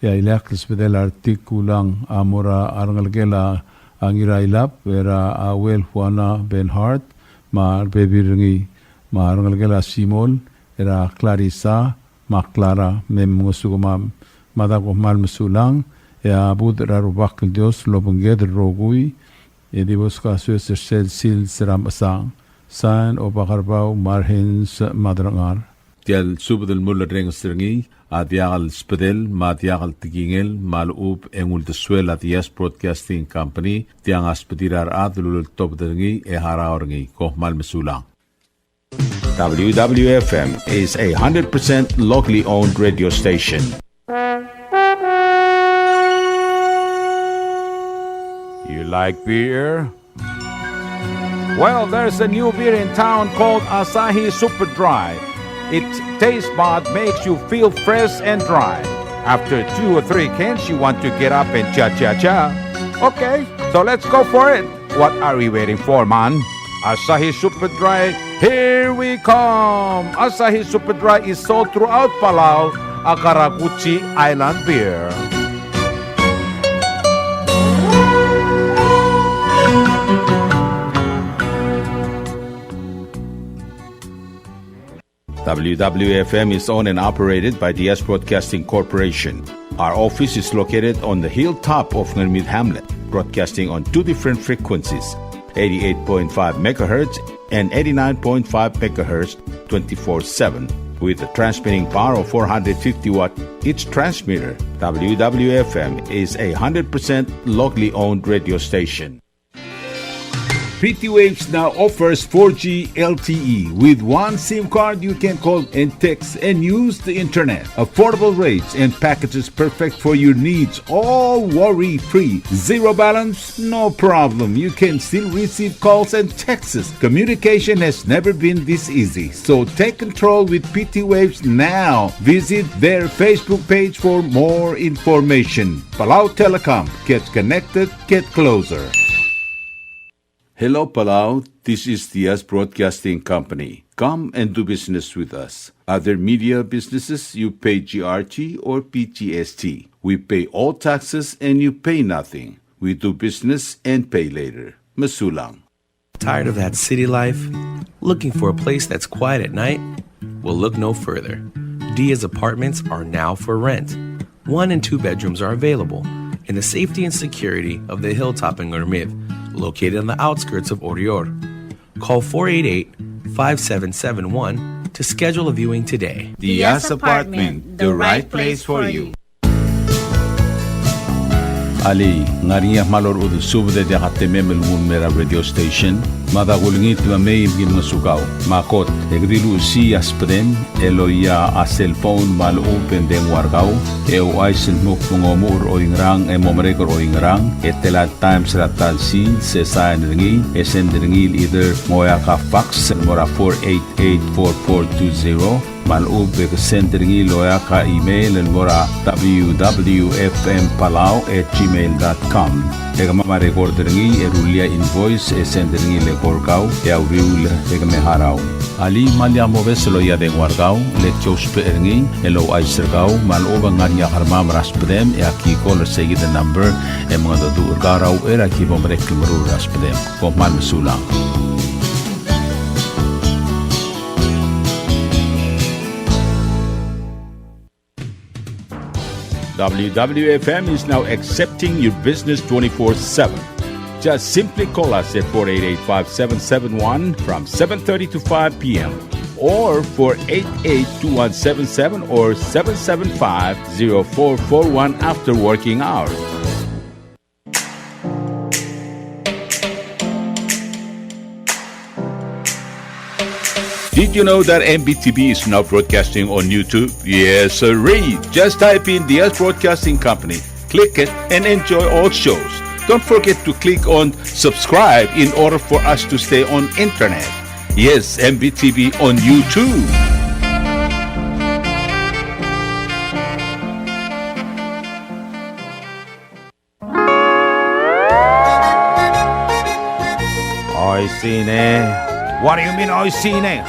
e a ileakl el subedel a Artik Ulang a mo er a rengelekel a Ngirailab, er a Auel Juana Benhart, me a rebebil er ngii, me a rengelekel a Simol, er a Clarissa, me a Clara, me mngesukemam, me a da kom kmal mesulang, e a budech er a Rubak el Dios el obengked el rokui, e di bo skoasues er sel sils er a mechesang. Sain, Obakerbau, me a Rehens Madrangchar. Tia el subed el mulerrenges er ngii a diak el subedel, me a diak el tekingel, me a lechub e ng uldesuel a Diaz Broadcasting Company, tiang a subedir a rechad el uleltobed er ngii e harau er ngii. Kom kmal mesulang. W W F M is a hundred percent locally owned radio station. You like beer? Well, there's a new beer in town called Asahi Super Dry. Its taste bud makes you feel fresh and dry. After two or three cans, you want to get up and cha-cha-cha. Okay, so let's go for it. What are we waiting for, man? Asahi Super Dry, here we come! Asahi Super Dry is sold throughout Palau, a karakuchi island beer. W W F M is owned and operated by Diaz Broadcasting Corporation. Our office is located on the hilltop of Ngermid Hamlet, broadcasting on two different frequencies, eighty-eight point five megahertz and eighty-nine point five megahertz, twenty-four seven, with a transmitting power of four hundred fifty watt each transmitter. W W F M is a hundred percent locally owned radio station. P T Waves now offers four G L T E. With one SIM card, you can call and text and use the internet. Affordable rates and packages perfect for your needs, all worry-free. Zero balance? No problem. You can still receive calls and texts. Communication has never been this easy. So take control with P T Waves now. Visit their Facebook page for more information. Palau Telecom. Get connected. Get closer. Hello, Palau. This is Diaz Broadcasting Company. Come and do business with us. Other media businesses, you pay G R T or P G S T. We pay all taxes and you pay nothing. We do business and pay later. Mesulang. Tired of that city life? Looking for a place that's quiet at night? Well, look no further. Diaz Apartments are now for rent. One and two bedrooms are available in the safety and security of the hilltop in Ngermid, located on the outskirts of Oreor. Call four eight eight, five seven seven one to schedule a viewing today. Diaz Apartment, the right place for you. Alii, ng ngar er ngii a kmal orechudel subed e diak a temem el nguu el mei er a radio station? Mada kulengit me mei me ki ngosukau. Me a kot, e ke di luchesii a subedem el oia a cellphone me a lechub e ng dengua er kau, e ouchais el dmu kmo ng omuchel er oingerang e mo merek er oingerang, e tela el times er a ta el sils, e sain er ngii, e send er ngii el either ng oeak a fax el mo er a four eight eight four four two zero, me a lechub e ke send er ngii el oeak a email el mo er a W W F M Palau at gmail dot com. E kemam a record er ngii e rullii a invoice e send er ngii el eko er kau e a uriul e ke me harau. Alii, me lak mobes el loia a dengua er kau, le ki ousbech er ngii el ouchais er kau me a lechub e ng ngar er ngii a kermam er a sbedem e aki call er seikid el number e mengedecheduch er kau er a uchei er a ki bo merek el meruul er a sbedem. Kom kmal mesulang. W W F M is now accepting your business twenty-four seven. Just simply call us at four eight eight, five seven seven one from seven thirty to five p m, or four eight eight, two one seven seven or seven seven five, zero four four one after working hours. Did you know that M B T V is now broadcasting on YouTube? Yes, sirree. Just type in Diaz Broadcasting Company, click it, and enjoy all shows. Don't forget to click on subscribe in order for us to stay on internet. Yes, M B T V on YouTube. Oishii ne. What do you mean, oishii ne?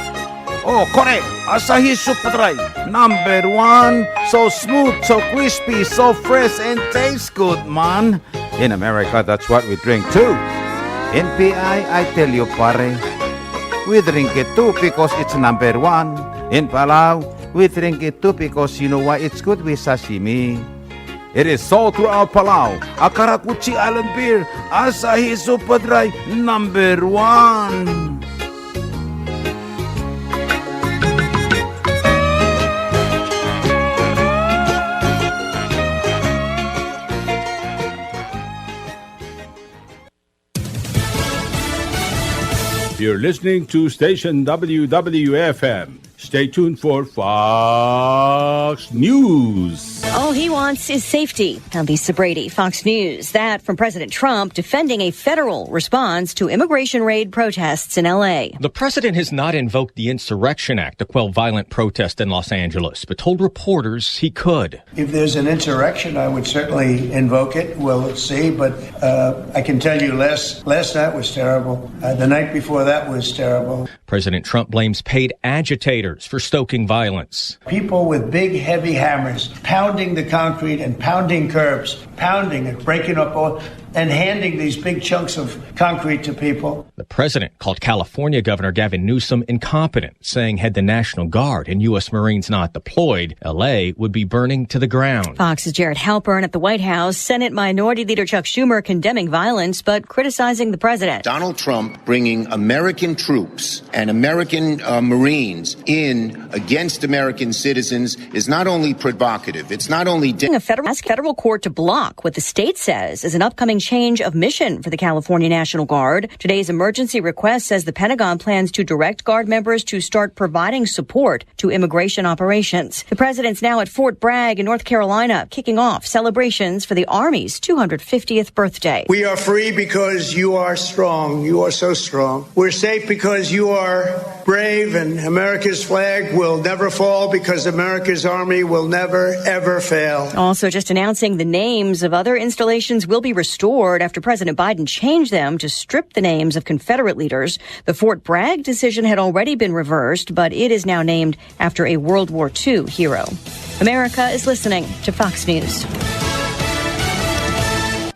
Oh, kore, Asahi Super Dry, number one. So smooth, so crispy, so fresh, and tastes good, man. In America, that's what we drink too. In P I, I tell you, pare, we drink it too because it's number one. In Palau, we drink it too because you know why? It's good with sashimi. It is sold throughout Palau. A karakuchi island beer, Asahi Super Dry, number one. You're listening to station W W F M. Stay tuned for Fox News. All he wants is safety. I'm Lisa Brady, Fox News. That from President Trump defending a federal response to immigration raid protests in L A. The president has not invoked the Insurrection Act to quell violent protest in Los Angeles, but told reporters he could. If there's an insurrection, I would certainly invoke it. We'll see. But, uh, I can tell you last, last night was terrible. Uh, the night before that was terrible. President Trump blames paid agitators for stoking violence. People with big, heavy hammers pounding the concrete and pounding curbs, pounding it, breaking up all, and handing these big chunks of concrete to people. The president called California Governor Gavin Newsom incompetent, saying had the National Guard and U S Marines not deployed, L A would be burning to the ground. Fox's Jared Halpern at the White House. Senate Minority Leader Chuck Schumer condemning violence, but criticizing the president. Donald Trump bringing American troops and American, uh, Marines in against American citizens is not only provocative, it's not only da- A federal, ask federal court to block what the state says is an upcoming change of mission for the California National Guard. Today's emergency request says the Pentagon plans to direct Guard members to start providing support to immigration operations. The president's now at Fort Bragg in North Carolina, kicking off celebrations for the Army's two hundred fiftieth birthday. We are free because you are strong. You are so strong. We're safe because you are brave, and America's flag will never fall because America's Army will never, ever fail. Also, just announcing the names of other installations will be restored after President Biden changed them to strip the names of Confederate leaders. The Fort Bragg decision had already been reversed, but it is now named after a World War Two hero. America is listening to Fox News.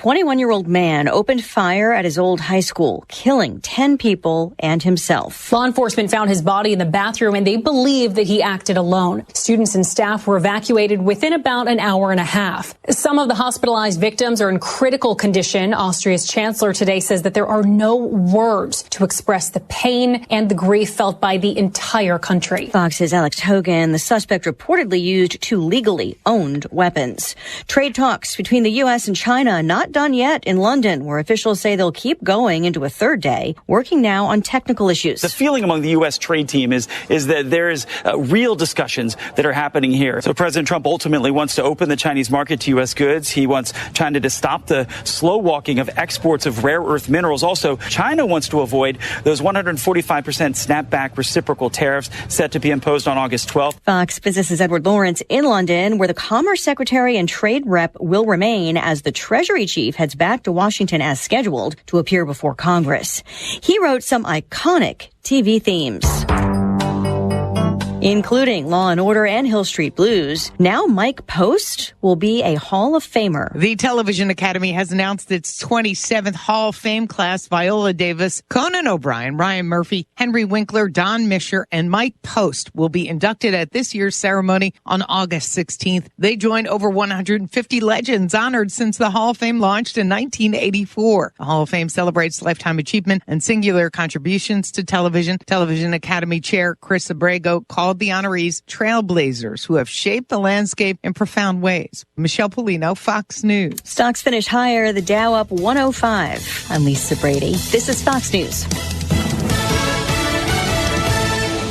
Twenty-one-year-old man opened fire at his old high school, killing ten people and himself. Law enforcement found his body in the bathroom, and they believe that he acted alone. Students and staff were evacuated within about an hour and a half. Some of the hospitalized victims are in critical condition. Austria's chancellor today says that there are no words to express the pain and the grief felt by the entire country. Fox's Alex Hogan. The suspect reportedly used two legally owned weapons. Trade talks between the U S and China not done yet in London, where officials say they'll keep going into a third day, working now on technical issues. The feeling among the U S trade team is, is that there is, uh, real discussions that are happening here. So President Trump ultimately wants to open the Chinese market to U S goods. He wants China to stop the slow walking of exports of rare earth minerals. Also, China wants to avoid those one hundred forty-five percent snapback reciprocal tariffs set to be imposed on August twelfth. Fox Business's Edward Lawrence in London, where the Commerce Secretary and Trade Rep will remain as the Treasury Chief heads back to Washington as scheduled to appear before Congress. He wrote some iconic T V themes. including Law and Order and Hill Street Blues. Now Mike Post will be a Hall of Famer. The Television Academy has announced its twenty-seventh Hall of Fame class. Viola Davis, Conan O'Brien, Ryan Murphy, Henry Winkler, Don Mischer, and Mike Post will be inducted at this year's ceremony on August sixteenth. They join over one hundred fifty legends honored since the Hall of Fame launched in nineteen eighty-four. The Hall of Fame celebrates lifetime achievement and singular contributions to television. Television Academy Chair Chris Abrego called the honorees trailblazers who have shaped the landscape in profound ways. Michelle Pollino, Fox News. Stocks finish higher, the Dow up one oh five. I'm Lisa Brady. This is Fox News.